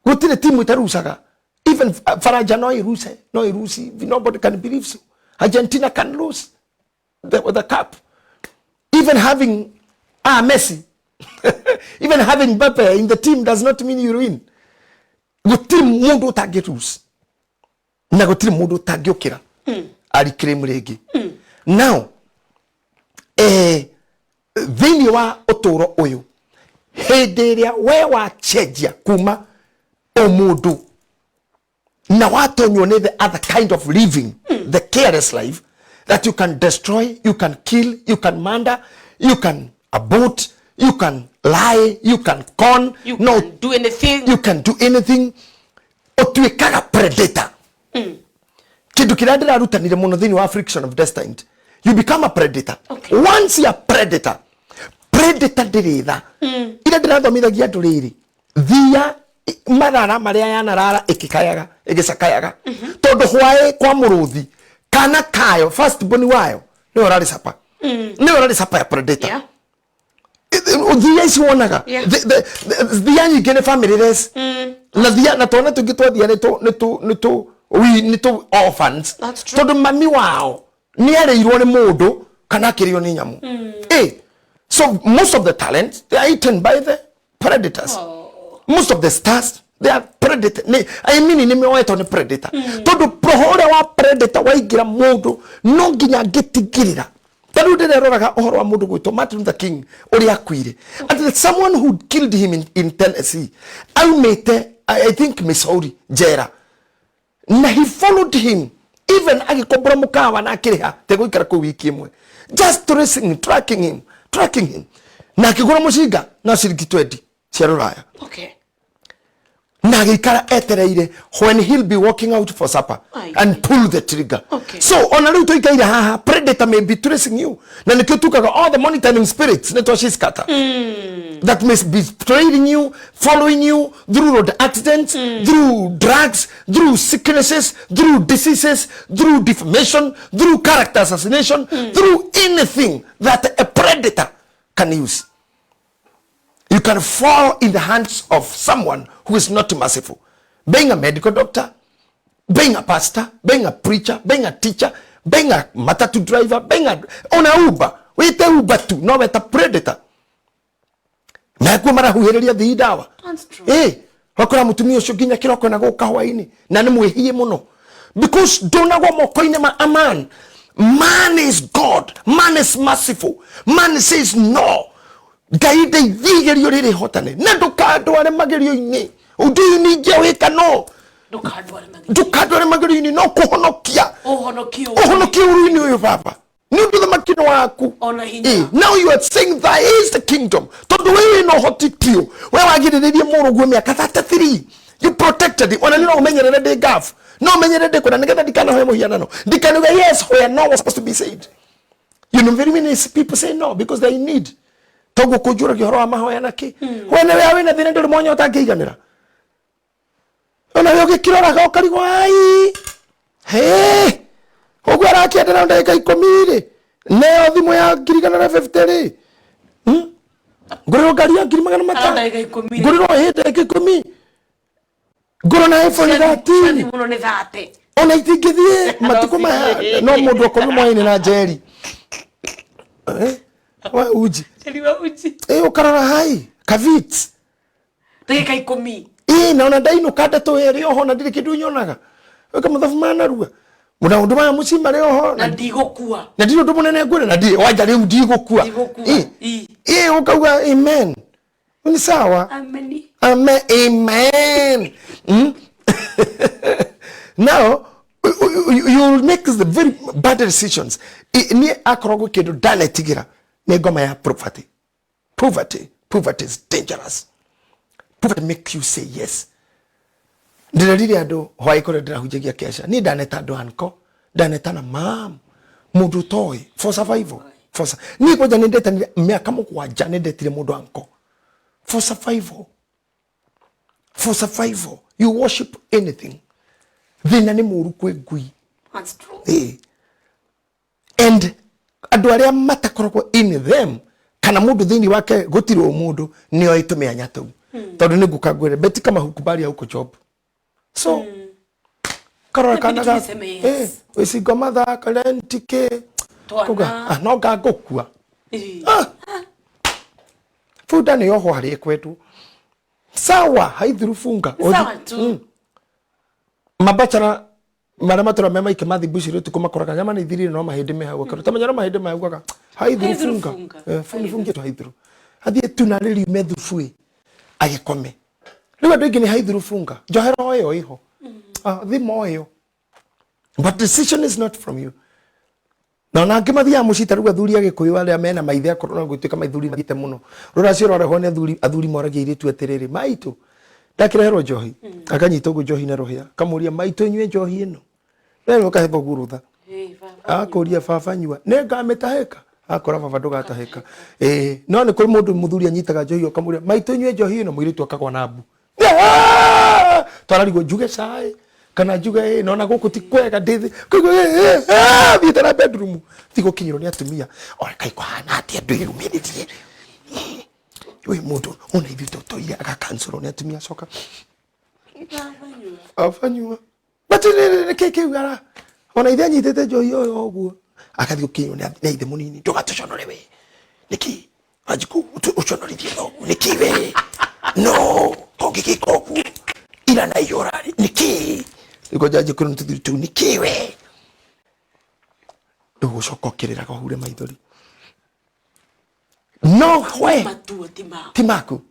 Gũtirĩ timu ĩtarucaga. Even Faranja no ĩruce, no ĩruci. Nobody can believe so. Argentina can lose the cup, even having Messi, even having Mbappe in the team does not mean you win. Gũtirĩ mũndũ ũtangĩ lose na gũtirĩ mũndũ ũtangĩũkĩra ariclaim rĩngĩ. Now, thĩinĩ wa ũtũũro ũyũ, hĩndĩ ĩrĩa we wacenjia kuma ũmũndũ na watonywo nĩ the other kind of living, the careless life that you can destroy, you can kill, you can murder, you can abort, you can lie, you can con. You no can do anything. You can do anything. Ũtuĩkaga predator. Kĩndũ kĩrĩa ndĩrarutanire mũno thĩinĩ wa Friction of Destiny, you become a predator. Once you are predator, predator ndĩrĩ tha. Ira ndĩrathomithagia andũ rĩrĩ, thia marara marĩa yanarara ĩkĩkayaga, ĩgĩcakayaga, tondũ hwaĩ kwa mũrũthi kana kayo first born wayo nĩwe ũrarĩ sapa, nĩwe ũrarĩ sapa ya predator. Thia ici wonaga, thia nyingĩ nĩ familyless, na thia na twana tũingĩ twa thia nĩ tũ we nĩ tũ orphans. That's true. Tondũ mami wao nĩ arĩirwo nĩ mũndũ kana akĩrĩo nĩ nyamũ. So most of the talents, they are eaten by the predators. Most of the stars, they are predator. Nĩ, I mean, nĩ moetwo nĩ predator, tondũ roho ũrĩa wa predator waingĩra mũndũ, no nginya angĩtigĩrĩra. Ta rĩu ndĩreroraga ũhoro wa mũndũ gwĩtwo Martin Luther King ũrĩa akuire, and there's someone who killed him in Tennessee, aumĩte I think Missouri njera, na he followed him even agĩkombora mũkawa na akĩrĩha tegũikara kũu wiki ĩmwe, just tracing him, tracking him, tracking him, na akĩgũra mũcinga na ciringi 20 cia rũraya. Na Na agĩikara etereire when he'll be walking out for supper. Ai. And pull the trigger. So ona rĩu tũikaire haha, predator may be tracing you, na nĩkĩo tukaga all the monitoring spirits nĩ twaciscata that may be trailing you, following you through road accidents, through drugs, through sicknesses, through diseases, through defamation, through character assassination, through anything that a predator can use. You can fall in the hands of someone who is not merciful. Being a medical doctor, being a pastor, being a preacher, being a teacher, being a matatu driver, being a ona Uber, wite Uber tu, no weta predator. Mekuo marahuhĩrĩria thii ndawa. That's true. Ĩ, wakora mũtumia ũcio nginya kĩroko na gũka hwainĩ na nĩ mwĩhie mũno because ndũnagwo moko-inĩ ma a man. Man is God, man is merciful, man says no. Ngai ndeithie igerio rĩrĩ hotane na ndũkandware magerio-inĩ ũndũ ũyũ ningĩ wĩka no. Ndũkandware magerio. Ndũkandware magerio-inĩ no kũhonokia. Ũhonokie. Ũhonokie ũru-inĩ ũyũ baba nĩ ũndũ thamaki nĩ waku. Ona hinya. Now you are saying there is the kingdom tondũ we wĩna ũhoti piũ we wagirĩrĩrie mũrũguo mĩaka 33, you protected him. Ona nĩ no ũmenyerere ndĩ ngabu no ũmenyerere ndĩ kwenda nĩgetha ndikanahoe mũhianano ndikanuge yes where no was supposed to be said. You know, very many people say no because they need toguo kũnjũragia ũhoro wa mahoya na kĩ we nĩ we wĩna thĩna ndũrĩ mwanya ũtangĩiganĩra ona we ũgĩkĩroraga ũkarigwo ai he ũguo arakĩendera ndagĩka 10 rĩ neo thimũ ya 150,000 rĩ. Ngũrĩrwo ngari ya ngiri magana Ara matano ndagĩka 10 rĩ. Ngũrĩrwo ĩ ndagĩka 10 ngũrwo na iPhone 13. Mũno nĩ thate. Ona itingĩthiĩ matukũ maya no mũndũ akorwo mwainĩ na njeri. Eh, wa uji. Njeri wa uji. Ĩ ũkarora hai kavit. Ndagĩka 10. Ĩ na ona ndainũka ndeto ĩrĩ oho na ndirĩ kĩndũ nyonaga wĩka mathabu ma narua maũndũ maya mũciĩ marĩ oho. Na ndigũkua. Na ndirĩ ũndũ mũnene ngwĩra na ndirĩ wanja rĩu ndigũkua. Ndigũkua. Ĩ. Ĩ. Ĩ ũkauga amen ni sawa. Ameni. Amen. Amen. Now, you will make the very bad decisions. Niĩ akorwo gwĩ kĩndũ ndanetigĩra nĩ ngoma ya poverty. Poverty, poverty is dangerous. Poverty make you say yes. Ndĩrerire andũ hwaĩ kũrĩa ndĩrahunjagia kesha niĩ ndaneta andũ anko ndaneta na mam mũndũ ũtoĩ for survival niĩ kwanja nĩ ndetanire mĩaka 7 nĩ ndetire mũndũ anko for survival. For survival you worship anything. Thĩna nĩ mũũru kwĩ ngui. That's true. Ĩĩ. And andũ arĩa matakoragwo in them kana mũndũ thĩinĩ wake gũtirĩ ũ mũndũ nĩoĩ tũmĩanya tũu tondũ nĩ ngũka ngwĩre beti kama hukubali hauko job so karora kana Inabidi tuseme yes. Wĩcingo mathaka rent kĩ. Twana. Kuga, ah, no ngangũkua. Ĩ. Ah. Bunda nĩ yohwo harĩa ĩkwendwo sawa haithiru bunga. Sawa tu. Mabachara marĩa matũra me maike mathi mbucĩrĩ ũtukũ makoraga nyama nĩ ithirire no mahĩndĩ me hau akero tamenya no mahĩndĩ maugaga haithiru. Haithiru bunga. funga. Eh, fungi tu haithiru athiĩ tu na rĩriume thubu ĩ agĩkome rĩu andũ aingĩ nĩ haithiru bunga njohera o ĩyo ĩho. Ah, thimo ĩyo but decision is not from you na ona angĩ mathiaga mũciĩ ta rĩu athuri a gĩkũyũ arĩa mena maithe akorwo no gũtuĩka maithuri mathiĩte mũno rũracio rwarehwo nĩ athuri athuri moragia airĩtu atĩrĩrĩ maitũ ndakĩreherwo njohi akanyita ũguo njohi na rũhĩa akamũria maitũ inyue njohi ĩno we ũkahe thoguo rũtha. Ĩ, baba. Akũria baba nyua nĩ ngamĩtahĩka akora baba ndũgatahĩka ĩĩ no nĩ kũrĩ mũndũ mũthuri anyitaga njohi ũkamũria maitũ inyue njohi ĩno mũirĩtu akagwa na mbu. Ah! Twararigwo njuge cai kana njuge ĩ nona gũkũ ti kwega ndĩthĩ koguo thiĩte na bedroom thi gũkinyĩrwo nĩ atumia ona kai kũhana atĩa ndwĩyumĩrĩrie ũyũ mũndũ ona ithuĩ tũtũire agakancorwo nĩ atumia acoka. Baba nyua. Abanyua but nĩ kĩ kĩu ara ona ithe anyitĩte njohi ũyũ ũguo akathiĩ gũkinywo nĩ ithe mũnini ndũgatũconore we nĩkĩ wanjikũ ũconorithie thoguo nĩkĩ we no kũngĩgĩka ũguo ira na iyo ũrarĩ nĩkĩ nĩguo njanjikũ nĩ tũthuri tũu nĩkĩ we rĩu gũcoka ũkĩrĩraga ũhure maithori no we Matua ti maku. Ti maku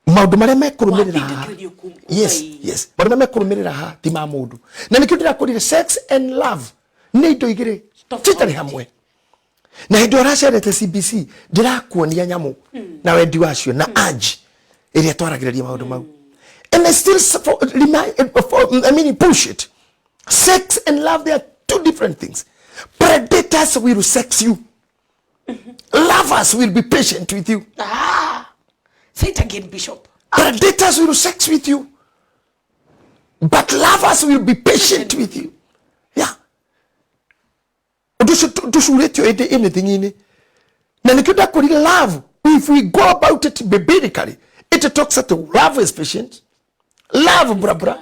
maũndũ marĩa mekũrũmĩrĩra haha. Watindĩkĩrĩrio Yes. Ngai. Yes, maũndũ marĩa mekũrũmĩrĩra haha ti ma mũndũ na nĩkĩo ndĩrakũrire sex and love nĩ indo igĩrĩ Tofauti. citarĩ hamwe na hĩndĩ ĩrĩa ũracerete CBC ndĩrakuonia nyamũ na wendi wacio na anji ĩrĩa twaragĩrĩria maũndũ mau. And I still remind, I mean, push it. Sex and love, they are two different things. Predators will sex you. Lovers will be patient with you. Ah, say it again, Bishop. Predators will sex with you. But lovers will be patient with you. Yeah. Ũndũ ũcio ndũcurĩtio ĩndĩ anything-inĩ. Na nĩkĩo ndakwĩrire love, if we go about it biblically, it talks that love is patient, love bra bra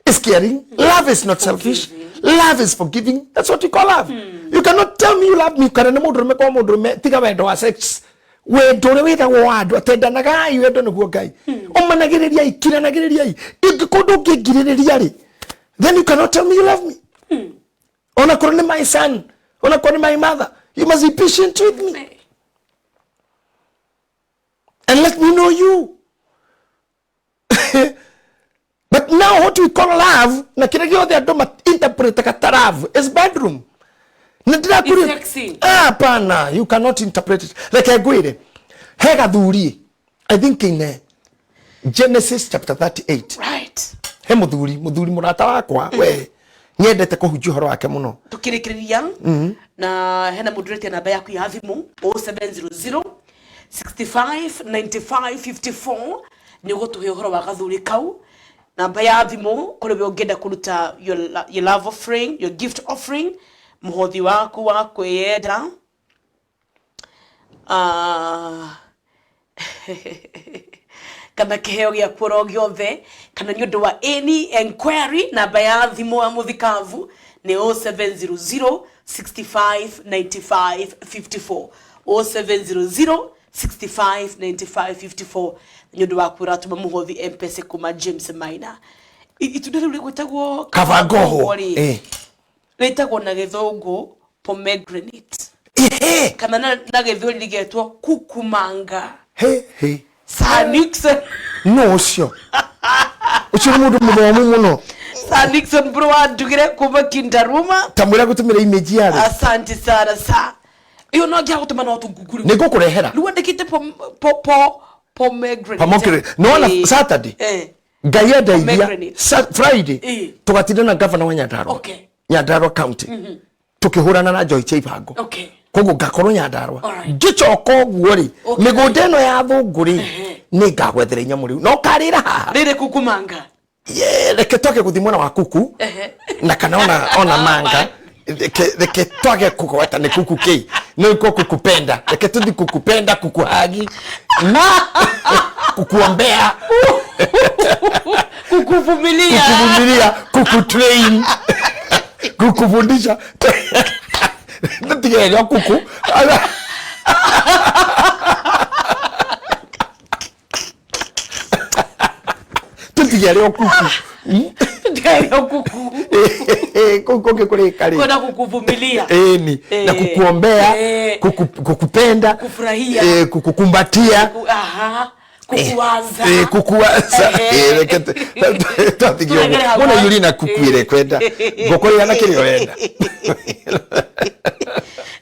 is caring, love is not selfish, love is forgiving. That's what we call love. You cannot tell me you love me kana nĩ mũndũrũme kwa mũndũrũme, tiga wendo wa sex, wendo ũrĩa wĩtagwo wa andũ atendanagai, wendo nĩguo Ngai ũmanagĩrĩriai, kiranagĩrĩriai. Ingĩkorwo ndũngĩngirĩrĩria rĩ, then you cannot tell me you love me. Ona korwo nĩ my son, ona korwo nĩ my mother, you must be patient with me and let me know you. But now what we call love, na kĩrĩa gĩothe andũ ma-interpretaga ta love is bedroom. Na ndĩrakwĩra- It's sexy. Ah, hapana, you cannot interpret it. Reke ngwĩre, he gathuri, I think in Genesis chapter 38. He muthuri mũrata wakwa, we nyendete kũhunjia ũhoro wake mũno. Tukirikiriria na hena mundu uretia namba yaku ya thimu 0700 65 95 54 ni ugutuhe uhoro wa gathuri kau. Namba ya thimu kuri we ungienda kuruta your love offering, your gift offering, muhothi waku wa kwiyenda. Kana kiheo gĩaku oro gĩothe, kana nĩ ũndũ wa any enquiry, namba ya thimũ ya mũthikabu nĩ 0700 65 95 54, 0700 65 95 54, nĩ ũndũ wa kwĩra mũhothi M-Pesa kuma James Maina. Itunda rĩu rĩgwĩtagwo Kabangohwo rĩ, rĩtagwo na gĩthũngũ pomegranate, Ehe. kana na gĩthweri rĩgetwo kukumanga. He he. Sir Nixon. No ũcio ũcio nĩ mũndũ mũthomu mũno. Sir Nixon bro wa ndugire kuma Kindaruma. Ta mwĩra gũtũmĩra image yarĩ. Asante sana sa iyo no ngia gũtũma no tũngukuru. Nĩ ngũkũrehera. Rĩu andĩkĩte po pomegranate. Pomegranate. Nĩwona Saturday? Ngai andeithia, Pomegranate. Friday tũgatinda na gavana wa Nyandarua, Nyandarua County, tukĩhũrana na Joy Chibango. Koguo ngakorwo Nyandarua. Ngĩcoka ũguo rĩ, mĩgũnda ĩno ya thũngũ rĩ, nĩ ngagwethera inyamũ rĩu no karĩra haha. Rĩrĩ kukumanga. Ye, reke twage gũthiĩ mwena wa kuku na kana ona manga. Reke twage kũgweta nĩ kuku kĩ, nĩ iko kukupenda. Reke tũthi kukupenda, kukuhagi, kukuombea, kukuvumilia, kukuvumilia, kukutrain, kukufundisha. Ntigeria kuku. Tutigeria kuku. Tutigeria kuku. Kuku ngĩkũrĩka rĩ. Kwenda kukuvumilia. Ĩni. Na kukuombea, kukupenda, kukufurahia. Kukukumbatia. Kukuwaza. Kukuwaza. Reke twathigie ũguo. Tũregere hau. Mũno yuri na kuku ĩrĩa kwenda. Ngũkũ ĩrĩa na kĩrĩa ũrenda.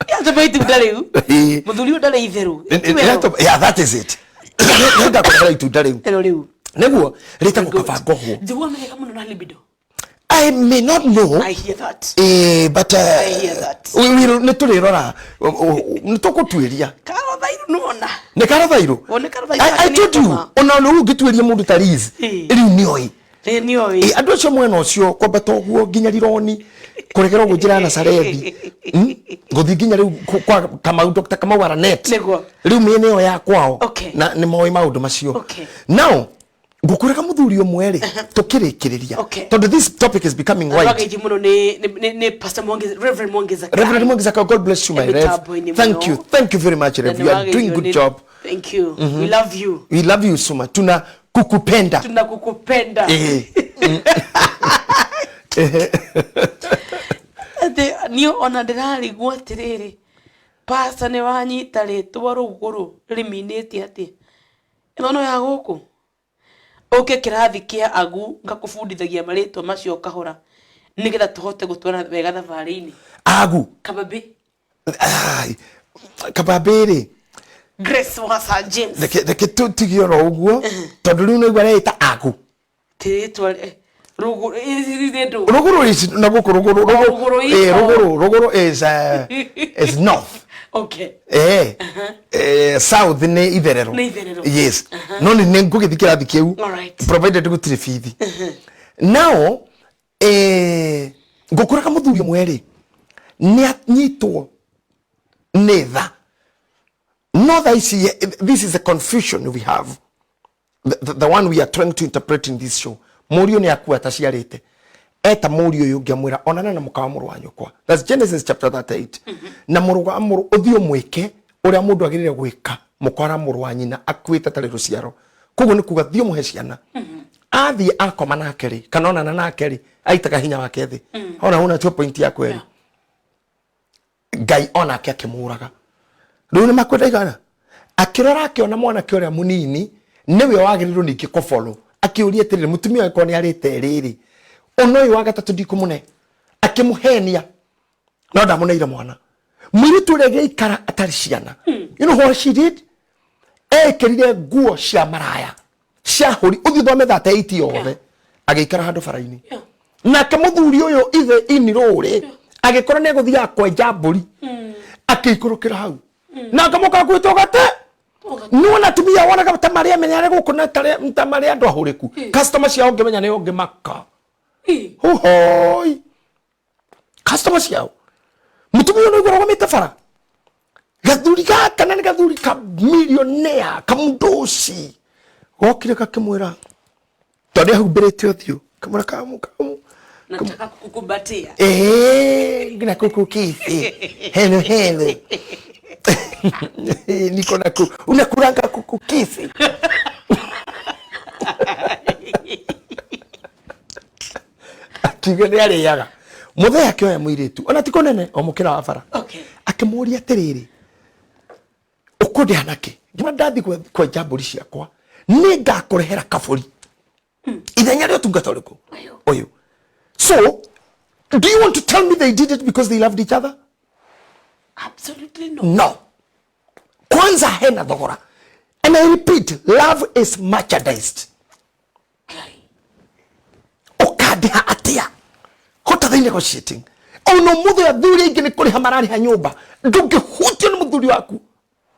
Yatũma itunda rĩu. Mũthuri ũyũ ndarĩ itherũ. Yeah, that is it. Nĩngakũrehera itunda rĩu. Ĩno rĩu. Nĩguo rĩtagwo kabangohwo. Njiguaga mega mũno na libido. I may not know. I hear that. But, I hear that. we will, nĩ tũrĩrora, nĩ tũgũtuĩria. Karothairu nĩwona. Nĩ karothairu? Wone karothairu I told you, nĩ ona rĩu ũngĩtuĩria mũndũ ta Liz, rĩu nĩoĩ. Nĩoĩ. Andũ acio mwena ũcio kwambata ũguo nginya Rironi, kũregera ũguo njĩra ya Nazarethi, gũthiĩ nginya rĩu kwa Kamau, Dr. Kamau Aranet. Nĩguo. Rĩu mĩena ĩyo ya kwao, na nĩ moĩ maũndũ macio. Now, ngũkũrega mũthuri ũmwe rĩ, tũkĩrĩkĩrĩria. Tondũ this topic is becoming wide. Wagĩji mũno nĩ Pastor Mwangi, Reverend Mwangi Zakayo. Reverend Mwangi Zakayo, God bless you, my Rev. Mĩtambo-inĩ Thank mũno. you. Thank you very much, Rev. Na You are nĩ doing wagĩrĩirwo good nĩ job. Thank you. We love you. We love you so much. Tuna kukupenda. Tuna kukupenda. Atĩ niĩ ona ndĩrarigwo atĩrĩrĩ, Pastor nĩ wanyita rĩtwa rũgũrũ rĩminĩte atĩ ĩno no ya gũkũ. Ũke kĩrathi kĩa agu ngakũbundithagia marĩtwa macio kahora nĩgetha tũhote gũtwarana wega thabarĩ-inĩ. Agu. Kababi. Ai, Kababi rĩ. Grace wa Sir James. Reke tũtigie oro ũguo, tondũ rĩu nĩguo areĩta agu. Tirĩtwa rũgũrũ ĩ ndũ. Rũgũrũ is na gũkũ rũgũrũ. Oh, rũgũrũ is- Rũgũrũ rũgũrũ is north. South nĩ itherero. Nĩ itherero. Yes, no nĩ ngũgĩthiĩ kĩrathi kĩu provided gũtirĩ bithi. Now ngũkũraga mũthuri ũmwe rĩ, nĩ anyitwo nĩ tha, no tha ici, this is a confusion we have, the one we are trying to interpret in this show. Mũriũ nĩ akua ataciarĩte, eta mũriũ ũyũ ũngĩ amwĩra onana na mũka wa mũrũ wa nyũkwa. That's Genesis chapter 38. Na mũrũ wa mũrũ ũthiĩ ũmwĩke ũrĩa mũndũ agĩrĩire gwĩka mũka wa mũrũ wa nyina akuĩte atarĩ rũciaro. Koguo nĩ kuga thiĩ ũmũhe ciana. Athiĩ akoma nake rĩ, kana onana nake rĩ, aitaga hinya wake thĩ. Ona hau natua point ya kweri. Ngai onake akĩmũraga. Rĩu nĩ makwenda igana, akĩrora akĩona mwanake ũrĩa mũnini nĩwe wagĩrĩirwo ningĩ kũfollow. Akĩũria atĩrĩrĩ, mũtumia wakwa nĩ arĩte rĩrĩ, ona ũyũ wa gatatũ ndikũmũne. Akĩmũhenia, no ndamũneire mwana. Mũirĩtu ũrĩa agĩikara atarĩ ciana. You know what she did? Ekĩrire nguo cia maraya cia hũri, ũthiĩ ũthome 38 yothe. Agĩikara handũ bara-inĩ. Nake mũthuri ũyũ ithe inirũrĩ agĩkora nĩ egũthiaga kwenja mbũri, akĩikũrũkĩra hau nake mũkakuĩtwo gate. Nĩwona atumia wonaga ta marĩa menya arĩa gũkũ na ta marĩa andũ ahũrĩku, customer ciao ũngĩmenya nĩ ũngĩmaka. Huhoi, customer ciao. Mũtumia ũyũ nĩguo arũgamĩte bara, gathuri gaka, na nĩ gathuri ka millionaire kamũndũci, gokire gakĩmwĩra, tondũ nĩ ahumbĩrĩte ũthiũ, kamwĩra kamu kamu. Nataka kukukumbatia. Na kukukisi, hello hello, niko na unakulanga kukukisi. Akiuga nĩ arĩaga. Mũthee akĩoya mũirĩtu ona ti kũnene, o mũkĩra wa bara, akĩmũria atĩrĩrĩ, ũkũndĩha nakĩ? Ngĩma ndathi kwenja mbũri ciakwa, nĩ ngakũrehera kabũri ithenya rĩa ũtungata ũrĩkũ ũyũ. So do you want to tell me they did it because they loved each other? Absolutely no. No. Kwanza hena thogora, and I repeat, love is merchandised. Ũkandĩha atĩa? What are they negotiating? Ona ũmũthĩ athuri aingĩ nĩ kũrĩha mararĩha nyũmba. Ndũngĩhutio nĩ mũthuri waku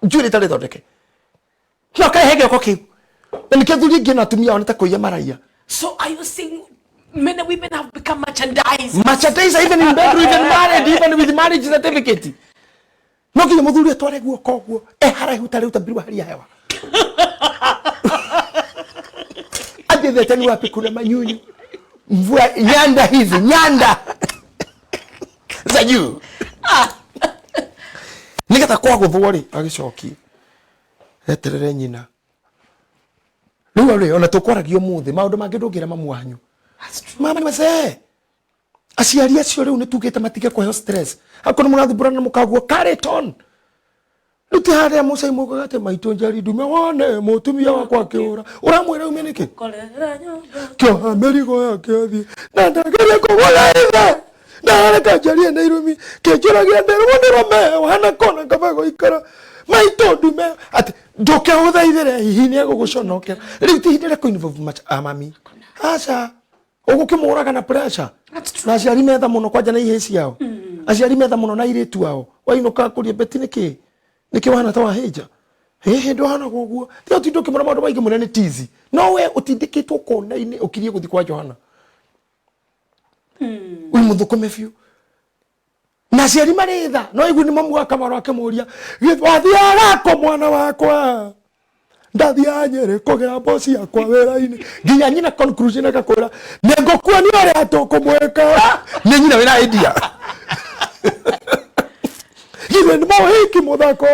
njuĩrĩ ĩtarĩ thondeke, no karehe gĩoko kĩu, na nĩkĩo athuri aingĩ na atumia ao nĩ ta kũiya maraiya. So are you saying many women have become merchandise? Merchandise, even in bedroom, even married, even with marriage certificate. No nginya mũthuri atware guoko ũguo e haraihu ta rĩu ta mbirwa hali ya hewa, athiĩ ni wapi kuna manyunyu, mvua, nyanda hizi, nyanda za juu, nigetha kwagũthwo rĩ, agĩcokie eterere nyina. Rĩu rĩ, ona tũkwaragia ũmũthĩ maũndũ mangĩ ndũngĩra mamu wanyu. That's true. Mama nĩ macee aciari acio rĩu nĩ tugĩte matige kũheo stress. Akorwo mũrathumbũrana na mũkaguo, carry it on. Rĩu ti harĩa mũcai mũkaga atĩ maitũ njeri ndume wone mũtumia wakwa akĩũra, ũramwĩra ume nĩkĩ? Kolera nyũmba. Kĩoha mĩrigo yake athiĩ na ndageria kũgũra ithe ndareka njarie na irumi kĩnjũragia nderwo nĩrũme wana kona kaba gũikara maitũ ndume atĩ ndũke ũthaithĩre, hihi nĩ egũgũconokera. Rĩu ti ihinda rĩa kũ-involve mami, aca ũgũkĩmũraga na pressure. That's true. Na aciari metha mũno kwanja na ihĩ ciao, aciari metha mũno na airĩtu ao. Wainũka kũria beti nĩkĩ nĩkĩ wahana ta wahĩnja hĩhĩ, ndwahanaga ũguo. Tiga ũtinde ũkĩmwĩra maũndũ maingĩ mũnene nĩ tizi, no we ũtindĩkĩtwo kona-inĩ ũkirie gũthiĩ kwa Johana wĩ mũthũkũme biũ. Na aciari marĩ tha, no igu nĩ mamu wa Kamaro akĩmũria, wathiaga kũ mwana wakwa? Ndathiaga Nyĩrĩ kũgĩra mboci yakwa wĩra-inĩ. Nginya nyina conclusion agakwĩra, nĩngũkuonia ũrĩa tũkũmwĩka. Nĩ nyina wĩna idea, githĩ nĩ mũhiki mũthako,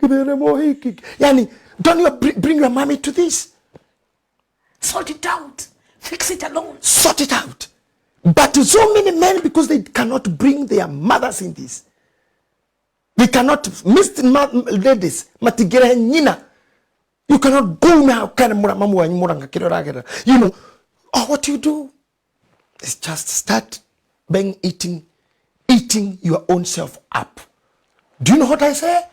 githĩ nĩ mũhiki. Yani don't you bring your mommy to this. Sort it out. Fix it alone. Sort it out. But so many men, because they cannot bring their mothers in this, they cannot miss ladies matigere nyina. You cannot go now kana mura mamu wanyu muranga kiro ragera. You know, oh, what you do is just start being eating your own self up. Do you know what I say?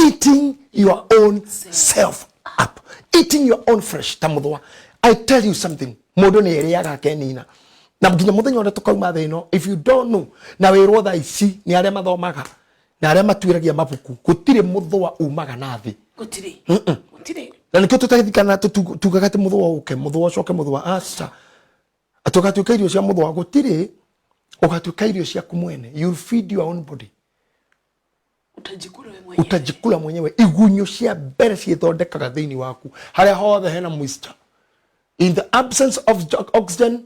Eating your own self up, eating your own flesh. Ta muthwa. I tell you something, mũndũ nĩ erĩaga akenina na nginya mũthenya ũrĩa tũkauma thĩ ĩno. If you don't know, na wĩrwo thaa ici nĩ arĩa mathomaga na arĩa matuĩragia mabuku, gũtirĩ mũthũa umaga na thĩ. Gũtirĩ, gũtirĩ. Na nĩkĩo tũtathikana tugaga atĩ mũthũa ũke, mũthũa ũcoke, mũthũa aca, atĩ ũgatuĩka irio cia mũthũa. Gũtirĩ, ũgatuĩka irio ciaku mwene. You'll feed your own body. Utajikula wewe mwenyewe. Utajikula mwenyewe. Igunyũ cia mbere ciĩthondekaga thĩinĩ waku harĩa hothe hena moisture. In the absence of oxygen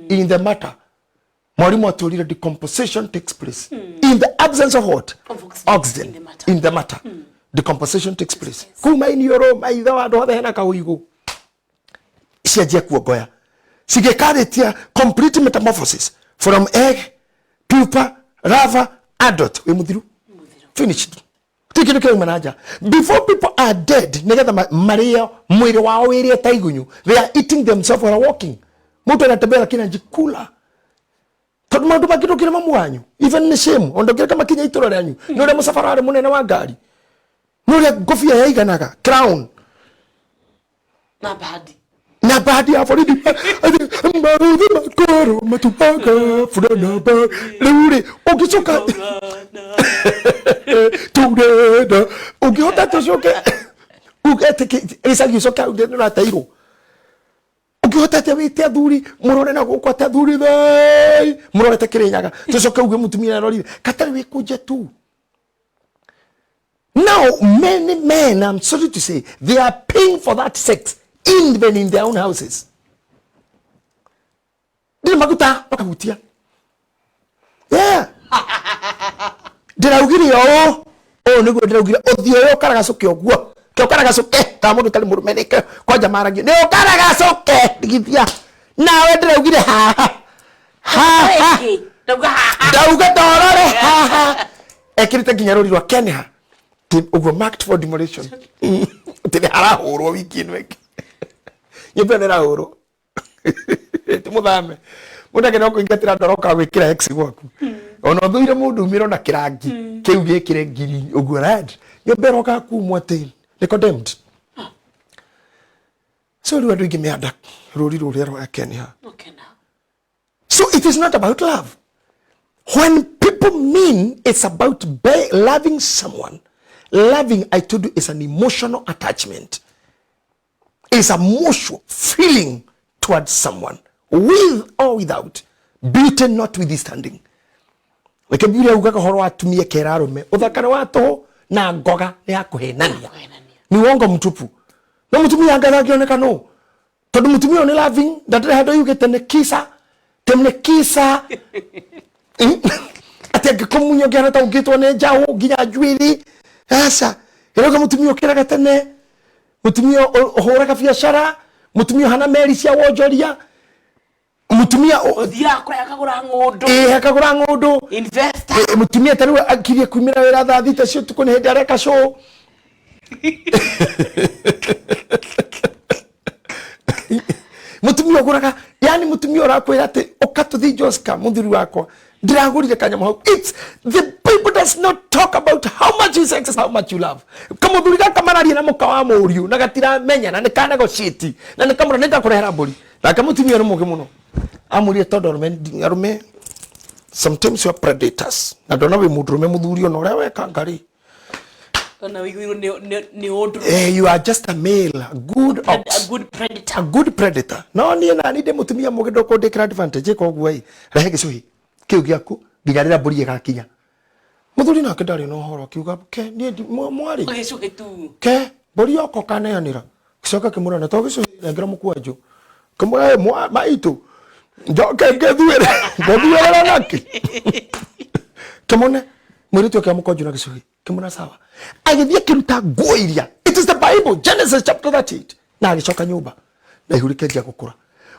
in the matter, mwalimu atwĩrire decomposition takes place. In the absence of what? Of oxygen. Oxygen. In the matter. In the matter, decomposition takes place. Kuu mainiũrũ, maitho, handũ hothe hena kaũigũ, cianjia kuongoya, cigĩkarĩtia complete metamorphosis from egg, pupa, larva, adult, wĩ mũthiru. Mũthiro. Finished. Ti kĩndũ kĩrauma na nja. Before people are dead, nĩgetha marĩo mwĩrĩ wao wĩrĩe ta igunyũ, they are eating themselves while walking. Mũndũ anatembea lakini anajikula, tondũ maũndũ mangĩ ndũngĩre mamu wanyu, even nĩ shame ona ndũngĩreka makinya itũra rĩanyu, nĩ ũrĩa mũcabara warĩ mũnene wa ngari, nĩ ũrĩa ngobia yaiganaga crown. Na badi. Na badi ya borithi, maruthi makoro matumaga furana ba. Rĩu rĩ, ũngĩcoka turenda ũngĩhota atĩ ũcoke uge atĩ gĩcagi, ũcoke uge nĩ ũrateirwo, ũngĩhota atĩa wĩte athuri mũrore na gũkũ, atĩ athuri thai mũrorete Kĩrĩnyaga, tũcoke uge mũtumia arorire katarĩ wĩkũnje tu? Now many men, I'm sorry to say, they are paying for that sex even in their own houses. Ndirĩ maguta makahutia. Yeah, ndĩraugire ũũ, ũũ nĩguo ndĩraugire. Ũthiũ ũyũ ũkaragacũke ũguo, ke ũkaragacũke ka mũndũ ũtarĩ mũrũme nĩke kwanja maragio nĩ ũkaragacũke ndigithia. Nawe ndĩraugire haha haha. Ĩngĩ. Ndauga haha. Ndauga torore haha ekĩrĩte nginya rũri rwa Kenha ũguo, marked for demolition. Atĩ nĩ harahũrwo wiki ĩno ĩngĩ, nyũmba ĩyo nĩ ĩrahũrwo, ti mũthame. Mũndũ akĩenda kũingatĩra andũ aroka gwĩkĩra X gwaku, ona ũthũire mũndũ umĩre na kĩrangi kĩu gĩkĩre ngiri ũguo red, nyũmba ĩroka kumwo atĩ nĩ condemned. So rĩu andũ aingĩ meanda rũri rũrĩa rwa Kenha. Okay, now. So it is not about love. When people mean it's about loving someone, loving, I told you, is an emotional attachment. It's a mutual feeling towards someone, with or without, beauty notwithstanding. Reke Bibilia ugaga ũhoro wa atumia kera arũme, ũthaka nĩ wa tũhũ na ngoga nĩ ya kũhenania. Kũhenania. Ni uongo mtupu. No mũtumia anga angĩoneka no tondũ mũtumia ũyũ nĩ loving, ndarĩ handũ yugĩte nĩ kisa tĩ nĩ kisa atĩ angĩkũmunya ũngĩhana ta ũngĩtwo nĩ njaũ nginya njuĩrĩ. Aca, ĩroka mũtumia ũkĩraga tene, mũtumia ũhũraga biacara, mũtumia ũhana meri cia wonjoria, mũtumia Ũthiaga kũraya akagũra ng'ũndũ. Ĩ, akagũra ng'ũndũ. Investor. Ĩ, mũtumia ta rĩu akirie kumĩra wĩra thaa 6 cia ũtukũ, nĩ hĩndĩ areka show. Mũtumia ũgũraga, yani mũtumia ũrakwĩra atĩ ũka tũthiĩ Joska, mũthuri wakwa, ndĩragũrire kanyamũ hau. It's the Bible does not talk about how much you sex, how much you love. Kamũthuri gaka mararia na mũka wa mũriũ na gatiramenya na nĩ ka negotiate na nĩ kamũra nĩ ngakũrehera mbũri. Nake mũtumia nĩ mũũgĩ mũno, amũrie tondũ arũme sometimes you are predators, na ndona wĩ mũndũrũme mũthuri ona ũrĩa wekanga rĩ. Ona wĩiguirwo nĩ ũndũ. Eh, you are just a male, a good A ox. good predator. A good predator. No niĩ nani ndĩ mũtumia mũgĩ, ndũkũndĩkĩra advantage. Ĩka ũguo ĩ, rehe gĩcũhĩ kĩu gĩaku nginya rĩrĩa mbũri ĩgakinya. Mũthuri nake ndarĩ na ũhoro, akiuga ke niĩ mwarĩ. Gĩcũhĩ tu. Ke mbũri yoka ũkaneanĩra. Gĩcoka kĩmũrana to gĩcũhĩ, nengera mũkwanjũ, kĩmũra, "Ĩ, maitũ, njoke ngĩthuĩre ngũthuĩrĩra nakĩ?" Kĩmũne mũirĩtu akĩoya mũkwanjũ na gĩcũhĩ, kĩmũna sawa, agĩthiĩ akĩruta nguo iria. It is the Bible, Genesis chapter 38. Na agĩcoka nyũmba na ihu rĩkĩanjia gũkũra.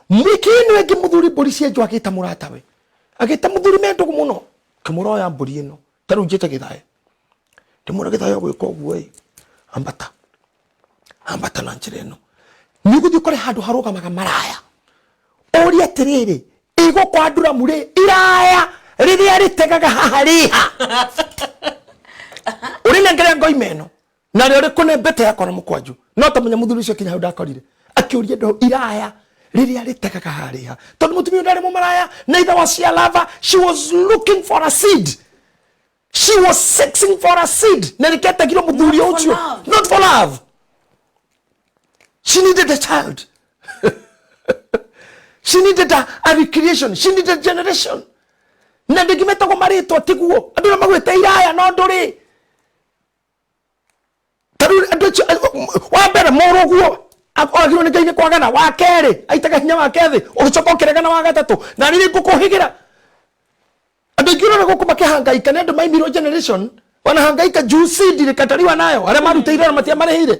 Wiki ĩno ĩngĩ mũthuri mbũri cienjwo, agĩta mũratawe, agĩta mũthuri me ndũgũ mũno, kĩmũra, oya mbũri ĩno. Ta rĩu njĩte gĩthae, ndĩmwĩra, gĩthae ũgwĩka ũguo ĩ, ambata, ambata na njĩra ĩno, nĩ ũgũthiĩ ũkore handũ harũgamaga maraya, ũrie atĩrĩrĩ, ĩgũkũ anduramu rĩ, iraya rĩrĩa rĩtegaga haha rĩha, ũrĩnengere ngoima ĩno narĩo rĩkũne mbete yakwa na mũkwanjũ. No tamenya mũthuri ũcio kinya hau ndakorire. Akĩũria andũ iraya rĩrĩa rĩtegaga harĩa, tondũ mũtumia ũyũ ndarĩ mũmaraya, neither was she a lover. She was looking for a seed. She was sexing for a seed. Na nĩkĩategirwo mũthuri Not for ũcio. Love. Not for love. She needed a child. She needed a recreation. She needed generation. Na ndĩngĩ metagwo marĩtwa tiguo andũ arĩa magwĩte iraya, no ndũrĩ tarĩu andũ acio. Wa mbere mũrũguo oragirwo nĩ Ngai nĩ kwagana, wa kerĩ aitaga hinya wake thĩ, ũgĩcoka ũkĩregana, wa gatatũ na rĩrĩ ngũkũhĩgĩra. Andũ aingĩ ũrona gũkũ makĩhangaika nĩ andũ maimirwo generation, wanahangaika juu seed ilikataliwa nayo. Arĩa marutĩire na matiamarĩhĩire,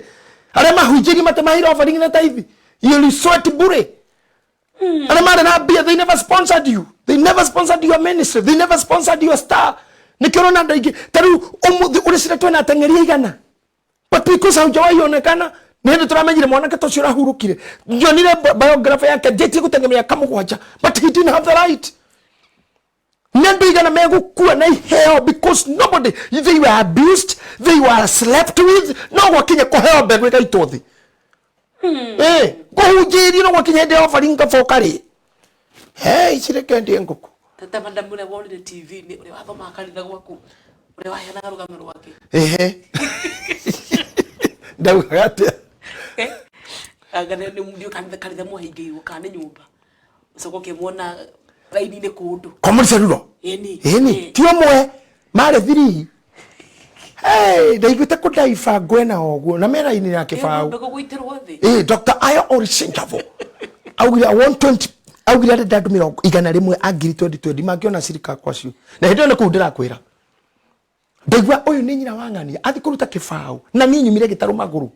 arĩa mahunjĩrie matiamaheire offering na tithe. You sweat bure. Arĩa marĩ na mbia, they never sponsored you. They never sponsored your ministry. They never sponsored your star. Nĩkĩo ũrona andũ aingĩ ta rĩu ũmũthĩ ũrĩcira twĩna ateng'eri aigana, but because haujawahi onekana. Nĩ hĩndĩ tũramenyire mwanake ta ũcio ũrahurũkire. Nyonire biography yake, njĩtie gũteng'era mĩaka 7, but he didn't have the right. Nĩ andũ igana megũkua na iheo because nobody, they were abused, they were slept with, no gwakinya kũheo mbegũ ĩgaitwo thĩ. Eh, kũhunjĩirio, no gwakinya hĩndĩ ya offering ngaboka rĩ he ici, reke ndĩe ngũkũ. Tata madamu ũrĩa wonire TV-inĩ, ũrĩa wathomaga kanitha gwaku, ũrĩa waheanaga rũgano rwake. Ehe, ndaugaga atĩa? Eh, anga nĩ kanitha mwahingĩirwo kana nĩ nyũmba, ũcoka ũkĩmuona raini-inĩ kũndũ. Komũriceruro. Ĩni. Ĩni. Ti ũmwe, marĩ thiri. Hey, ndaiguĩte kũndaiba ngwena ũguo na mera-inĩ ya kĩbaũ. Mbegũ gũitĩrwo thĩ. Eh, Dr. Ayo Orishinjavo augire, "I want 20." Augire arenda andũ 100 a ngiri 2020 mangĩona cirika kwacio, na hĩndĩ ĩyo nĩ kũu ndĩrakwĩra ndaigua ũyũ nĩ nyina wa ng'ania athi kũruta kĩbaũ na niĩ nyumire gĩtarũ magũrũ.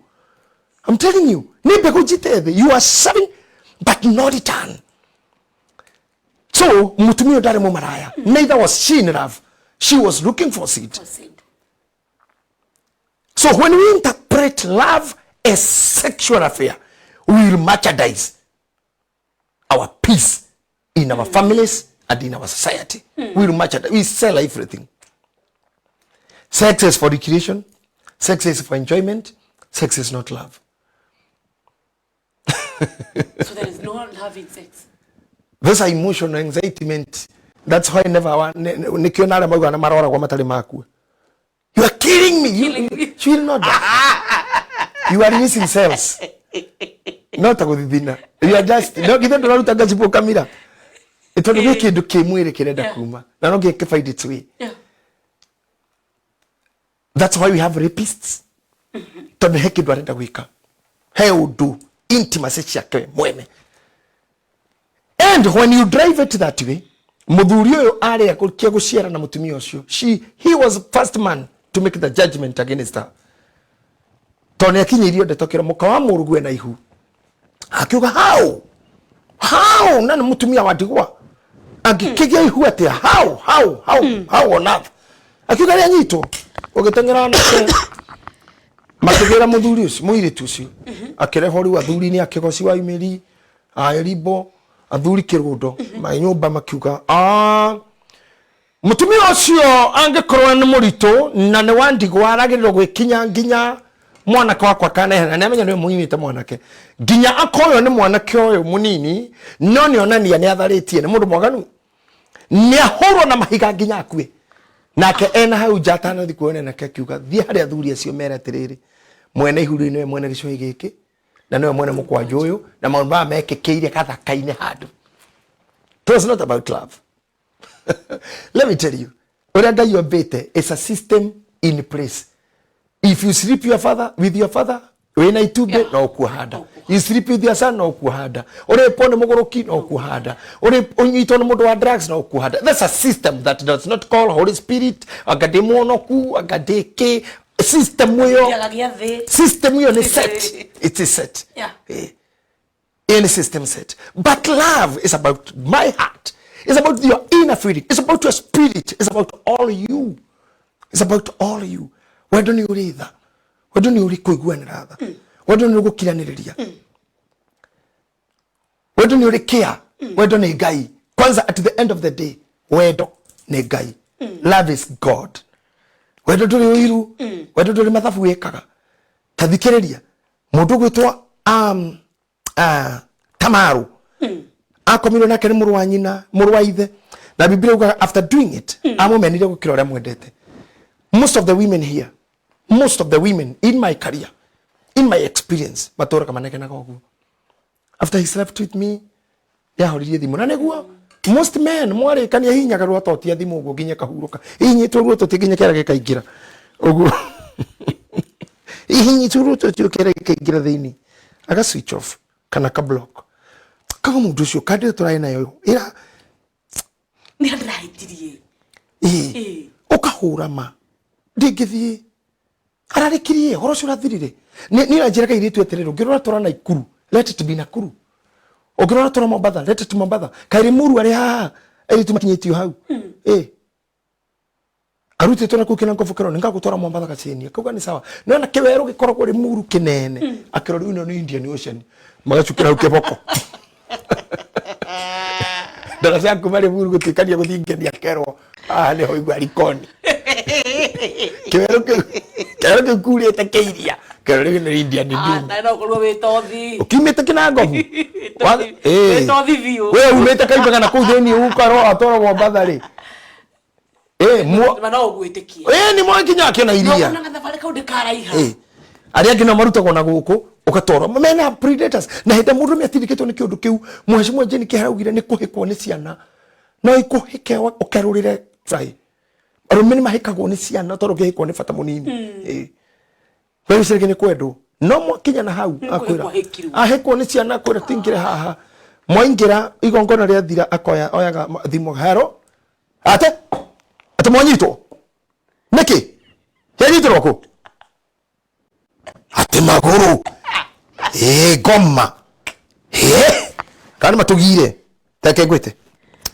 I'm telling you, nĩ mbegũ njite thĩ. You are serving but no return. So mũtumia ũyũ ndarĩ mũmaraya, neither was she in love. She was looking for seed. Seed. So when we interpret love as sexual affair, we will merchandise our peace in our families and in our society. We will merchandise. We sell everything. Sex is for recreation. Sex is for enjoyment. Sex is not love. So there is no love in sex. Those are emotional excitement. That's why never nikio na arĩa maugaga na maroragwo matarĩ makua. You are killing me. You, Killing me. You will not die. You are releasing cells. No ta gũthithina. You are just no githe ndũraruta ngacibũ kamira. Tondũ gwĩ kĩndũ kĩ mwĩrĩ kĩrenda kuma. Na no nginya kĩ find its way. That's why we have rapists. Tondũ he kĩndũ arenda gwĩka. He ũndũ intimacy ciake mwene. And when you drive it that way, muthuri ũyũ arĩa kũrĩkia gũciara na mũtumia ũcio, he was first man to make the judgment against her. Tondũ nĩ akinyĩirio ndeto kĩro mũka wa mũrũguo ena ihu. Akiuga, "How? How? Na nĩ mũtumia wa ndigwa. Angĩkĩgĩa ihu atĩa? How? How? How? How on earth?" Akiuga rĩa nyitwo. Ũgĩteng'era nake makĩgĩra mũthuri ũcio, mũirĩtu ũcio akĩrehwo rĩu athuri-inĩ, akĩgoci wa imĩri aerimbo athuri kĩrũndo ma nyũmba, makiuga, "Ah, mũtumia ũcio angĩkorwo nĩ mũritũ na nĩ wa ndigwa, aragĩrĩrwo gwĩkinya nginya mwanake wakwa kanehera na nĩamenya nĩwe mũnyinĩte mwanake, nginya akoywo nĩ mwanake ũyũ mũnini, no nĩonania nĩ atharĩtie, nĩ mũndũ mwaganu, nĩ ahũrwo na mahiga nginya akue." Nake ena hau nja atanathi kuona nake akiuga, "Thiĩ harĩ athuri acio mere atĩrĩrĩ, mwene ihu rĩu nĩwe mwene gĩcũhĩ gĩkĩ na nĩwe mwene mũkwanjũ ũyũ, na maũndũ maya mekĩkĩire gathaka-inĩ handũ." It was not about love. Let me tell you, ũrĩa Ngai ombĩte is a system in place. If you sleep your father with your father wĩna itumbĩ, no ũkuoha nda. You sleep with your son, no ũkuoha nda. Ũrĩpwo nĩ mũgũrũki, no ũkuoha nda. Ũnyitwo nĩ mũndũ wa drugs, no ũkuoha nda. That's a system that does not call Holy Spirit, anga ndĩ mwonoku, anga ndĩ kĩ. System ĩyo Kĩaga gĩa thĩ. System ĩyo nĩ set. It is set. Any system set. But love is about my heart. It's about your inner feeling. It's about your spirit. It's about all you. It's about all you. Wendo nĩ ũrĩ tha. Wendo nĩ ũrĩ kũiguanĩra tha. Wendo nĩ ũrĩ gũkiranĩrĩria. Wendo nĩ ũrĩ care. Wendo nĩ Ngai. Kwanza at the end of the day, wendo nĩ Ngai. Love is God. Wendo ndũrĩ ũiru. Wendo ndũrĩ mathabu wĩkaga. Ta thikĩrĩria. Mũndũ ũgwĩtwo Tamaru akomirwo nake nĩ mũrũ wa nyina, mũrũ wa ithe, na Biblia ugaga after doing it amũmenire gũkĩra ũrĩa mwendete. Most of the women here, most of the women in my career, in my experience, matũraga manegenaga ũguo. After he slept with me, yahoririe thimũ, na nĩguo most men mwarĩkania hinyaga rwatotia thimũ ũguo nginya kahurũka, ihinyĩtwo ruototia nginya kĩara gĩkaingĩra ũguo, ihinyĩtwo ruototia kĩara gĩkaingĩra thĩinĩ, aga switch off kana ka block kaga mũndũ ũcio kandi ĩyo tũrarĩ nayo ĩra. Nĩ ndĩrahĩtirie. Ĩĩ. Ũkahũra ma ndingĩthiĩ, ararĩkirie ũhoro ũcio ũrathirire. Niĩ nanjĩraga airĩtu atĩrĩrĩ, ũngĩrora tũra Naikuru, let it be Nakuru, ũngĩrora tũra Mombatha, let it Mombatha. Kaĩ Limuru arĩ haha airĩtu makinyĩtio hau ĩ arutĩtwo na kũu kĩna ngobu kĩro nĩngagũtwara Mombatha gacĩnia kauga nĩ sawa, no na kĩwerũ gĩkoragwo Limuru kĩnene akĩrora rĩu ĩno nĩ Indian Ocean, magacukĩra hau kĩboko ndaraca ya kuma Limuru gũtuĩkania gũthiĩ Ngeni, akerwo haha nĩho igua Likoni, kĩwerũ kĩu, kĩwerũ kĩu kurĩte kĩiria kĩrore rĩu nĩ Indian Dune. Na no ũkorwo wĩ tothi. Ũkiumĩte kĩnangobu. Wĩ tothi biũ. We umĩte kaimbaga na kũu thĩinĩ ũkarwo atwarwo Mombatha rĩ. Ĩ Ma no ũgwĩtĩkie. Ĩ nĩ mwakinya akĩona iria. No gathabarĩ kau ndĩkaraiha. Ĩ arĩa angĩ nao marutagwo na gũkũ ũgatwarwo mena predators, na hĩndĩ mũndũ nĩ atindĩkĩtwo nĩ kĩũndũ kĩu. Mheshimiwa Jane Kĩhara augire nĩ kũhĩkwo nĩ ciana, no ikũhĩke ũkerũrĩre fry. Arũme nĩ mahĩkagwo nĩ ciana tondũ ũngĩhĩkwo nĩ bata mũnini. Ĩ we wĩciragia nĩ kwendwo, no mwakinya na hau akwĩra. Kũhĩkwo ahĩkirwo. Ahĩkwo nĩ ciana, akwĩra tingĩre haha. Mwaingĩra igongona rĩathira, akoya oyaga thimũ, hero, ate atĩ mwanyitwo nĩkĩ, yanyitĩrwo kũ, atĩ magũrũ ĩ ngoma ĩ kana nĩ matũgire reke ngwĩte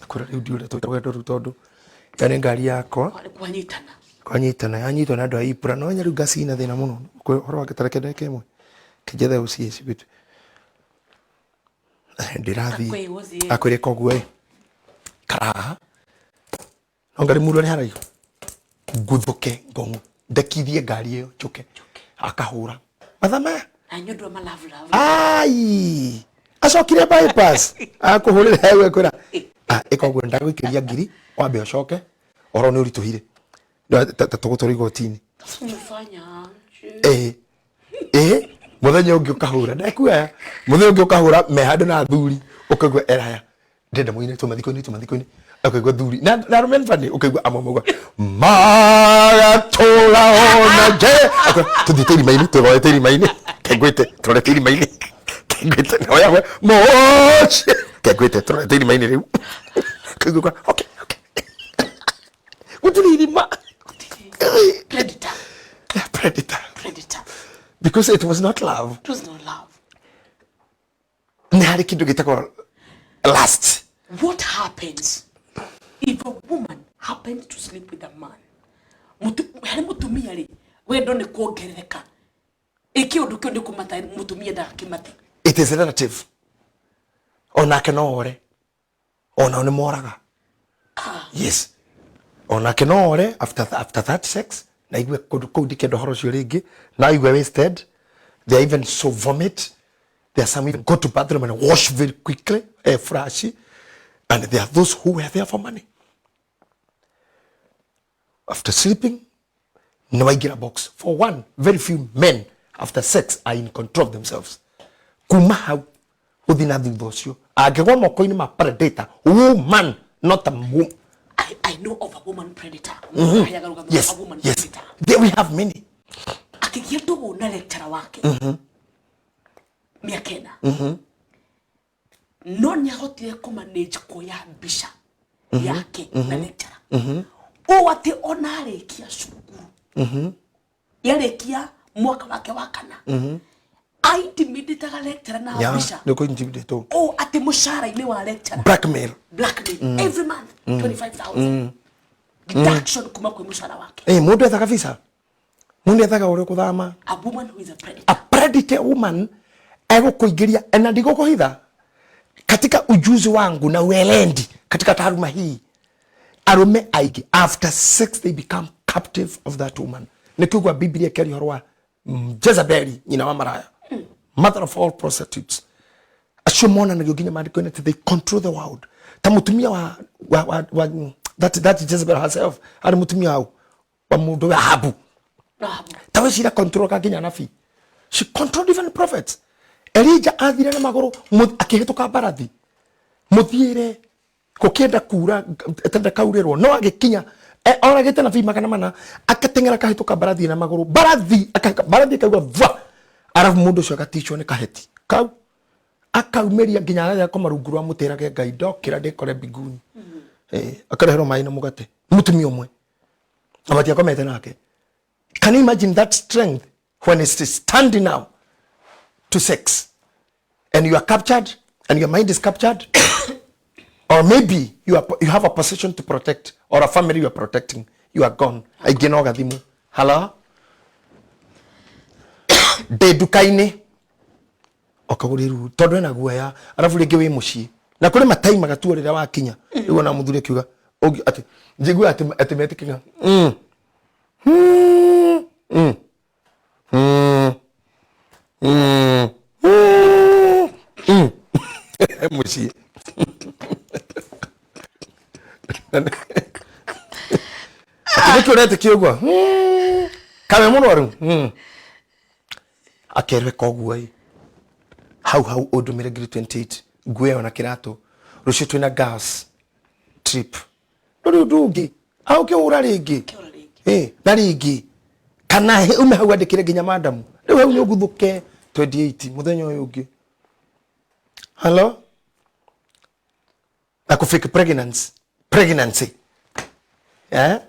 akwĩra rĩu ndiũrĩa twĩta wendo rĩu tondũ ya nĩ ngari yakwa. Kwarĩ kwanyitana. Kwanyitana yanyitwo na andũ a Ibra no nya rĩu ngasi ina thĩna mũno. Ũhoro wake tareke ndagĩka ĩmwe kĩnjethe ũciĩ cigwĩte ndĩrathiĩ. Akwĩ ũciĩ. Akwĩre koguo ĩ karaha no ngari mũndũ arĩ haraihu nguthũke ngong'o ndekithie ngari ĩyo njũke akahũra mathaa maya. Na nĩ ũndũ wa ma love love. Ai acokire bypass akũhũrĩra hau ekwĩra, "Ah, ĩka ũguo, ndagũikĩria ngiri wambe ũcoke, ũhoro nĩ ũritũhire tũgũtwarwo igoti-inĩ." Umefanya aje? Ĩĩ ĩĩ, mũthenya ũngĩ ũkahũra ndekuoya, mũthenya ũngĩ ũkahũra me handũ na athuri, ũkaigua eraya ndĩrenda mũine tũmathiko-inĩ tũmathiko-inĩ, ũkaigua thuri na arũme nĩ bani, ũkaigua amwe mauga magatũra ona nje. Akwĩra, tũthiĩte irima-inĩ, tũrorete irima-inĩ kengwĩte, tũrorete irima-inĩ kengwĩte, oya we mũciĩ kengwĩte, tũrorete irima-inĩ rĩu, ũkaigua okay, gũtirĩ irima. Predator. Predator. Predator. Because it was not love. It was not love. Nĩ harĩ kĩndũ gĩtagwo lust. What happens if a woman happens to sleep with a man? Harĩ mũtumia rĩ, wendo nĩ kuongerereka, ĩ kĩũndũ kĩu nĩ kũmata mũtumia ndagakĩmate? It is relative. Onake no ore, onao nĩ moraga. Yes, onake no ore after that sex na igue kũndũ kũu ndikenda ũhoro ũcio rĩngĩ, na aigue wasted. They are even so vomit. There are some even go to bathroom and wash very quickly, flash, and there are those who were there for money. After sleeping nĩ waingĩra box. For one, very few men after sex are in control of themselves kuma hau gũthiĩ na thutha ũcio angĩgwa moko-inĩ ma predator woman, not a woman. I know of a woman predator. Aheaga rũgano a woman predator. There we have many. Akĩgĩa ndũgũ na lecturer wake mĩaka 4, no nĩ ahotire kũmanage kuoya mbica yake na lecturer ũũ atĩ ona arĩkia cukuru, yarĩkia mwaka wake wa kana, aintimidataga lecturer na mbica Nĩ kũ-intimidate. Ũũ atĩ mũcara-inĩ wa lecturer. Blackmail. Blackmail every month, 25,000 deduction kuma kwĩ mũcara wake. Eh, mũndũ ethaga visa, mũndũ ethaga ũrĩa ũkũthama. A woman who is a predator. A predator woman egũkũingĩria, na ndigũkũhitha, katika ujuzi wangu na uelendi katika taaluma hii, arũme aingĩ after sex they become captive of that woman. Nĩkĩo Biblia ĩkĩaria ũhoro wa Jezebeli, nyina wa maraya, mother of all prostitutes. Acio monanagio nginya maandĩko-inĩ atĩ they control the world. Ta mũtumia wa that Jezebel herself arĩ mũtumia wa mũndũ wa Ahabu. Ahabu. Ta wĩcira control ka nginya anabii. She controlled even prophets. Elijah athire na magũrũ akĩhĩtũka mbarathi mũthiĩre gũkĩenda kura tenda kaurĩrwo no agĩkinya oragĩte nabii 400 agateng'era akahĩtũka mbarathi na magũrũ mbarathi mbarathi ĩkauga va arabu mũndũ ũcio agaticwo nĩ kaheti kau akaumĩria nginya agathiĩ akoma rungu rwa mũtĩ erage Ngai ndokĩra ndĩkore mbinguni. Akareherwo maĩ na mũgate mũtumia ũmwe na matiakomete nake. Can you imagine that strength when it's standing now to sex and you are captured and your mind is captured or maybe you have a position to protect or a family you are protecting, you are gone. Aingĩ no gathimu hello ndĩ nduka-inĩ ũkagũra iru tondũ ena guoya arabu rĩngĩ wĩ mũciĩ na kũrĩ mataimaga tuo rĩrĩa wakinya rĩu ona mũthuri akiuga atĩ njigua atĩ metĩkĩra mm. Mm. Mm. Mm. Mm. Mm. Mũciĩ atĩ nĩkĩ ũretĩkia ũguo kawe mũrwaru akerwe koguo ĩ hau hau ũndũmĩre ngiri 28 nguo ĩyo na kĩratũ rũciũ twĩna girls trip ndũrĩ ũndũ ũngĩ au kĩhũra rĩngĩ. Kĩhũra rĩngĩ. Na rĩngĩ kana ume hau andĩkĩre nginya madamu rĩu hau nĩ ũguthũke 28 mũthenya ũyũ ũngĩ hello na kufake pregnancy eh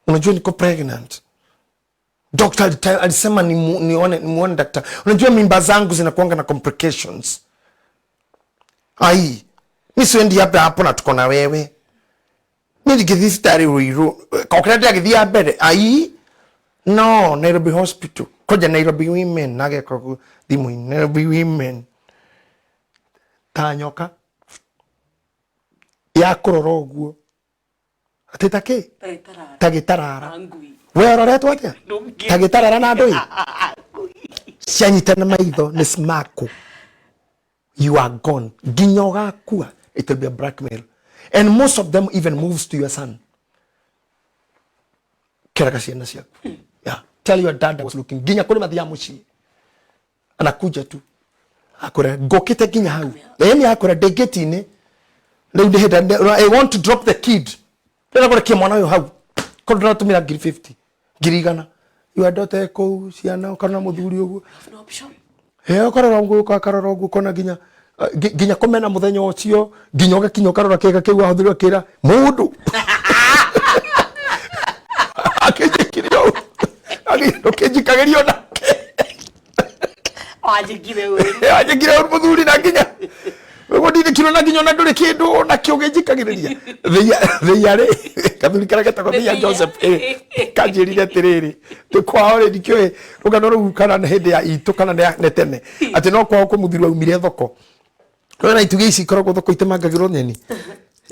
unajua niko pregnant. Doctor alisema nione nimuone daktari. Unajua mimba zangu zinakuanga na complications. Ai, mi siendi hapa hapo na tuko na wewe. Mi ningĩthiĩ thibitarĩ Ruiru, kokĩra ndĩragĩthiĩ mbere. Ai, no, Nairobi Hospital. Koja Nairobi Women, nageka thimũ-inĩ, Nairobi Women. Ta nyoka ya kũrora ũguo. Atĩ ta kĩ? Ta Ta gĩtarara. Ngui. We ũroretwo atĩa? Ndũngĩ. Ta gĩtarara na ndũĩ? Ngui. Cianyitana maitho nĩ smack. You are gone. Nginya ũgakua. It will be a blackmail. And most of them even moves to your son. Keraga ciana ciaku. Yeah. Tell your dad I was looking. Nginya kũrĩ mathiaga mũciĩ. Anakuja tu. Akũra ngũkĩte nginya hau. Ĩni akũra ndĩ gate-inĩ. Rĩu ndĩhĩnda I want to drop the kid. Ndĩrenda kũrekia mwana ũyũ hau. Korwo ndĩratũmĩra ngiri 50. Ngiri igana. Your daughter kũu ciana ũkarora mũthuri ũguo. Have no option. Ũkarora ũguo ũkarora ũguo ũkona nginya nginya kũmena mũthenya ũcio nginya ũgakinya ũkarora kĩga kĩu wahũthĩrwo akĩra mũndũ akĩnjĩkire ũũ ndũkĩnjikagĩria onake. Wanjĩkire ũru. Wanjĩkire ũru mũthuri na nginya ũguo ndindĩkirwo na nginya ona ndũrĩ kĩndũ onakĩo ũgĩnjikagĩrĩria thĩia rĩ kathuri karĩa getagwo Thĩia Joseph kanjĩrire atĩrĩrĩ tĩ kwao rĩ ndikĩũĩ rũgano rũu kana nĩ hĩndĩ ya itũ kana nĩ tene atĩ no kwao kwĩ mũthuri waumire thoko na itugĩ ici ikoragwo thoko itemangagĩrwo nyeni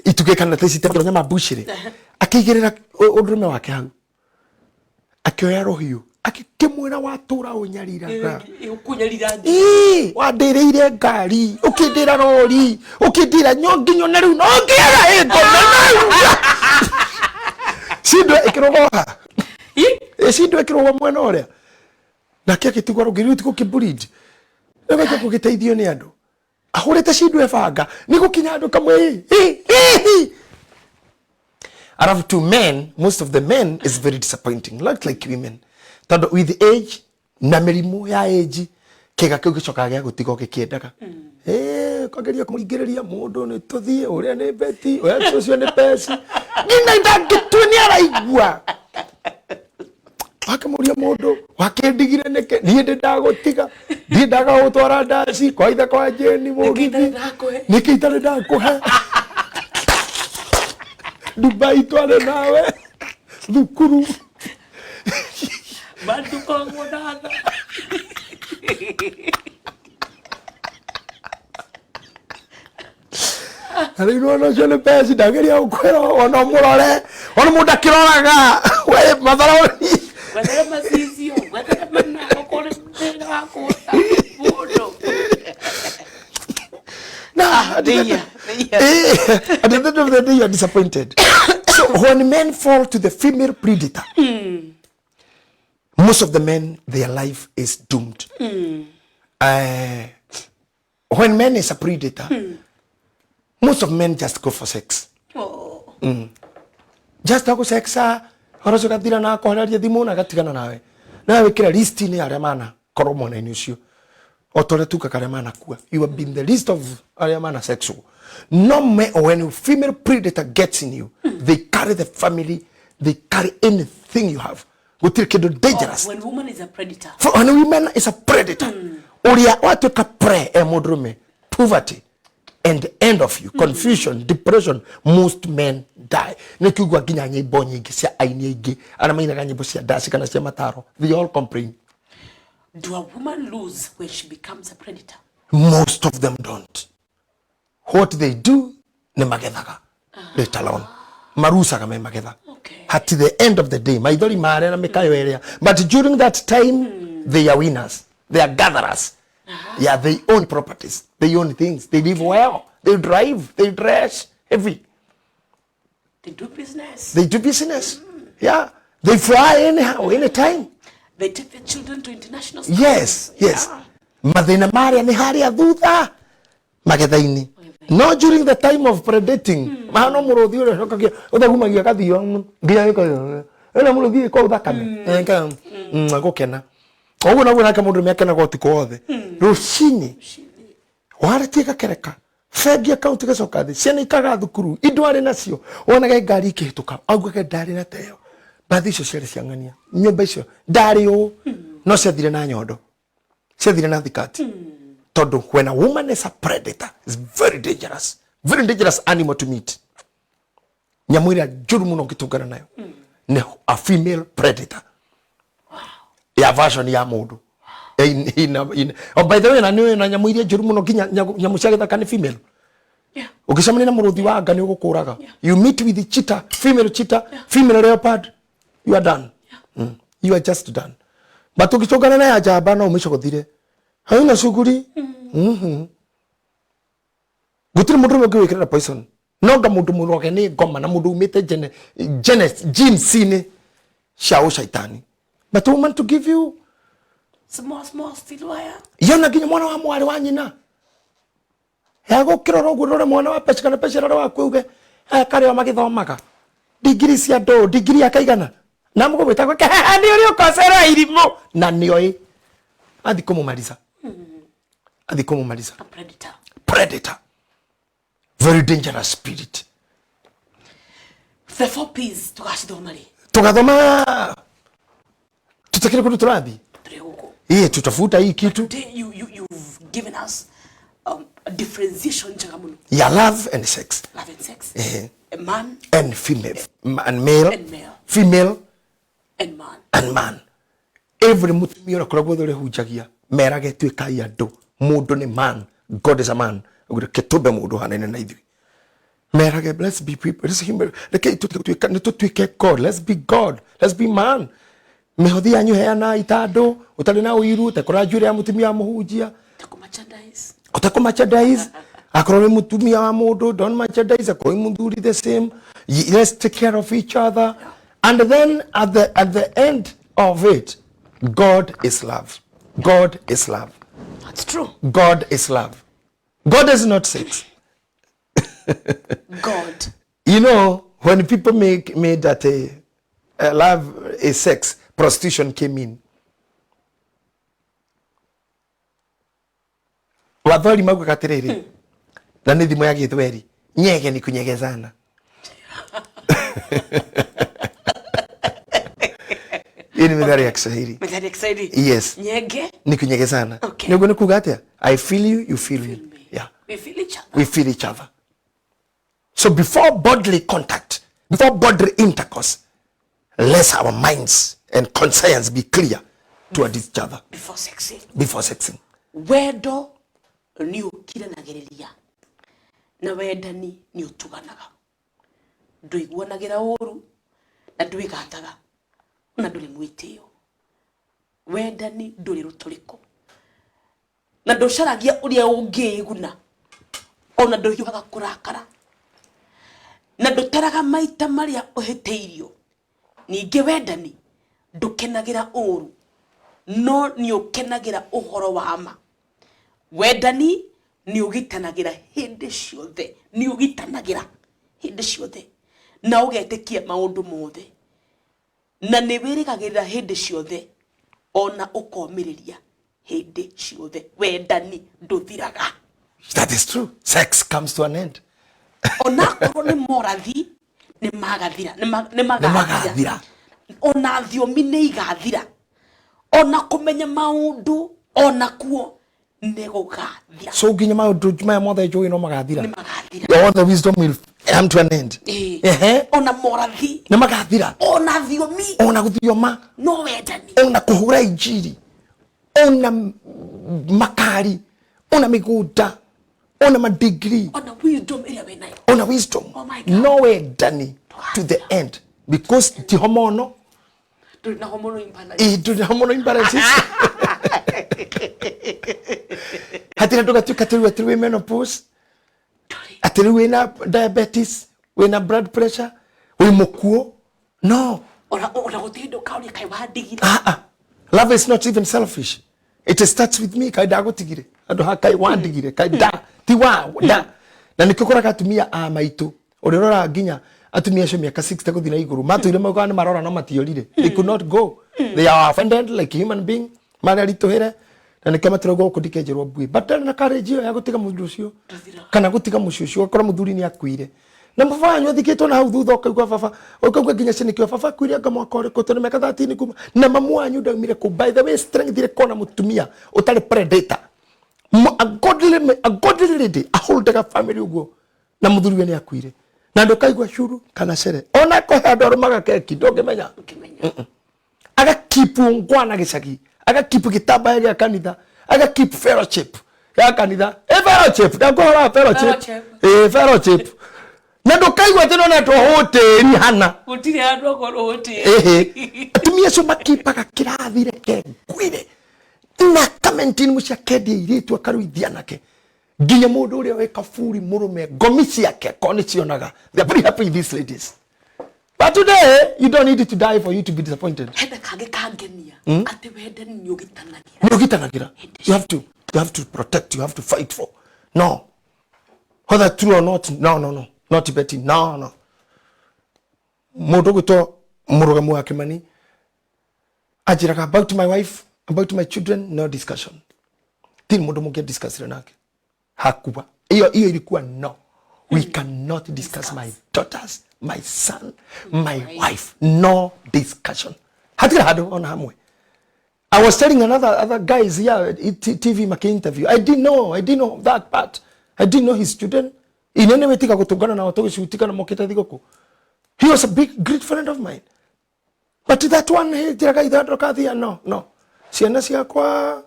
itugĩ kana ta ici itemangagĩrwo nyama mbucĩrĩ akĩigĩrĩra ũndũrũme wake hau akĩoya rũhiũ akĩmwĩra watũra ũnyariraga. Ũkũnyarira. Ĩĩ, wandĩrĩire ngari ũkĩndĩra rori ũkĩndĩra nginya na rĩu no ngĩaga ĩngome cindo ĩkĩrũgoha cindo ĩkĩrũga mwena ũrĩa nake agĩtigwo rũngĩ rĩu tigo kĩburindi rĩu gũgĩteithio nĩ andũ ahũrĩte cindo ĩbanga nĩ gũkinya andũ kamwe Alafu to men, most of the men is very disappointing, not like women. Tondũ with age na mĩrimũ ya age kĩga kĩu gĩcokaga gĩa gũtiga ũgĩkĩendaga. Ũkageria kũmũringĩrĩria mũndũ nĩ tũthiĩ ũrĩa nĩ beti ũrĩa ũcio nĩ peci nginya ndangĩtue nĩ araigua wakĩmũria mũndũ wakĩndigire nĩkĩ niĩ ndĩ ndagũtiga ndiĩ ndagagũtwara ndaci kwa ithe kwa Jane mũgithi nĩkĩ itarĩ ndakũhe Dubai twarĩ nawe thukuru Bandukoragwo na tha. Na rĩu nĩwona ũcio nĩ peci ndageria gũkwĩra ona ũmũrore ona mũndũ akĩroraga we matharoni Gwethere macicio, gwethere mana, okorwo nĩ thĩna wa kuona mũndũ. Already you are disappointed. So when men fall to the female predator, most of the men, their life is doomed. When man is a predator, most of men just go for sex. Oh. Just go sex, horo ũcio gathira na akohereria thimũ na agatigana nawe, nawe wĩkĩra list-inĩ ya arĩa manakorwo mwena-inĩ ũcio, o ta ũrĩa tugaga arĩa manakua. You have been the list of arĩa mana sexual. No me, when a female predator gets in you, they carry the family, they carry anything you have. Gũtirĩ kĩndũ dangerous. Oh, when woman is a predator. For when women is a predator, ũrĩa watuĩka pre e mũndũrũme, poverty and the end of you, confusion, depression, most men die. Nĩ kiugua nginya nyĩmbo nyingĩ cia aini aingĩ arĩa mainaga nyĩmbo cia ndaci kana cia mataro, they all complain. Do a woman lose when she becomes a predator? Most of them don't. What they do nĩ magethaga later on, marucaga me magetha. At the end of the day, maithori marĩa na mĩkayo ĩrĩa, but during that time they are winners, they are gatherers. Yeah, they own properties, they own things, they live well, they drive, they dress heavy. They do business. They do business. Yeah, they fly anyhow, anytime. They take their children to international schools. Yes. Mathĩna marĩa nĩ harĩa thutha magetha-inĩ, no during the time of predating, mahana mũrũthi ũrĩa ũcokagia ũthagumagia gathio nginya gĩko ĩno mũrũthi ĩko thakame gũkena ũguo noguo nake mũndũ nĩakenaga ũtukũ wothe, rũcinĩ warĩtie gakereka, bengi account gacoka thĩ, ciana ikaga thukuru, indo arĩ nacio, wonage ngari ikĩhĩtũka augage ndarĩ na teyo, mbathi icio ciarĩ cia ng'ania, nyũmba icio ndarĩ ũũ, no ciathire na nyondo, ciathire na thikati, tondũ when a woman is a predator, is very dangerous, very dangerous animal to meet. Nyamũ ĩrĩa njũru mũno ũngĩtũngana nayo nĩ a female predator ya version ya mũndũ. Oh, by the way, na nĩ na nyamũ iria njũru mũno nginya nyamũ cia gĩthaka nĩ female. Ũngĩcemania na mũrũthi wa nga nĩ ũgũkũraga. You meet with the cheetah, female cheetah, female leopard, you are done. You are just done. But ũngĩtũngana na ya njamba no ũmĩcogothire, haina shughuli. Gũtirĩ mũndũ ũmwe ũngĩwĩkĩrĩra poison, no nga mũndũ mũroge nĩ ngoma na mũndũ umĩte gene gene genes-inĩ cia ũcaitani, but a woman to give you Small, small steel wire. Yona nginya mwana wa mwarĩ wa nyina yagũkĩrora ũguo, rore mwana wa peci kana peci rore waku, uge aya karĩa magĩthomaga ndigiri cia ndũ, ndigiri ya kaigana na mũgũgwĩta gwake nĩ ũrĩ ũkocera irimũ na nĩoĩ athi kũmũmaliza, athi kũmũmaliza. A predator. Predator, very dangerous spirit. The four P's tugacithoma rĩ? Tugathoma tutakire kundu turathi. Tũrĩ gũkũ. Ĩĩ, tutafuta hii kitu. Today you've given us a differentiation njega mũno. Ya love and sex. Love and sex. Eh. A man and female and male. And male. Female and man. And man. Every mutumia ũrĩa kũrĩa guothe ũrĩhunjagia, merage tuĩkai andũ, mũndũ nĩ man, God is a man. Reke tũmbe mũndũ hanaine na ithuĩ. Merage, let's be people, let's human, reke tũtuĩke, nĩ tũtuĩke God, let's be God, let's be man. Mĩhothi yanyu heana itandũ ũtarĩ na ũiru, ũtekũra njuĩrĩ ya mũtumia wa mũhunjia. Tako merchandise. Ũtekũ merchandise. Akorwo wĩ mũtumia wa mũndũ, don't merchandise. Akorwo wĩ mũthuri, the same. Let's take care of each other. And then at the end of it, God is love. God is love. That's true. God is love. God is not sex. God. When people make made that love is sex, prostitution came in. Wathori maugaga atĩrĩrĩ, na nĩ thimo ya gĩthweri, nyege ni kunyegezana. Hii ni methali ya Kiswahili. Methali ya Kiswahili. Yes. Nyege ni kunyegezana. Okay. Nĩguo nĩ kuga atĩa? I feel you, you feel me. Yeah. We feel each other. We feel each other. So before bodily contact, before bodily intercourse, let our minds and conscience be clear toward each other. Before sexing. Before sexing. Wendo nĩ ũkiranagĩrĩria na wendani nĩ ũtuganaga, ndũiguanagĩra ũru na ndwĩgataga na ndũrĩ mwĩtĩo. Wendani ndũrĩ rũtũrĩko na ndũcaragia ũrĩa ũngĩĩguna, ona ndũhiũhaga kũrakara. Na ndũtaraga maita marĩa ũhĩtĩirio. Ningĩ wendani ndũkenagĩra ũũru, no nĩũkenagĩra ũhoro wa ma. Wendani nĩũgitanagĩra hĩndĩ ciothe, nĩũgitanagĩra hĩndĩ ciothe, na ũgetĩkia maũndũ mothe, na nĩwĩrĩgagĩrĩra hĩndĩ ciothe, o na ũkomĩrĩria hĩndĩ ciothe. Wendani ndũthiraga. That is true. Sex comes to an end. Onakorwo nĩ morathi nĩ magathira, nĩ magathira. Magathira. Ona thiomi nĩ igathira, ona kũmenya maũndũ ona kuo nĩ gũgathira. So nginya maũndũ maya mothe njũĩ no magathira. Nĩ magathira. All the wisdom will come to an end. Ĩĩ. Ehe. Ona morathi, Nĩ magathira. Ona thiomi, Ona gũthioma, no wendani, ona kũhũra injiri, ona makari, ona mĩgũnda, ona madigiri, ona wisdom ĩrĩa wĩ nayo, ona wisdom. Oh my God. No wendani to the end, because ti hormonal. Ndũrĩ na hormonal imbalance. Ĩ, ndũrĩ na hormonal imbalances. Hatirĩ andũ gatuĩka atĩ rĩu atĩ rĩu wĩ menopause, Ndũrĩ. atĩ rĩu wĩna diabetes, wĩna blood pressure, wĩ mũkuo. No. Ona gũtirĩ hĩndĩ ũkaũria kaĩ wandigire. Ah, ah. Love is not even selfish. It starts with me. Kai ndagũtigire andũ ha kai wandigire kai da ti wa da na nĩkĩo ũkoraga atumia a maitũ ũrĩa ũroraga nginya atumia acio mĩaka 60 gũthiĩ na igũrũ matũire maugaga nĩ marora no matiorire. They could not go. They are offended like human being, marĩa ritũhĩre, na nĩkĩo matirauga gũkũ ndikenjerwo mbuĩ, but ndarĩ na courage ĩyo ya gũtiga mũndũ ũcio Ndũthiraga. Kana gũtiga mũciĩ ũcio. Ũgakora mũthuri nĩ akuire na baba wanyu athikĩtwo na hau thutha, ũkaigua baba, ũkaigua nginya ciana baba akuire anga mwaka ũrĩkũ, tondũ mĩaka 13 kuma na mamu wanyu ndaumire kũ. By the way, strength ĩrĩa kona mũtumia ũtarĩ predator, a godly lady aholdaga family ũguo na mũthuri we nĩ akuire na ndũkaigua curu kana cere, ona kũhe andũ arũmaga keki ndũngĩmenya. Ũngĩmenya. Agakipu ngwana gĩcagi, agakipu gĩtambaya gĩa kanitha, agakeep fellowship ya kanitha, ĩ fellowship ndakũhora fellowship. Fellowship. Ĩ fellowship na ndũkaigua atĩ nona tũhũtĩri hana. Gũtirĩ handũ akorwo hũtĩri. Ĩhĩ, atumia acio makipaga kĩrathi, reke ngwĩre, na kamentin mũciĩ, akendia airĩtu, akaruithia anake, nginya mũndũ ũrĩa wĩ kaburi mũrũme ngomi ciake ko nĩ cionaga. They are very happy with these ladies, but today you don't need to die for you to be disappointed. Hena kangĩ kangenia atĩ wendani nĩ ũgitanagĩra. Nĩ ũgitanagĩra. You have to protect, you have to fight for, no, whether true or not. No, no, no, not Betty. No, no. Mũndũ ũgwĩtwo mũrũgamu wa Kimani anjĩraga about my wife, about my children, no discussion. Tiri mũndũ mũngĩ discussire nake hakuwa iyo iyo ilikuwa no, we cannot discuss my daughters, my son, my wife, no discussion. Hatirĩ handũ ona hamwe. I was telling another other guys here at TV maki interview. I didn't know that part. I didn't know his children. Inene wetiga gũtũngana nao tũgĩcutika na mokĩte thigũkũ. He was a big great friend of mine. But that one, hey, njĩraga ithandũka thia, no, no. Ciana ciakwa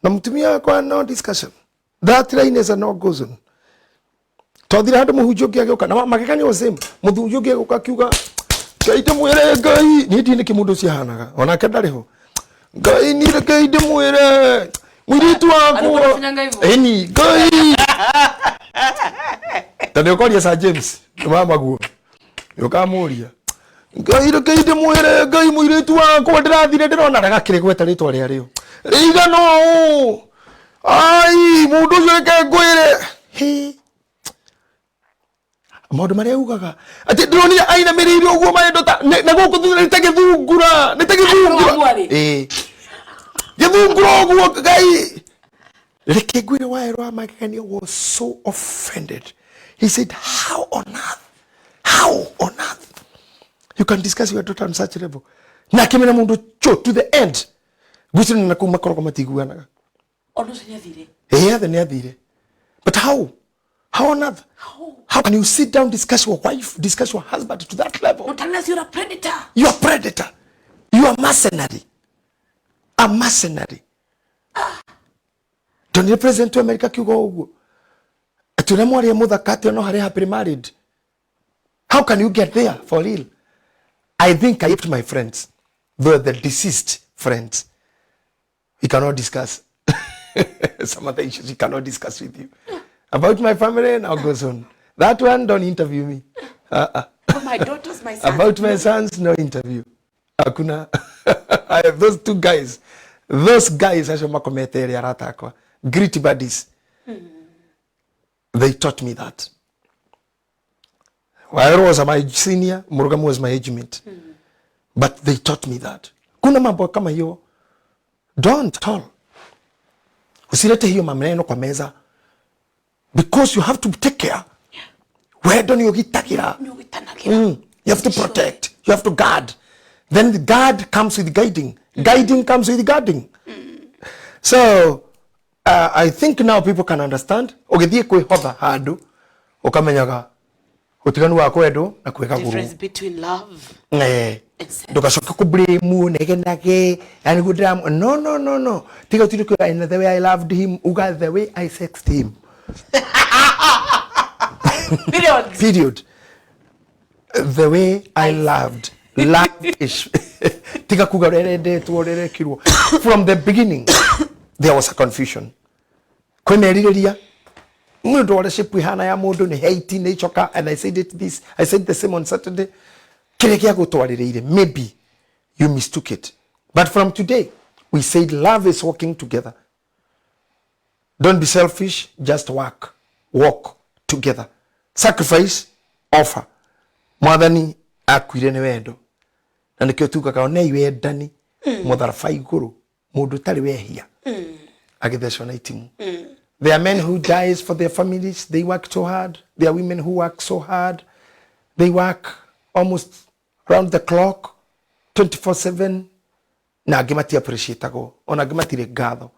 na mũtumia wakwa, no discussion. That line is a no go zone. Twathire handũ mũhunjia ũngĩ agĩũka na magegania was same. Mũhunjia ũngĩ agĩũka akiuga, "Ngai ndĩmwĩre Ngai, niĩ ndiĩ nĩkĩ mũndũ ũcio ahanaga. Onake ndarĩ ho. Ngai niĩ reke ndĩmwĩre mũirĩtu Alikuwa wakwa." anafanyanga hivyo? Ĩni Ngai. Ta nĩ ũkoria Sir James nĩ maguo nĩ ũkamũria, "Ngai reke ndĩmwĩre Ngai, mũirĩtu wakwa ndĩrathire ndĩrona ragakĩrĩ gweta rĩtwa rĩa rĩo rĩigana ũũ. Ai mũndũ ũcio reke ngwĩre." Hĩ, maũndũ marĩa ugaga atĩ ndĩronire ainamĩrĩire ũguo maĩndũ ta na gũkũ thutha nĩ ta gĩthungura, nĩ ta gĩthungura. Arũamu arĩ? Ĩĩ, gĩthungura ũguo. Ngai reke ngwĩre, waerwo wa magegania was so offended. He said, "How on earth, how on earth you can discuss your daughter on such level?" Na akĩmena mũndũ cho to the end. Gwĩciria na kũu makoragwo matiguanaga. Ona ũcio nĩ athire. Ĩĩ, athe nĩ athire, but how on earth? How? How can you sit down, discuss your wife, discuss your husband to that level? Not unless you're a predator. You are predator, you are mercenary, a mercenary. Ndonire president wa America akiuga ũguo atĩ ũrĩa mwarĩ mũthaka atĩ no harĩ happily married. How can you get there for real? I think I helped my friends, though the deceased friends. We cannot discuss some other issues. We cannot discuss with you about my family. Now goes on that one, don't interview me. Ah, ah. About my daughters, my sons. About my sons, no interview. Hakuna. I have those two guys. Those guys acio makomete ere arata akwa. Great buddies. They taught me that. Waero was my senior, Murugamu was my age mate. But they taught me that. Kuna mambo kama hiyo. Don't at all. Usilete hiyo maneno kwa meza. Because you have to take care. Wendo ni ugitagira. Nĩ ũgĩtanagĩra. You have to protect. You have to guard. Then the guard comes with guiding. Guiding comes with guarding. So I think now people can understand. Ũgĩthiĩ kwĩhotha handũ ũkamenyaga ũtiganu wa kwendwo na kwĩgagũrwo. Difference between love Eh. and sex. Ndũgacoke kũ-blame negenage yani nĩguo ndĩram no no no no tiga ũtinde kuuga "And the way I loved him, uga the way I sexed him." Period. Period. The way I loved. Love is tiga kuga ũrĩa endetwo, ũrĩa erekirwo. From the beginning there was a confusion. Kwĩ merirĩria nĩ ũndũ wa ũrĩa shape ihana ya mũndũ nĩ hate nĩ icoka, and I said it this I said the same on Saturday. Kĩrĩa gĩagũtwarĩrĩire, maybe you mistook it, but from today we said love is working together. Don't be selfish, just work. Walk together. Sacrifice, offer. Mwathani akuire nĩ wendo. Na nĩkĩo tugaga onei wendani mũtharaba igũrũ mũndũ ũtarĩ wehia agĩthecwo na itimu. There are men who dies for their families. They work so hard. There are women who work so hard. They work almost round the clock, 24/7. Na angĩ mati appreciatagwo, ona angĩ matirĩ ngatho.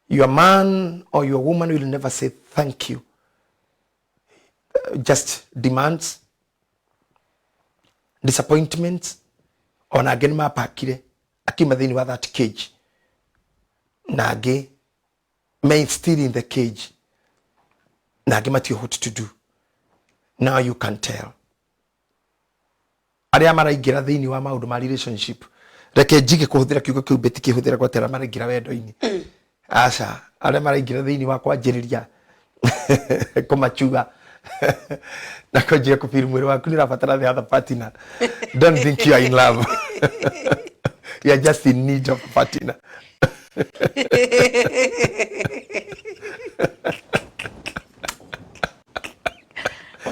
Your man or your woman will never say thank you. Just demands, disappointments, ona angĩ nĩ mapakire akiuma thĩinĩ wa that cage, na angĩ may still in the cage, na angĩ matiũ what to do. Now you can tell. Arĩa maraingĩra thĩinĩ wa maũndũ ma relationship, reke njige kũhũthĩra kiugo kĩu mbĩti kĩhũthĩra gwatĩ arĩa maraingĩra wendo-inĩ, aca, arĩa maraingĩra thĩinĩ wa kwanjĩrĩria kũmachua na kwanjia kũfeel mwĩrĩ waku nĩ ũrabatara the other partner, don't think you are in love. You are just in need of a partner.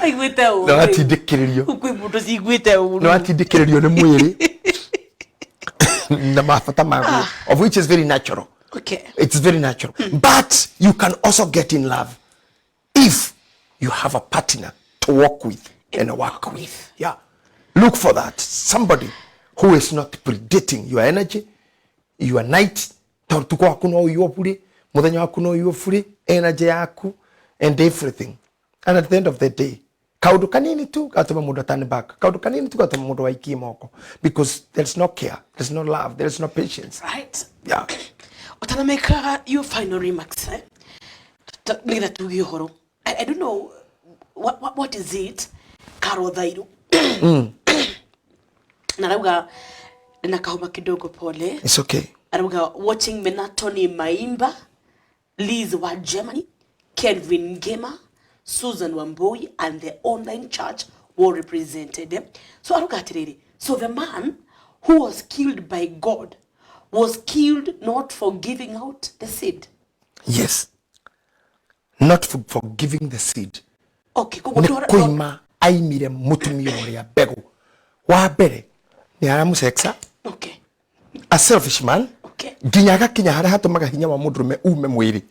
Aiguĩte ũru. Na watindĩkĩrĩrio. Kwĩ mũndũ ciguĩte ũru. Na watindĩkĩrĩrio nĩ mwĩrĩ na mabata maguo, of which is very natural. It's very natural. But you can also get in love if you have a partner to walk with and work with. Yeah. Look for that. Somebody who is not predating your energy, your night, tondũ tukũ waku no ũiywo bure, mũthenya waku no ũiywo bure, energy yaku and everything. And at the end of the day, kaũndũ kanini tu gatũma mũndũ turn back. Kaũndũ kanini tu gatũma mũndũ aikie moko. Because there's no care, there's no love, there's no patience. Right. Yeah. Ũtanamĩkaga your final remarks, eh? Nĩgetha tuge ũhoro. I don't know what is it Carol Thairu na arauga na kahoma kidogo, pole. It's okay. Arauga watching Menatoni Maimba, Liz wa Germany, Kelvin Ngema, Susan Wambui and the online church were represented. So arauga atiriri, so the man who was killed by God was killed not for giving out the seed. Yes. Not for giving the seed. Okay, koguo Nĩ kũima aimire mũtumia ũrĩa mbegũ. Wa mbere nĩ aramũsexa. A selfish man. Nginya agakinya harĩa hatũmaga hinya wa mũndũrũme ume mwĩrĩ.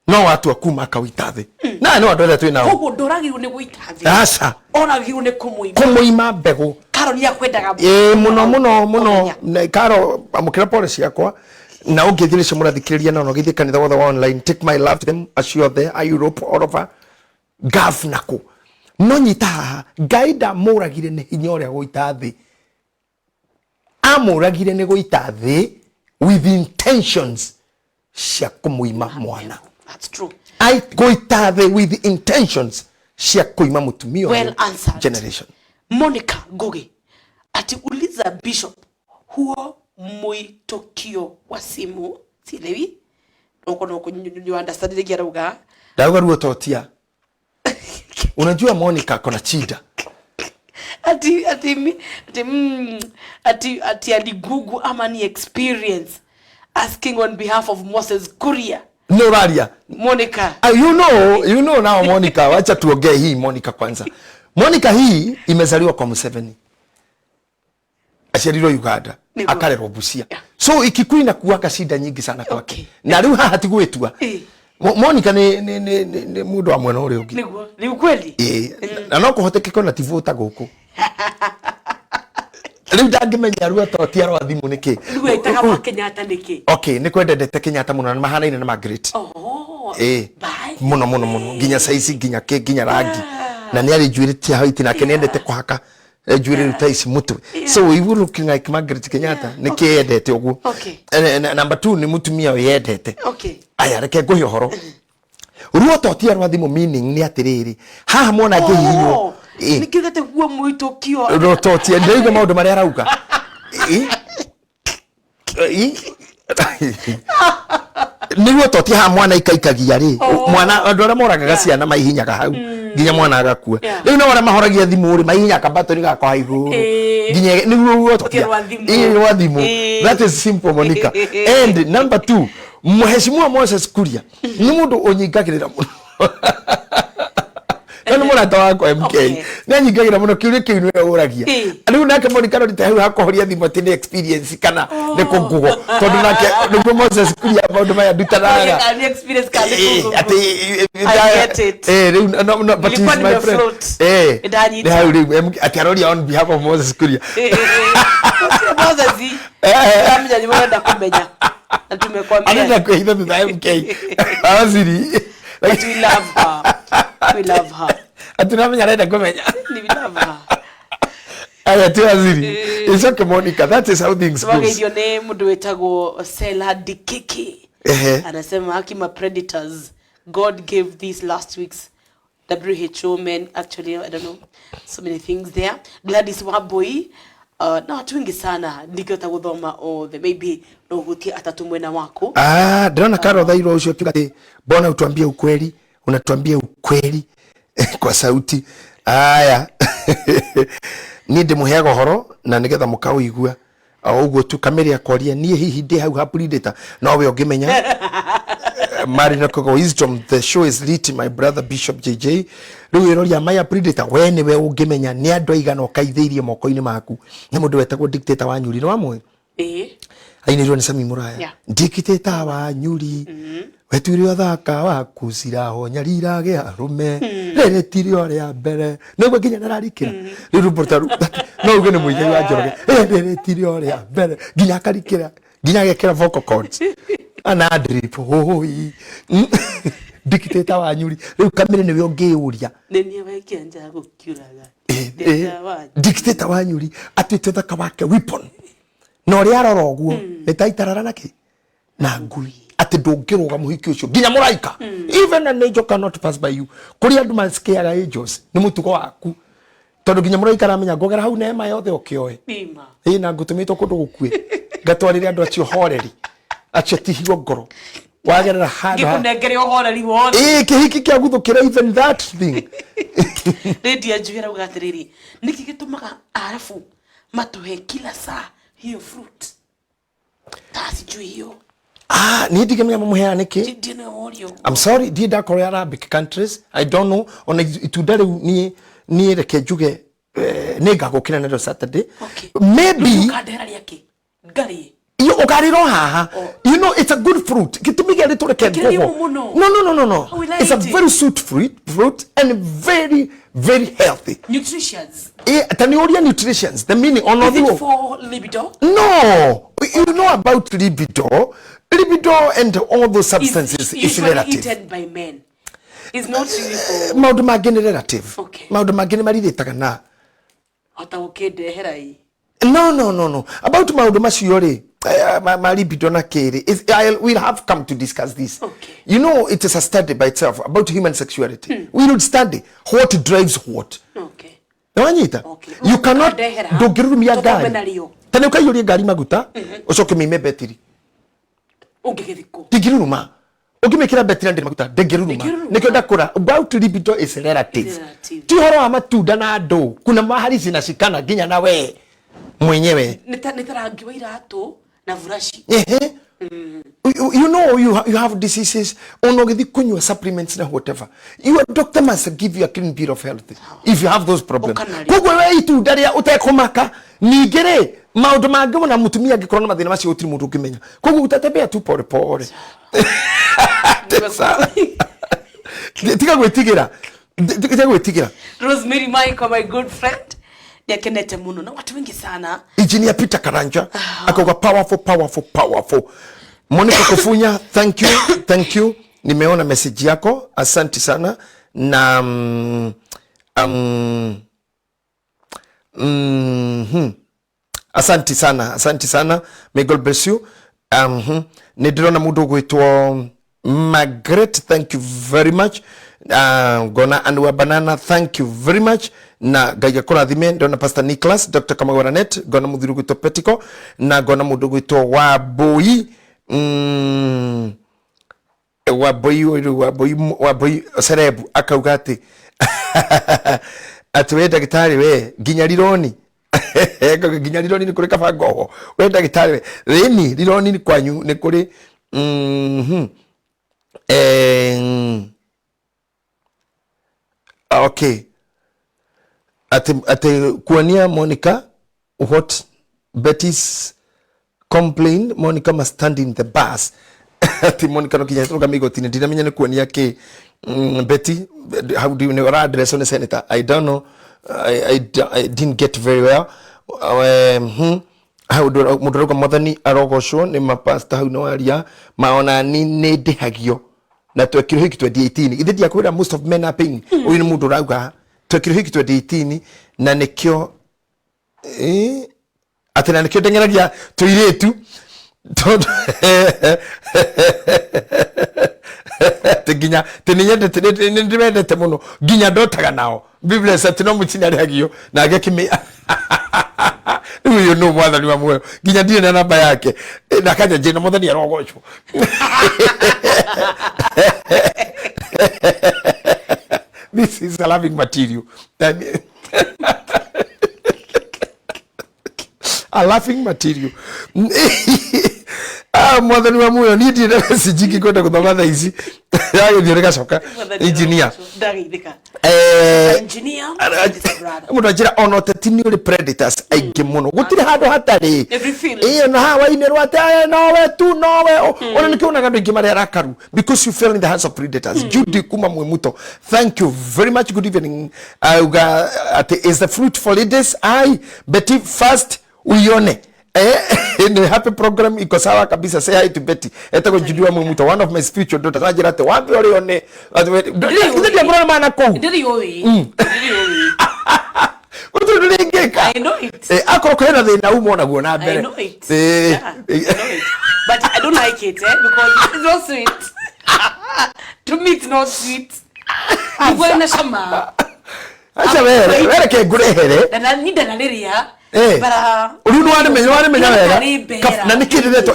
No watua kuma akawĩita thĩ. Na nĩ andũ arĩa twĩ nao. Koguo ndoragirwo nĩ gũita thĩ. Aca. Oragirwo nĩ kũmũima. Kũmũima mbegũ. Karo nĩ akwendaga Ĩĩ, mũno mũno mũno. Kũmenya. Na Karo, amũkĩra pole ciakwa. Na ũngĩthiĩ nĩcio mũrathikĩrĩria na ũgĩthiĩ kanitha wothe wa online, take my love to them acio othe a Europe all over Gulf nako. No nyita haha, Ngai ndamũragire nĩ hinya ũrĩa gũita thĩ. Amũragire nĩ gũita thĩ with intentions cia kũmũima mwana. That's true. Ai gũita thĩ with intentions cia kũima mũtumia ũyũ Well answered. generation. Monica Ngugi ati uliza Bishop huo mwitokio wa simu sielewi noko noko you understand ile arauga. Ndauga ruo totia. Unajua Monica akona shida. Ati aligugu ama ni experience asking on behalf of Moses Kuria. Nĩ ũraria. Monica. You know now Monica, wacha tuongee hii Monica kwanza. Monica hii imezaliwa kwa Museveni. Aciarirwo Uganda, akarerwo Busia. So Ikikuyu inakuwaga shida nyingi sana kwake. Na rĩu haha ti gwĩtua. Monica nĩ mũndũ wa mwena ũrĩa ũngĩ. Niguo ni ukweli. Ĩĩ, na no kũhotekeke ona ti vota gũkũ. Rĩu ndangĩmenya ruo to ti arwa thimũ nĩkĩ. Niguo itaga wa Kenyatta niki? Okay, nĩ kwendete Kenyatta mũno na nĩ mahanaine na Margaret. Oh. Ĩĩ. Bye. Muno muno muno, nginya saizi, nginya kä, nginya rangi, na nĩ arĩ njuĩrĩ cia white, nake nĩ endete kũhaka njuĩrĩ rĩu ta ici mũtwe, so we were looking like Margaret Kenyatta nĩ kĩ endete ũguo. Number two, nĩ mũtumia wĩyendete. Aya, reke ngũhe ũhoro ruo to ti arwa thimũ, meaning nĩ atĩrĩrĩ, haha mwana angĩhihinywo. Oh, nikigete guo mwitũkio. Ruo to ti ndĩraigua maũndũ marĩa arauga. Ĩ. Ĩ. Nĩguo to ti haha mwana ikaikagia rĩ. Oh. Mwana, andũ arĩa moragaga ciana maihinyaga hau nginya mwana agakua. Rĩu nao arĩa mahoragia thimũ rĩ, maihinya kabatoni gakwa igũrũ nginya nĩguo ruo to Ti rwa thimũ. Ĩ, rwa thimũ. That is simple, Monica. And number two, Mheshimiwa Moses Kuria nĩ mũndũ ũnyingagĩrĩra mũno na nĩ mũrata wakwa MK. Nĩ anyingagĩra mũno, kĩũria kĩu nĩwe ũragia. Rĩu nake Monica rorite hau hakũhoria thimũ atĩ nĩ experience kana nĩ kũngugo, tondũ nake nĩguo Moses Kuria maũndũ maya ndutanaga. Kana ni experience kana ni kugugu. Atĩ I get it. Rĩu no, but Nilikuwa he's my friend. nimefloat. Ndanyita. Nĩ hau rĩu MK atĩ aroria on behalf of Moses Kuria. Moses, kamenya nĩ ũrenda kũmenya na tumekwambia. Arenda kwĩhitha thutha MK awaziri. But we love her, we love her. Atĩ namenya arenda kũmenya. We love her. Aya, ti waziri. It's okay, Monica, that is how things goes. Wageithio nĩ mũndũ wĩtagwo Sela Dikiki. Anasema hakima predators, God gave these last week's WHO men, actually I don't know, so many things there. Gladys Waboi, na watu wengi sana ndingĩhota gũthoma othe, maybe no ũhutie atatu mwena waku. Ah, ndĩrona Carol Thairwo ũcio akiuga atĩ mbona utuambie ukweli, unatuambia ukweli kwa sauti. Aya, niĩ ndĩmũheaga ũhoro na nĩgetha mũkaũigua o ũguo tu. Kamĩrĩ akoria niĩ hihi ndĩ hau ha predator, no we ũngĩmenya. Marina Kogo Wisdom, the show is lit, my brother Bishop JJ. Rĩu ĩroria maya predator, we nĩwe ũngĩmenya nĩ andũ aigana ũkaithĩirie moko-inĩ maku. Nĩ mũndũ wetagwo Dictator wa Nyuri, nĩ wamũĩ? Ĩĩ. Ainirwo nĩ Sami Muraya. Dictator wa Nyuri, wetuire ũthaka waku ciraho nyarirage arũme, rĩrĩ tirio rĩa mbere, nĩguo nginya ndararikĩra rĩu rwĩmbo ta rũu, no uge nĩ Mũigai wa Njoroge. Rĩrĩ tirio rĩa mbere, nginya akarikĩra, nginya agekĩra vocal cords ana drip hoi. Dictator wa Nyuri, rĩu kamĩrĩ nĩwe ũngĩyũria. Nĩ niĩ waikia nja gũkiuraga. Dictator wa Dictator wa Nyuri atuĩte ũthaka wake weapon, na ũrĩa arora ũguo nĩ ta itarara na kĩ na ngui, atĩ ndũngĩrũga mũhiki ũcio nginya mũraika, even an angel cannot pass by you. Kũrĩa andũ maskiaga angels nĩ mũtugo waku, tondũ nginya mũraika aramenya ngogera hau neema yothe ũkĩoe. Bima. Ĩ, na ngũtũmĩtwo kũndũ gũkuĩ ngatwarĩre andũ acio horeri, acio tihio ngoro wagerera handũ Ngĩkũnengere ũhoreri wothe. Ĩ, kĩhiki kĩaguthũkĩra even that thing. Lydia Njuĩ arauga atĩrĩrĩ, nĩkĩ gĩtũmaga arabu matũhe kila saa hiyo fruit ta sijui hiyo? Ah, niĩ ndingĩmenya mamũheaga nĩkĩ. Ndiĩ nĩwe worio. I'm sorry, ndiĩ ndakorwo Arabic countries, I don't know. Ona itunda rĩu niĩ reke njuge, nĩ ngagũkĩra narĩo Saturday. Maybe. Ũkandehera rĩakĩ ngarĩe? Iyo ũkarĩra o haha. You know it's a good fruit, gĩtũmi gĩa rĩtũreke Kĩrĩ ngũgũ. ũmũ mũno. No. Oh, we like It's a it. very sweet fruit and very very healthy. Nutritious. Ta nĩ ũria nutritions, the meaning ona Is it ũthiũ. for libido? No, you know about libido, libido and all those substances is usually relative. Eaten by men. It's not really for Maũndũ mangĩ nĩ relative. Maũndũ mangĩ nĩ marirĩtaga na hota gũkĩndehera ĩ. No, about maũndũ macio rĩ, ma libido na kĩrĩ, I will have come to discuss this. You know, it is a study by itself about human sexuality. We will study what drives what. Nĩwanyita? You cannot, Ũkandehera. ndũngĩrurumia Tũthome ngari narĩo. ta nĩ ũkaiyũria ngari maguta ũcoke mĩime betiri. Ũngĩgĩthikũ. Ndingĩruruma. Ũngĩmĩkĩra betira ndĩrĩ maguta, ndĩngĩruruma. Ndĩngĩruruma. Nĩkĩo ndakũra. About libido is relative. Is relative. Ti ũhoro wa matunda na andũ, kuna mahali zinashikana nginya na we mwenyewe. Nĩ ta rangi wa iratũ na buraci. Ehe. You know you have diseases, ona ũgĩthiĩ kũnyua supplements na whatever, your doctor must give you a clean bill of health if you have those problems. Ũkanarĩa. Koguo we itunda rĩa ũtekũmaka, ningĩ rĩ, maũndũ mangĩ ona mũtumia angĩkorwo na mathĩna macio, gũtirĩ mũndũ ũngĩmenya, koguo utatembea tu pole pole. Tiga gwĩtigĩra, tiga gwĩtigĩra. Rosemary Michael, my good friend, nĩakenete mũno na watu wengi sana. Engineer Peter Karanja akauga powerful, powerful, powerful. Monica Kufunya, thank you, thank you. Nimeona message yako, asante sana na asante sana, asante sana. May God bless you. Nĩ ndĩrona mũndũ ũgwĩtwo Margaret, thank you very much. Ngona Anua Banana, thank you very much, na Ngai akũrathime. Ndĩrona Pastor Nicholas, Dr. Kamagwaranet, ngona mũthuri ũgwĩtwo Petiko, na ngona mũndũ ũgwĩtwo Wambui, Wambui ũyũ, Wambui, Wambui Serebu, akauga atĩ we ndagĩtarĩ, we nginya rironi. Ngauga nginya rironi nĩ kũrĩ kaba ngoho. We ndagĩtarĩ, we ĩni rironi nĩ kwanyu nĩ kũrĩ. Okay, atĩ kuonia Monica what Betty's complain, Monica must stand in the bus, atĩ Monica no kinya tũrũgame igoti-inĩ. Ndinamenya nĩ kuonia kĩ. Betty how do you know address on senator? I don't know, I didn't get very well. Hau mũndũ arauga Mwathani arogocwo nĩ mapasta. Hau nĩ waria maona ni nĩ ndĩhagio na twekirwo hiki 2018. Ithe ndiakwĩra most of men are paying. Ũyũ nĩ mũndũ ũrauga twekirwo hiki 2018 na nĩkĩo atĩ na nĩkĩo ndeng'eragia tũirĩtu, tondũ atĩ nginya atĩ nĩnyendete, nĩ ndĩmendete mũno, nginya ndotaga nao. Biblia atĩ no mũtini arĩhagio nake akĩmĩ rĩu ũyũ nũ Mwathani wa muoyo, nginya ndirĩ na namba yake. Na kanja njĩna Mwathani arogocwo. This is a loving material. I mean, a laughing material. Ah, Mwathani wa muoyo, niĩ ndirĩ na message ingĩ kwenda gũthoma thaa ici, yagĩthiĩ rĩgacoka engineer. Ndagĩithĩka. Engineer is a brother. Mũndũ anjĩra ona ũteti nĩ ũrĩ predators aingĩ mũno, gũtirĩ handũ hatarĩ. Every field. Ĩyo na haha wainĩrwo atĩ "Aya, nowe tu nowe." Ona nĩkĩo wonaga andũ aingĩ marĩ arakaru, because you fell in the hands of predators. Judy kuma Mwimuto, thank you very much, good evening. Auga atĩ is the fruit for ladies. Ai Betty, first uione. Ni happy program iko sawa kabisa. Say hi to Betty. Etagwo Judy wa Mwimuto, one of my spiritual daughters. Anjĩra atĩ wambe ũrĩone. Ithe ndiamũrona mana kũu. Ndĩrĩ ũĩ, ndĩrĩ ũĩ. Gũtirĩ ũndũ rĩngĩka. I know it. Akorwo kwĩna thĩna uma onaguo na I mbere. know it. Eh. Yeah, I know it. But I don't like it, eh, because it's not sweet. To me, it's not sweet. Niguo na cama. Aca were wereke ngũrehere. Na ni ndanarĩrĩa. Eh. But Rĩu nĩwarĩmenya wega. Nĩ mbera. Na nĩkĩ rĩretwo,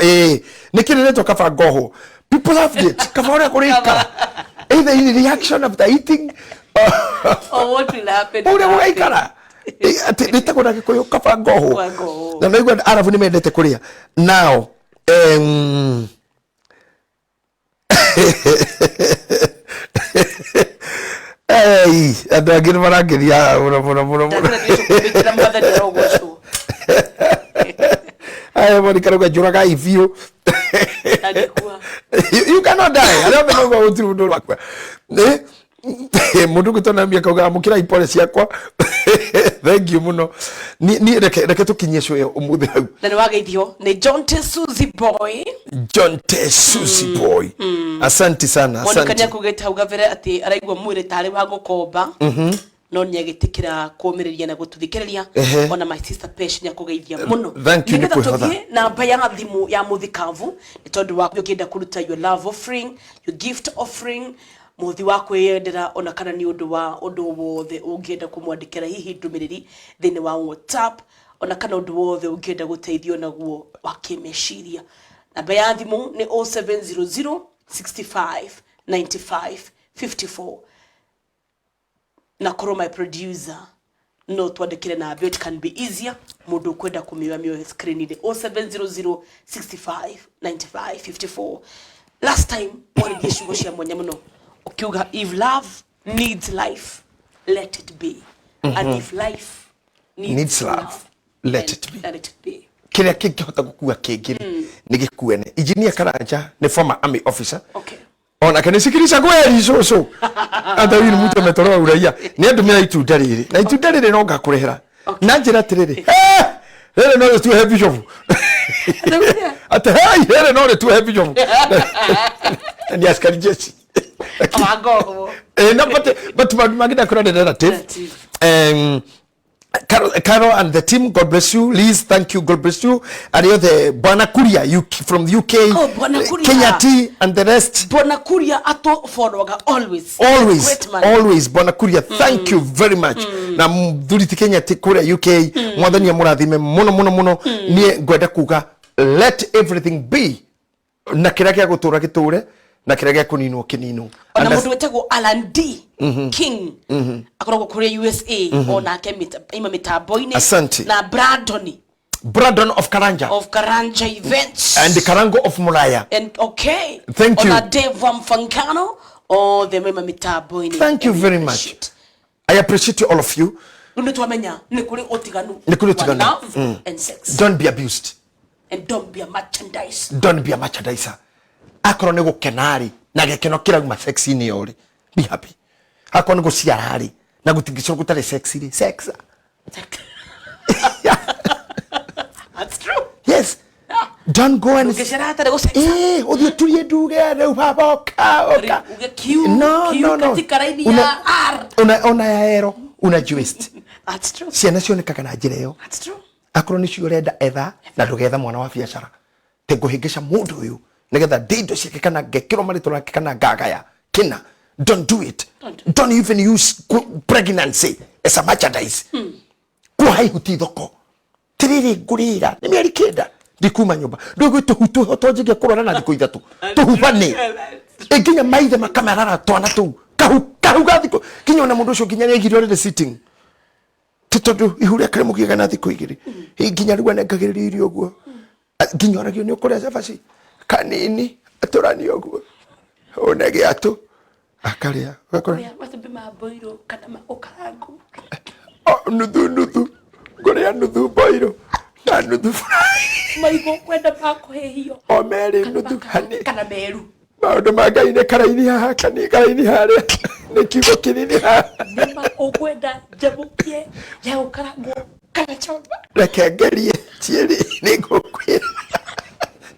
nĩkĩ rĩretwo kaba ngohwo? People loved it, kaba ũrĩa kũrĩikara, either in reaction after eating Or what will happen? Ũrĩa gũgaikara. Atĩ rĩtagwo na Gĩkũyũ kaba ngohwo. Kaba ngohwo. Na naigua Arabu nĩ mendete kũrĩa now. Ei, andũ angĩ nĩ marangeria haha mũno mũno mũno mũno. Ndakũra nĩtũkũmĩkĩra Mwathani arogocwo. Aya, Monica rauga njũragai biũ. Angĩkua. You cannot die. Arĩa othe mauga gũtirĩ mũndũ ũrakua. Mũndũ ũgwĩtwo Naomi akauga amũkĩra ipore ciakwa, thank you mũno. Niĩ reke tũkinyie show ĩyo ũmũthĩ hau. Na nĩ wageithio nĩ John T. Suzy Boy. John T. Suzy Boy, asante sana. Monica asante. nĩ akugĩte hau gabere atĩ araigua mwĩrĩ tarĩ wa gũkomba, no nĩ agĩtĩkĩra kũmĩrĩria na gũtũthikĩrĩria. Ona my sister Pesh nĩ akũgeithia mũno. Thank you, nĩ Nĩgetha kwĩhotha. tũthiĩ namba ya thimũ ya mũthikabu, nĩ tondũ wa ũkĩenda kũruta your love offering, your gift offering, mũthĩ wa kwĩyendera, ona kana nĩ ũndũ wa ũndũ wothe ũngĩenda kũmwandĩkĩra, hihi ndũmĩrĩri thĩinĩ wa WhatsApp, ona kana ũndũ wothe ũngĩenda gũteithio naguo wa kĩmeciria, namba ya thimũ nĩ 0700 65 95 54. Na korwo my producer no twandĩkĩre namba, it can be easier mũndũ ũkwenda kũmĩoya mĩoe screen-inĩ, 0700 65 95 54. Last time waririe ciugo cia mwanya mũno, ũkiuga, "If love needs life, let it be, and if life needs, needs love, let then it be." Let it be. Kĩrĩa kĩngĩhota gũkua kĩngĩ rĩ, nĩ gĩkuene. Engineer Karanja nĩ former army officer. Onake nĩ sikirisha kweli cũcũ, hata huyu ni mtu ametolewa uraia. Nĩ andũmĩra itunda rĩrĩ, na itunda rĩrĩ no ngakũrehera na njĩra atĩrĩrĩ, "Eh, rĩrĩ no rĩtuhe bishop." Atĩ hei, rĩrĩ no rĩtuhe bishop na nĩ askari jeshi. Wangogo. Eh, no, but maũndũ mangĩ ndakũra nĩ relative. Relative. Carol and the team, God bless you. Liz, thank you, God bless you. And the Bwana Kuria UK, from the UK, Oh, Bwana Kuria. Kenya T and the rest. Bwana Kuria atũfollowaga always. Always, Great man. always. Bwana Kuria, thank you very much. Na mũthuri ti Kenya T kũrĩa UK, mwathani amũrathime mũno mũno mũno. Niĩ ngwenda kuga let everything be, na kĩrĩa gĩa gũtũra gĩtũre, na kĩrĩa gĩa kũninwo kĩninwo. Ona And mũndũ wĩtagwo Alan D King akoragwo kũrĩa USA, onake ima mĩtambo-inĩ. Asante. Na Brandon Brandon of Karanja of Karanja Events and Karango of Mulaya. And okay. Thank you. Ona Dave wa Mfankano, othe maima mĩtambo-inĩ. Thank you And we very much. appreciate. I appreciate all of you. Rĩu nĩ twamenya nĩ kũrĩ ũtiganu Nĩ kũrĩ ũtiganu. wa love and sex. Don't be abused. And don't be a merchandise. Don't be a merchandiser. Akorwo nĩ gũkena rĩ, na gĩkeno kĩrauma sex-inĩ ĩyo rĩ, be happy. Akorwo nĩ gũciara rĩ, na gũtingĩcorwo gũtarĩ sex rĩ, sex. That's true. Yes. Don't go and Ũngĩciara hatarĩ gũsexa. Eh, ũthiĩ ũturie nduge rĩu baba oka oka. Uge Q, No, Q no, no. katika raini Una- ya R. Ona ya ero, una waste. That's true. Ciana cionekaga na njĩra ĩyo. That's true. Akorwo nĩcio ũrenda etha, na ndũgetha mwana wa biacara te ngũhĩngĩca mũndũ ũyũ nĩgetha ndĩ indo ciake kana ngekĩrwo marĩtwa make kana ngagaya kĩna. Don't do it. Don't do Don't even use pregnancy as a merchandise. Kuoha ihu ti thoko tirĩrĩ, ngũrĩra nĩ mĩeri 9 ndikuma nyũmba, ndũgũ tũhu twanjĩgia kũrora na thikũ 3 tũhubane. Ĩ, nginya maithe makamarara twana tũu kahu kahu ga thikũ, nginya ona mũndũ ũcio nginya nĩaigire already sitting ti tondũ ihu rĩake rĩmũgiaga na thikũ 2. Ĩ, nginya rĩu anengagĩrĩrio irio ũguo. Nginya oragio nĩ ũkũrĩa cabaci kanini atũrani ũguo une gĩatũ akarĩa ũgakora. Kũrĩa matumbĩ ma mboirwo kana ma ũkarangwo. Oh, nuthu nuthu ngũrĩa nuthu mboirũ na nuthu fry. Maigũ kwenda ma kũhĩhio o merĩ kana nuthu hani kana meru. Maũndũ ma Ngai nĩ karaini haha kani karaini harĩa nĩ kiugo kĩnini haha. Nyama ũkwenda njamũkie ya gũkarangwo kana choma? Reke ngerie cierĩ, nĩ ngũkwĩra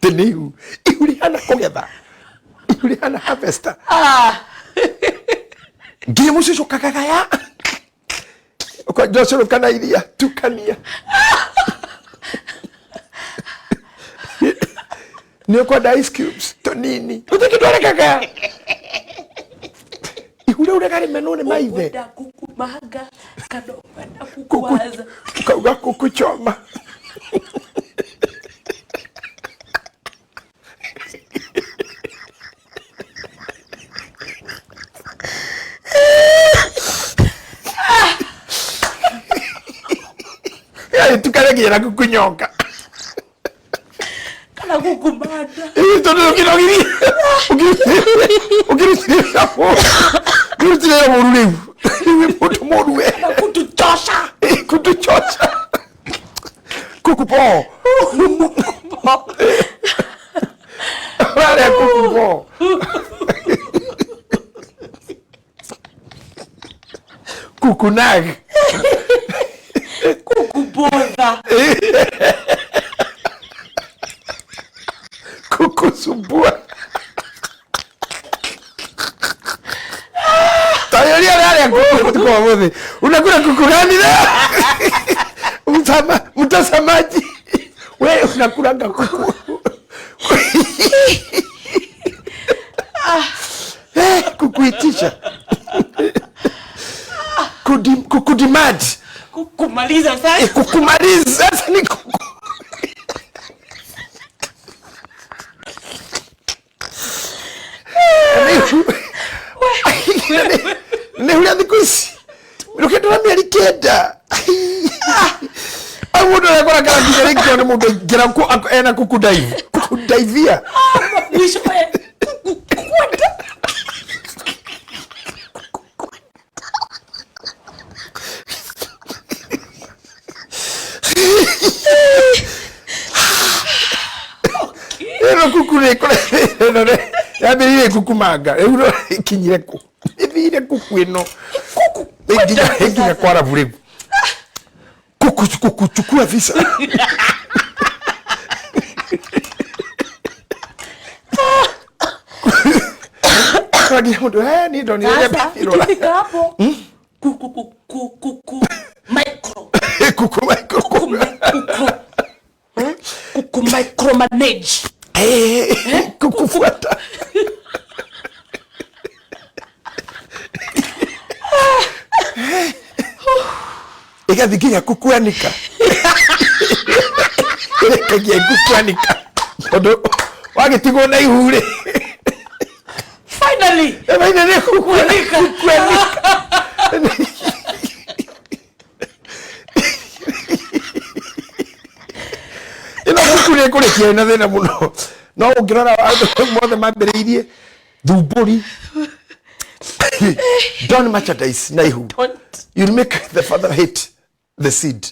tĩ nĩ ihu, ihu rĩhana kũgetha, ihu rĩhana harvester. Ah. Nginya mũciĩ ũkagagaya ũkwenja ũcũrũ kana iria tukania nĩ ũkwenda ice cubes tũnini gũtirĩ kĩndũ arekagaya ihu rĩu rĩkarĩmenwo nĩ maithe. Ũkwenda kuku manga kana ũkwenda kuku waza? Ukauga kuku choma. Tukaregia na kuku nyonga. Kana kuku manda? Ĩ, tondũ ũkĩnogirie ũkĩrutĩrĩra mũru, ũkĩrutĩrĩra mũru rĩu rĩu mũndũ mũru we. Kana kutuchosha. Kutuchosha kuku po ũrarĩa kuku po kuku nag. Kuku botha. Kukusumbua tayoria rarĩa kuku ũtukũ wa mũthĩ unakula kuku gani leo? Mtama, mtazamaji we unakulanga kuku. Eh, kukuitisha. Kukudemand. Kukumaliza sasa. Kukumaliza sasa ni kuku. Nä hå rä a thikå ici rå kä ndå na mä eri 9 au må ndå arekora kana nginya rä ngä one må ndå aingä ra ena kukudaivia. Mwisho kukwenda. Ĩno kuku rĩ ĩno rĩ yambĩrĩirie kukumanga rĩu no ĩkinyire kũ ĩthire kuku ĩno ĩnginya kwarabu rĩu kuku kukuchukua visa. Nginya mũndũ niĩ ndonire Sasa rora ikifika hapo ku ku ku ku ku ku micro kuku ku kuku ku ku ku micromanage. Kukufuata. Ĩgathiĩ nginya kukuanika, ĩrekagia kukuanika tondũ wagĩtigwo na ihu rĩ. Finally. Ĩmaine nĩ kukuanika kukuanika. Ĩno kuku nĩ ĩkũrĩkia ĩna thĩna mũno no ũngĩrora andũ mothe mambĩrĩirie thumbũri don merchandise na ihu. Don't. You'll make the father hate the seed.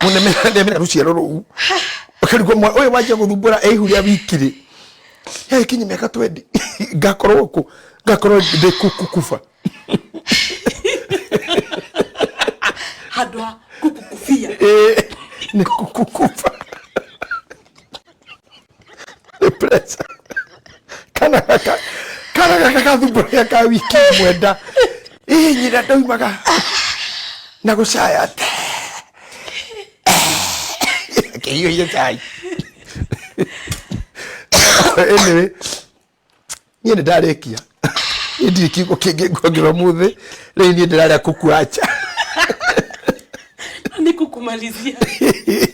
Mũnemera rũciaro rũu ũkarigwo ũyũ wanjia gũthumbũra ĩ ihu rĩa wiki rĩ yakinyi mĩaka 20 ngakorwo kũ ngakorwo ndĩ kukukuba. Handå ha kukukufia. Nĩ kukukuba nĩ pressure kana gaka kana gaka gathumbũragia ka wiki mwenda ĩ nyina ndaumaga na gũcaya te akĩhiũhia cai. Anyway, niĩ nĩ ndarĩkia, niĩ ndirĩ kiugo kĩngĩ nguongerera ũmũthĩ rĩu niĩ ndĩrarĩa kukuacha. Ni kukumalizia.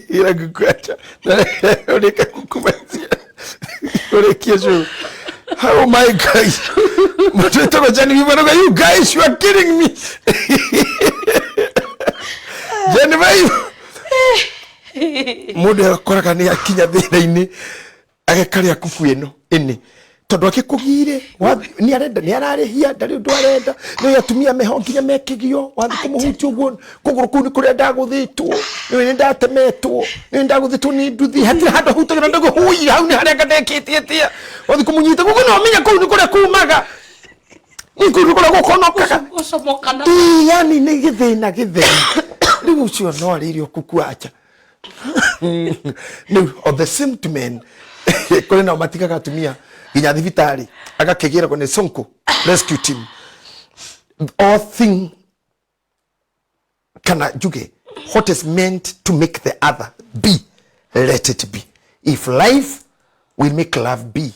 Ila kukuacha ureke kukumalizia urekie show. Oh my God, mũndũ wĩtagwo Jane Vivaroga, you guys, you are killing me. Jane Vibe mũndũ akoraga nĩ akinya thĩna-inĩ agĩkarĩa kuku ĩno ĩnĩ tondũ akĩkũgire nĩ arenda nĩ ararĩhia ndarĩ ũndũ arenda nĩ atumia meho nginya mekĩgio wathiĩ kũmũhutia ũguo kũgũrũ kũu nĩ kũrĩa ndagũthĩtwo nĩ nĩ ndatemetwo nĩ ndagũthĩtwo nĩ nduthi hatirĩ handũ hutagira ndagũhuia hau nĩ harĩa anga ndekĩtie atĩa wathiĩ kũmũnyita guoko no ũmenye kũu nĩ kũrĩa kumaga nĩ kũu nĩ kũrĩa gũkonokaga. Gũcomokana. Ĩĩ, yani nĩ gĩthĩna gĩtheri rĩu ũcio no arĩirio kukuacha rĩu on the same to men kũrĩ nao matigaga atumia nginya thibitarĩ agakĩgĩragwo nĩ sonko rescue team all thing kana njuge what is meant to make the other be, let it be. If life will make love be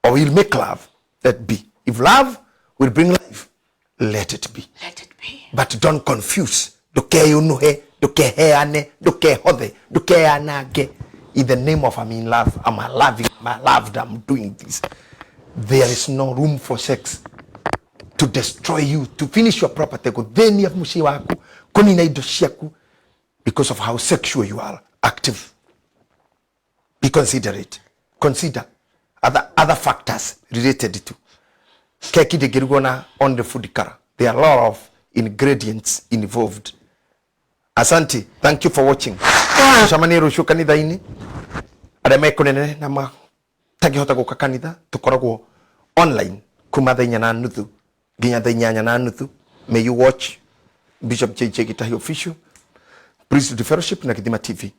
or will make love, let be. If love will bring life, let it be. Let it be. But don't confuse, ndũkeyũnũhe, ndũkeheane, ndũkehothe, ndũkeyanange in the name of I'm in love, I'm loving, I'm loved, I'm doing this. There is no room for sex to destroy you, to finish your property, gũthĩnia mũciĩ waku, kũnina indo ciaku because of how sexual you are active. Be considerate, consider other factors related to keki ndĩngĩrugwo na only food color. There are a lot of ingredients involved. Asante, thank you for watching. Tucemanie rũciũ kanitha-inĩ arĩa me kũnene na matangĩhota gũka kanitha tũkoragwo online kuma thaa 4:30 nginya thaa 8:30. May you watch Bishop JJ Gitahi Official, Priesthood Fellowship na Githima TV.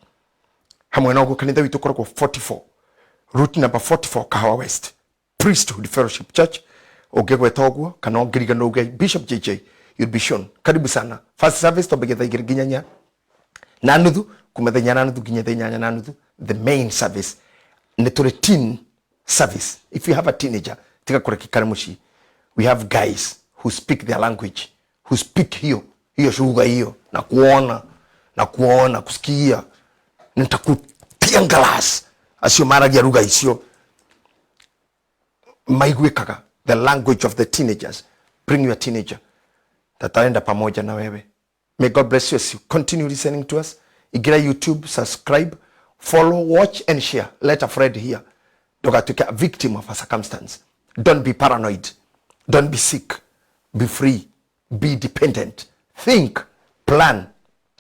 Hamwe na ũguo kanitha witũ ũkoragwo 44 route number 44 Kahawa West, Priesthood Fellowship Church. Ũngĩgweta ũguo kana ũngĩriganĩrwo uge Bishop JJ, you'll be shown. Karibu sana. First service twambagia thaa 2 nginya 4:30, kuma thaa 4:30 nginya thaa 8:30 the main service. Nĩ tũrĩ teen service. If you have a teenager, tiga kũreke kare mũciĩ. We have guys who speak their language, who speak hiyo hiyo shuga hiyo na kuona na kuona kusikia nitakutia glass acio maragia ruga icio maiguĩkaga. The language of the teenagers. Bring your teenager. Tataenda pamoja na wewe. May God bless you as you continue listening to us. Ingira YouTube, subscribe, follow, watch and share. Let a friend hear. Ndũgatuĩke a victim of a circumstance. Don't be paranoid. Don't be sick. Be free. Be dependent. Think, plan,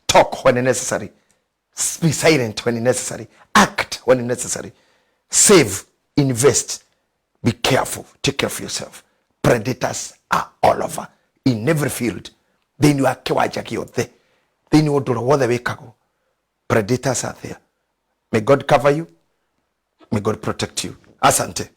talk when necessary. Be silent when necessary. Act when necessary. Save, invest. Be careful. Take care of yourself. Predators are all over in every field. Thĩinĩ wa kĩwanja gĩothe, thĩinĩ wa ũndũ ũrĩa wothe wĩkagwo, predators are there. May God cover you. May God protect you. Asante.